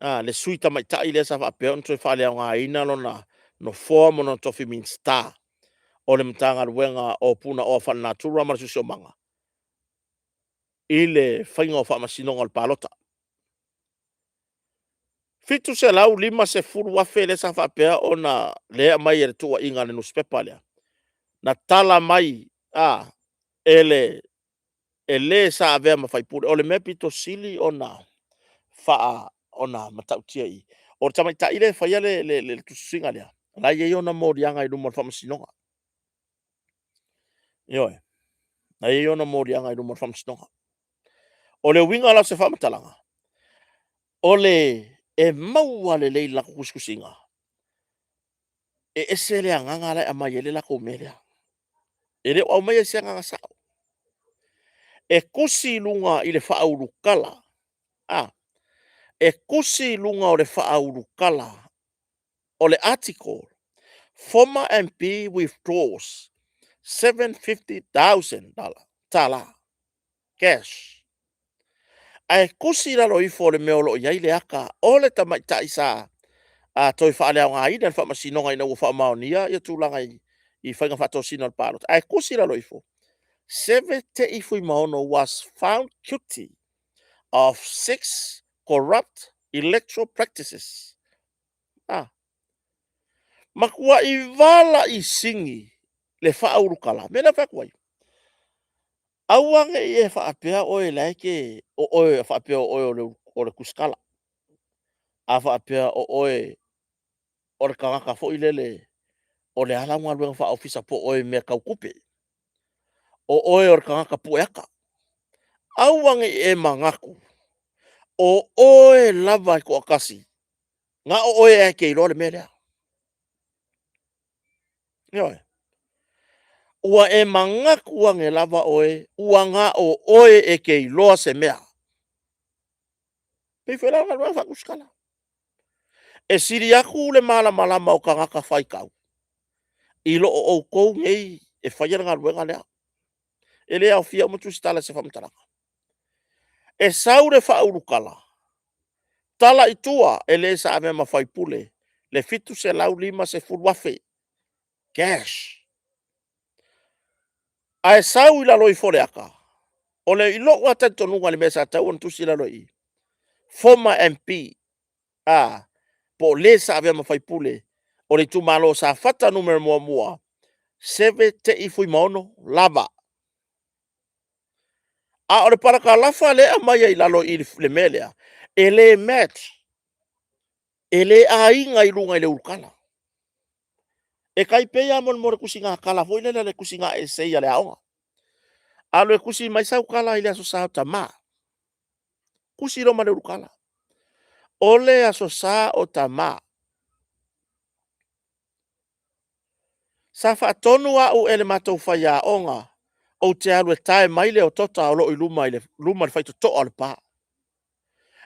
le sui tamaitai lea sa faapea ona toe faaleaogaina lona nofoa ma lona tofi Minisita o le Matagaluega o Punaoa Faalenatura ma le Siosiomaga i le faiga o faamasinoga o le palota. $750,000 lea sa faapea ona lea e aumai e le tuuaiga a le nusipepa lea, na tala mai e le sa avea ma faipule. O le mea pito sili ona matautia i i, o le tamaitai lea e faia le tusitusiga lea, o la e i ai ona moliaga i luma o le faamasinoga. Ioe, o la e i ai ona moliaga i luma o le faamasinoga. O le uiga la o se faamatalaga, o le e maua lelei i le latou tusitusiga, e ese le agaga la e aumai ai le latou mea lea. E le o aumaia i se agaga sao. E tusi i luga i le faaulutala, e tusi i luga o le faaulutala o le article, former MP withdraws $750,000 tala cash. Ae tusi i lalo ifo o le mea o lo o i ai le ata o le tamaitai sa toe faaleaogaina le faamasinoga ina ua faamaonia ia tulaga i faiga faatosina o le palota, ae tusi i lalo ifo, Seve Tei Fuimaono was found guilty of 6 corrupt electoral practices. Matuai valai sini le faaulutala. Mea lea e fai atu ai, aua ne i e faapea oe la e te, o oe faapea o oe o le tusitala. A faapea o oe o le tagata foi lele o le a lau galuega faa-ofisa po o oe i mea tau tupe, o oe o le tagata pue ata. Aua ne i e manatu o oe lava e toatasi, na o oe lava e te iloa le mea lea. Ioe. Ua e manatu ane lava oe ua na o oe e te iloa se mea. E pei foi la o galuega faa-tusitala. E sili atu le malamalama o tagata faitau i lo outou nei e faia le galuega lea. E le aofia uma tusitala i se faamatalaga. E sau le faaulukala, tala i tua e le sa avea ma faipule le $750,000 cash. Ae sau i lalo ifo o le aka, o le i lou lava talitonuga i le mea sa tatau ona tusi i lalo i i, former MP, a, po o le sa avea ma faipule o le itumalo o Safata 1, Seve Tei Fuimaono lava. A o le parakalafa lea e aumai ai i lalo i le mea lea, e le match, e le aiga i luga i le ulukala. E tai pei lava mo le tusiga tala foi lele, le tusiga essay a le aoga. Alu e tusi mai sau tala i le Aso Sa o Tama, tusi loa ma le ulukala. O le Aso Sa o Tama, sa faatonu au e le matou faiaoga ou te alu e tae mai le otota o lo o i luma i le faitotoa o le pa.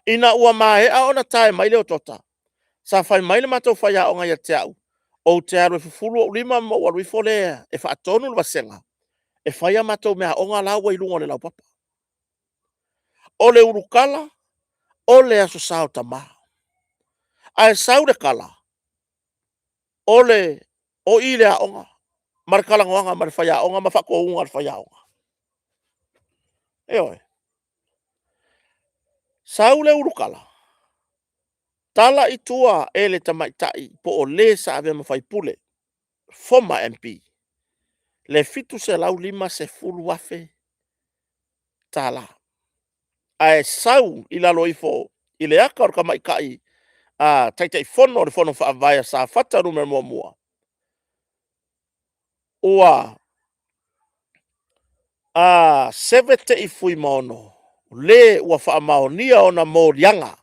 Ina ua maea ona tae mai le otota, sa fai mai le matou faiaoga ia te au, ou te alu e fufulu ou lima ma ou alu ifo lea e faatonu le vasega e fai a matou meaaoga la ua i luga o le laupapa. O le ulukala, o le Aso Sa o Tama. Ae sau le tala, o i i le aoga ma le talanoaga ma le faiaoga ma faatonuga a le faiaoga. Ioe. Sau le ulukala, tala i tua e le tamaitai po o le sa avea ma faipule, former MP, le $750,000. Ae sau i lalo ifo i le aka o le tamaitai Taitaifono o le Fono Faavae a Safata 1, ua Seve Tei Fuimaono, le ua faamaonia ona moliaga,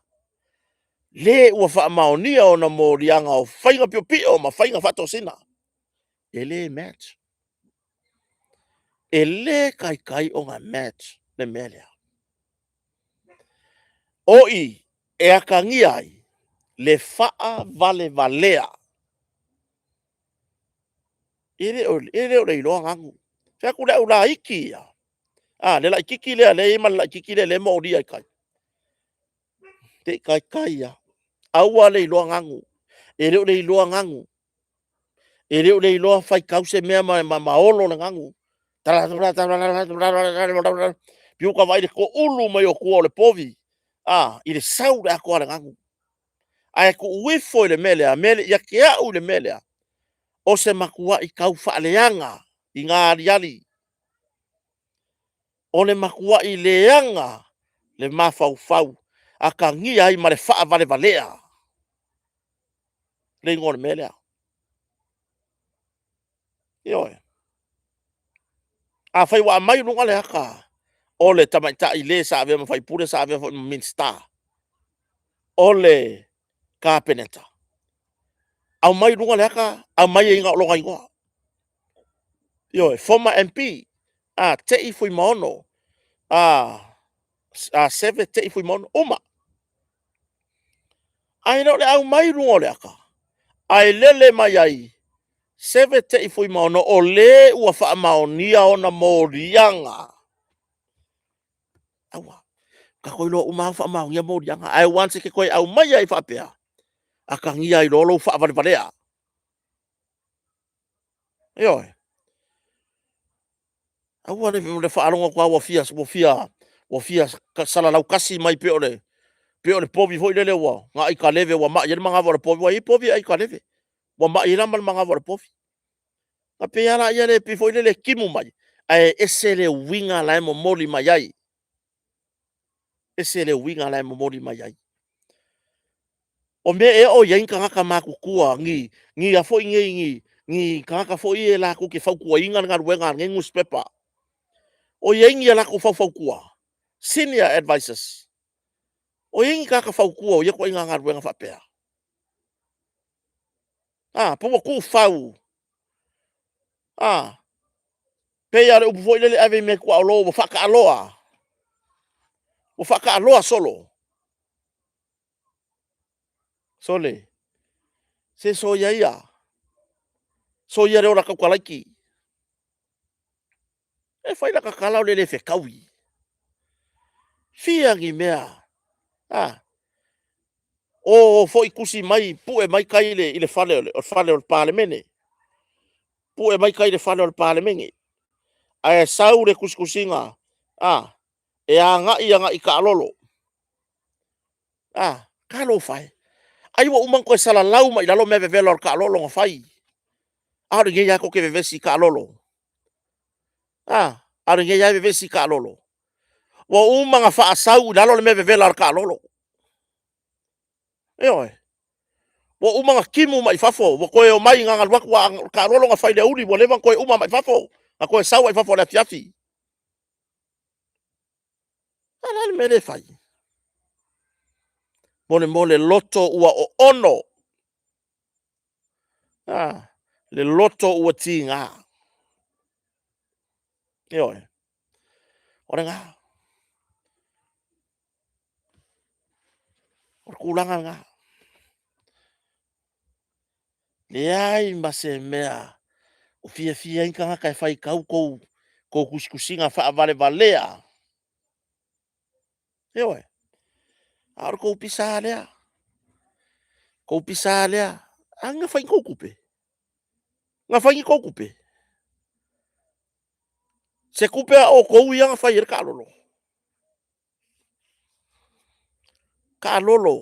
le ua faamaonia ona moliaga o faiga piopio ma faiga faatosina. E le match. E le taitai ona match le mea lea. O i e atagia ai le faavalevalea. E le o le iloa ganu. Fai atu le au laiti ia, a, le laititi lea e i ai ma le laititi lea e molia i tai. Se i taitai lava, aua le iloa ganu. E le o le iloa ganu. E le o le iloa faitau se mea ma olo le ganu. Fiu ta vaai i le toulu mai o tua o le povi a, i le sau i le atoa o le ganu. Ae tuu ifo i le mea lea, ia te au i le mea lea, o se matuai tau faaleaga i na aliali. O le matuai leaga le mafaufau, atagia ai ma le faavalevalea le igoa o le mea lea. Ioe. Afai ua aumai i luga le ata o le tamaitai le sa avea ma faipule, sa avea foi ma Minisita o le Kapeneta, aumai i luga le ata, aumai ai na o lona igoa. Ioe, former MP, a Tei Fuimaono, a Seve Tei Fuimaono, uma. Ae le o le aumai i luga o le ata, ae lele mai ai, Seve Tei Fuimaono, o le ua faamaonia ona moliaga. Aua, tatou iloa uma lava ua faamaonia moliaga. Ae once e te toe aumaia ai faapea, atagia ai loa lou faavalevalea. Ioe. Aua le faalogo atu lava ua fia salalau tasi mai pei o le povi foi lele ua na aitaleve ua mai ai le manava o le povi. Ua i ai povi e aitaleve, ua mai ai la ma le manava o le povi. Na pei lava lea, pei foi lele e timu mai, ae ese le uiga la e momoli mai ai. Ese le uiga la e momoli mai ai. O mea ea o i ai ni tagata matutua, ni ni a foi nei, ni ni tagata foi ia latou te fautuaina le galuega a lenei nusipepa. O i ai ni a latou faufautua, senior advisers. O i ai ni tagata fautua o ia ituaiga galuega faapea? A, pe ua tuufau? A, pei lava o le upu foi lele e ave i meatuaolo ua faataaloa, ua faataaloa solo. Sole, se soia ia, soia le ola tautalaiti. E fai laka tala o le le fetaui. Fia ni mea. A. O foi tusi mai, pue mai tai i le fale o le fale o le Palemene. Pue mai tai i le fale o le Palemene. Ae sau le tusitusiga, a, e agai agai i taalolo. A, talofa e. Ai ua uma ona toe salalau mai i lalo mea vevela o le taalolo na fai. A o lenei lava tou te vevesi i taalolo. A, a o lenei lava e vevesi i taalolo. Ua uma ona faasau i lalo le mea vevela a le taalolo. Ioe. Ua uma ona timu mai i fafo, ua toe omai na ona alu atu o le taalolo na fai i le aoauli ua leva ona toe uma mai i fafo, na toe sau ai i fafo i le afiafi. A o le a le mea lea e fai? Mo le loto ua oono, a, le loto ua tiga. Ioe, o lena. O le tulaga lena. Leai ma se mea o fiafia ai ni tagata e faitau tou tusitusiga faavalevalea. Ioe. A o le tou pisa lava lea. Tou pisa lava lea. A na fai ni tou tupe? Na fai ni tou tupe? Se tupe a outou ia na fai ai le taalolo? Taalolo,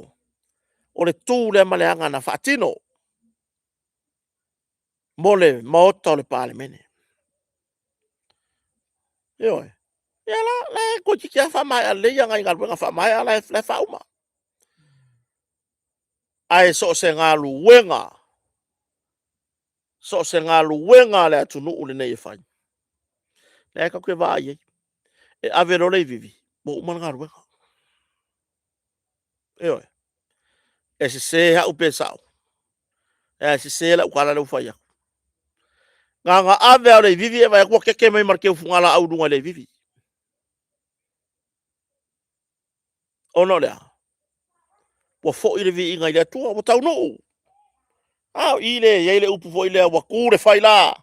o le tu lea ma le aga na faatino mo le Maota o le Palemene. Ioe. Ia la, la e toeitiiti lava faamaea lelei ana galuega faamaea la e faauma. Ae so o se galuega, so o se galuega a le atunuu lenei e fai, lea tatou te vaai i ai, e ave loa le iviivi, ua uma le galuega. Ioe. E sese au pe sao, ae sese lau tala lea ua fai atu. Na ona ave lava o le iviivi e vaai atu ua keke mai ma le teu fugalaau i luga i le iviivi. Ona o le a? Ua foi le viiga i le Atua, ua taunuu. A o i lea e i ai le upu foi lea, ua tu le faila,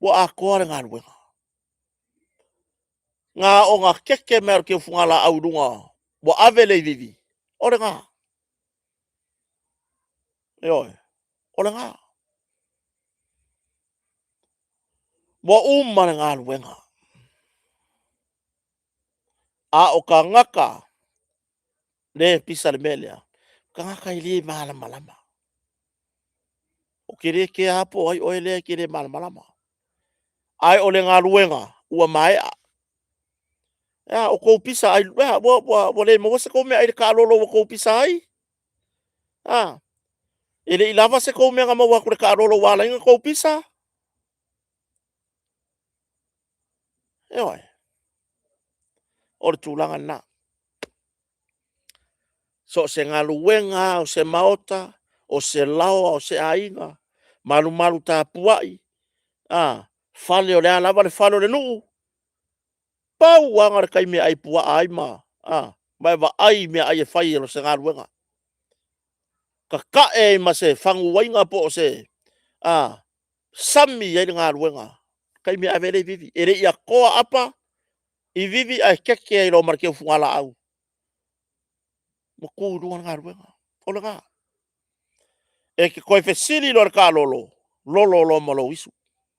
ua atoa le galuega. Na ona keke mai lava o le teu fugalaau i luga, ua ave le iviivi, o lena. Ioe, o lena. Ua uma le galuega. A o tagata lea e pisa le mea lea, o tagata e le malamalama. Ou te le kea po o ai oe lea e te le malamalama. Ae o le galuega ua maea. Ea, o tou pisa ai, ea, ua le maua se tou meaai i le taalolo ua tou pisa ai? A, e le i lava se tou mea na maua atu i le taalolo ua ala ai ona tou pisa? Ioe. O le tulaga lena. So o se galuega lava o se maota, o se laoa, o se aiga, malumalu tapuai, a, fale o le a lava le fale o le nuu, pau lava na o le taimi e ai puaa ai ma, a, ma e vaai i meaai e fai e se galuega. Tatae ai ma se faguaiga po o se, a, sami ai le galuega, taimi e ave ai le iviivi. E le i atoa apa iviivi ae keke ai loa ma le teu fugalaau. Ua tu i luga le galuega. O lena. E te toe fesili loa i le taalolo, lolo loa ma lou isu.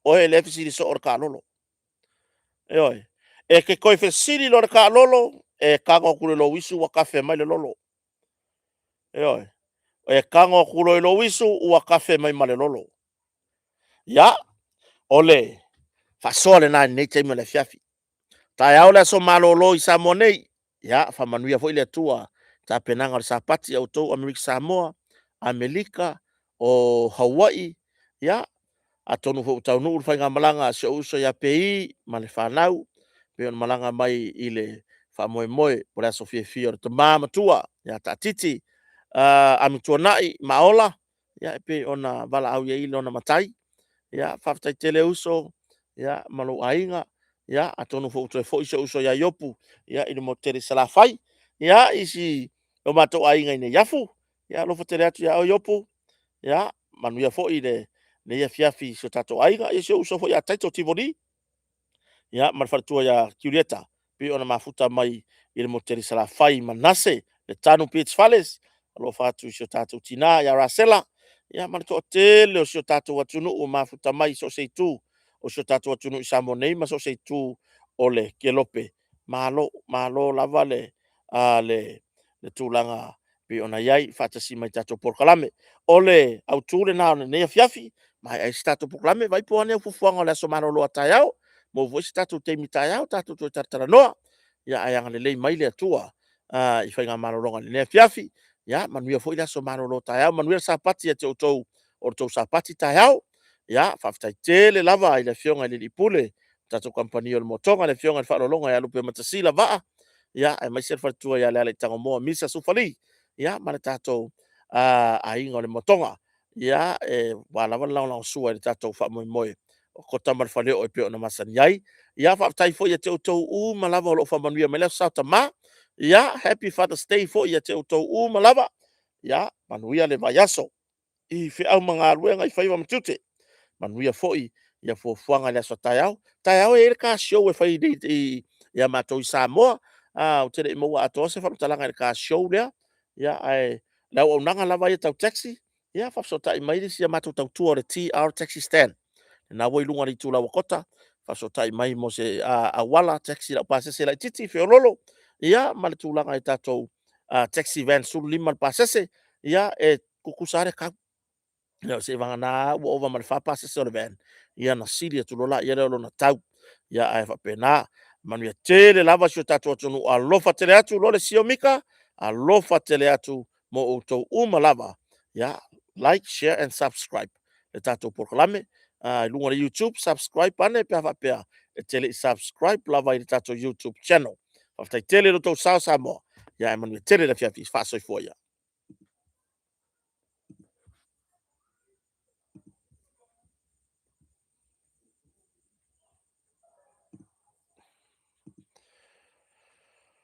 Oe lea e fesili soo i le taalolo. Ioe. E te toe fesili loa i le taalolo, e tago atu i lou isu ua tafe mai le lolo. Ioe. E tago atu loa i lou isu ua tafe mai ma le lolo. Ia, o le faasoa lena i lenei taimi o le afiafi. Taeao le aso malolo i Samoa nei. Ia, faamanuia foi le Atua i tapenaga o le Sapati a outou Amerika Samoa, Amerika, o Hawaii, ia, atonu foi ua taunuu le faigamalaga a si ou uso ia Pei ma le fanau, pei ona malaga mai i le faamoemoe o le aso fiafia o le tama matua ia Taatiti, Amituanai Maola, ia e pei ona valaau i ai lona matai. Ia, faafetai tele uso, ia, ma lou aiga. Ia, atonu foi ua toe foi si ou uso ia Iopu, ia, i le motu tele i Salafai. Ia, i si o matou aiga i Neiafu. Ia, alofa tele atu ia oe Iopu. Ia, manuia foi lenei afiafi i si o tatou aiga. Ia, si ou uso foi ia Taito Tivoli. Ia, ma le faletua ia Julieta, pei ona mafuta mai i le moteli Salafai i Manase, le Tanu Beach Fales. Alofa atu i si o tatou tina ia Rasela, ia ma le toatele o si o tatou atunuu ua mafuta mai i so o se itu o si o tatou atunuu i Samoa nei ma so o se itu o le kelope. Malo, malo lava le, a, le, le tulaga pei ona i ai faatasi mai tatou polokalame. O le autu lena o lenei afiafi, maea ai se tatou polokalame, vaai po o a ni au fuafuaga o le aso malolo a taeao, maua foi se tatou taimi taeao tatou toe talatalanoa. Ia ae agalelei mai le Atua i faiga malologa i lenei afiafi. Ia manuia foi le aso malolo taeao, manuia le Sapati ia te outou o le tou Sapati taeao. Ia faafetai tele lava i le Afioga i le Alii Pule, tatou kamupani o le Motoga, le Afioga i le Faaaloaloga ia Lupematasila Vaa, ia aemaise le faletua ia Lealaitagomoa Misa Sufali, ia ma le tatou aiga o le Motoga. Ia, e ua lava le lagolagosua i le tatou faamoemoe o Kota ma le Faleoo e pei ona masani ai. Ia faafetai foi ia te outou uma lava o lo o faamanuia mai le Aso Sa o Tama. Ia, Happy Father's Day foi ia te outou uma lava. Ia, manuia le vaiaso i feau ma galuega i faiva ma tiute. Manuia foi ia fuafuaga i le aso taeao. Taeao e i ai le car show e fai i ia matou i Samoa. Ou te le i maua atoa se faamatalaga i le car show lea. Ia, ae le auaunaga lava ia tau taxi, ia faafesootai mai le isi a matou tautua o le TR Taxi Stand. Lena ua i luga o le itulau a Kota, faafesootai mai mo se auala taxi laupasese laitiiti feoloolo, ia ma le tulaga i tatou taxi van 15 le pasese, ia e tutusa lava le tau. Ia seivagana ua ova ma le 4 pasese o le van, ia ona sili atu loa lea o lona tau. Ia ae faapena, manuia tele lava si o tatou atunuu, alofa tele atu Lole Sio Mika, alofa tele atu mo outou uma lava. Ia, like, share and subscribe le tatou polokalame i luga o le YouTube, subscribe ane pe a faapea e te le i subscribe lava i le tatou YouTube channel. Faafetai tele i lo outou sao Samoa, ia ae manuia tele le afiafi. Faasoifua ia.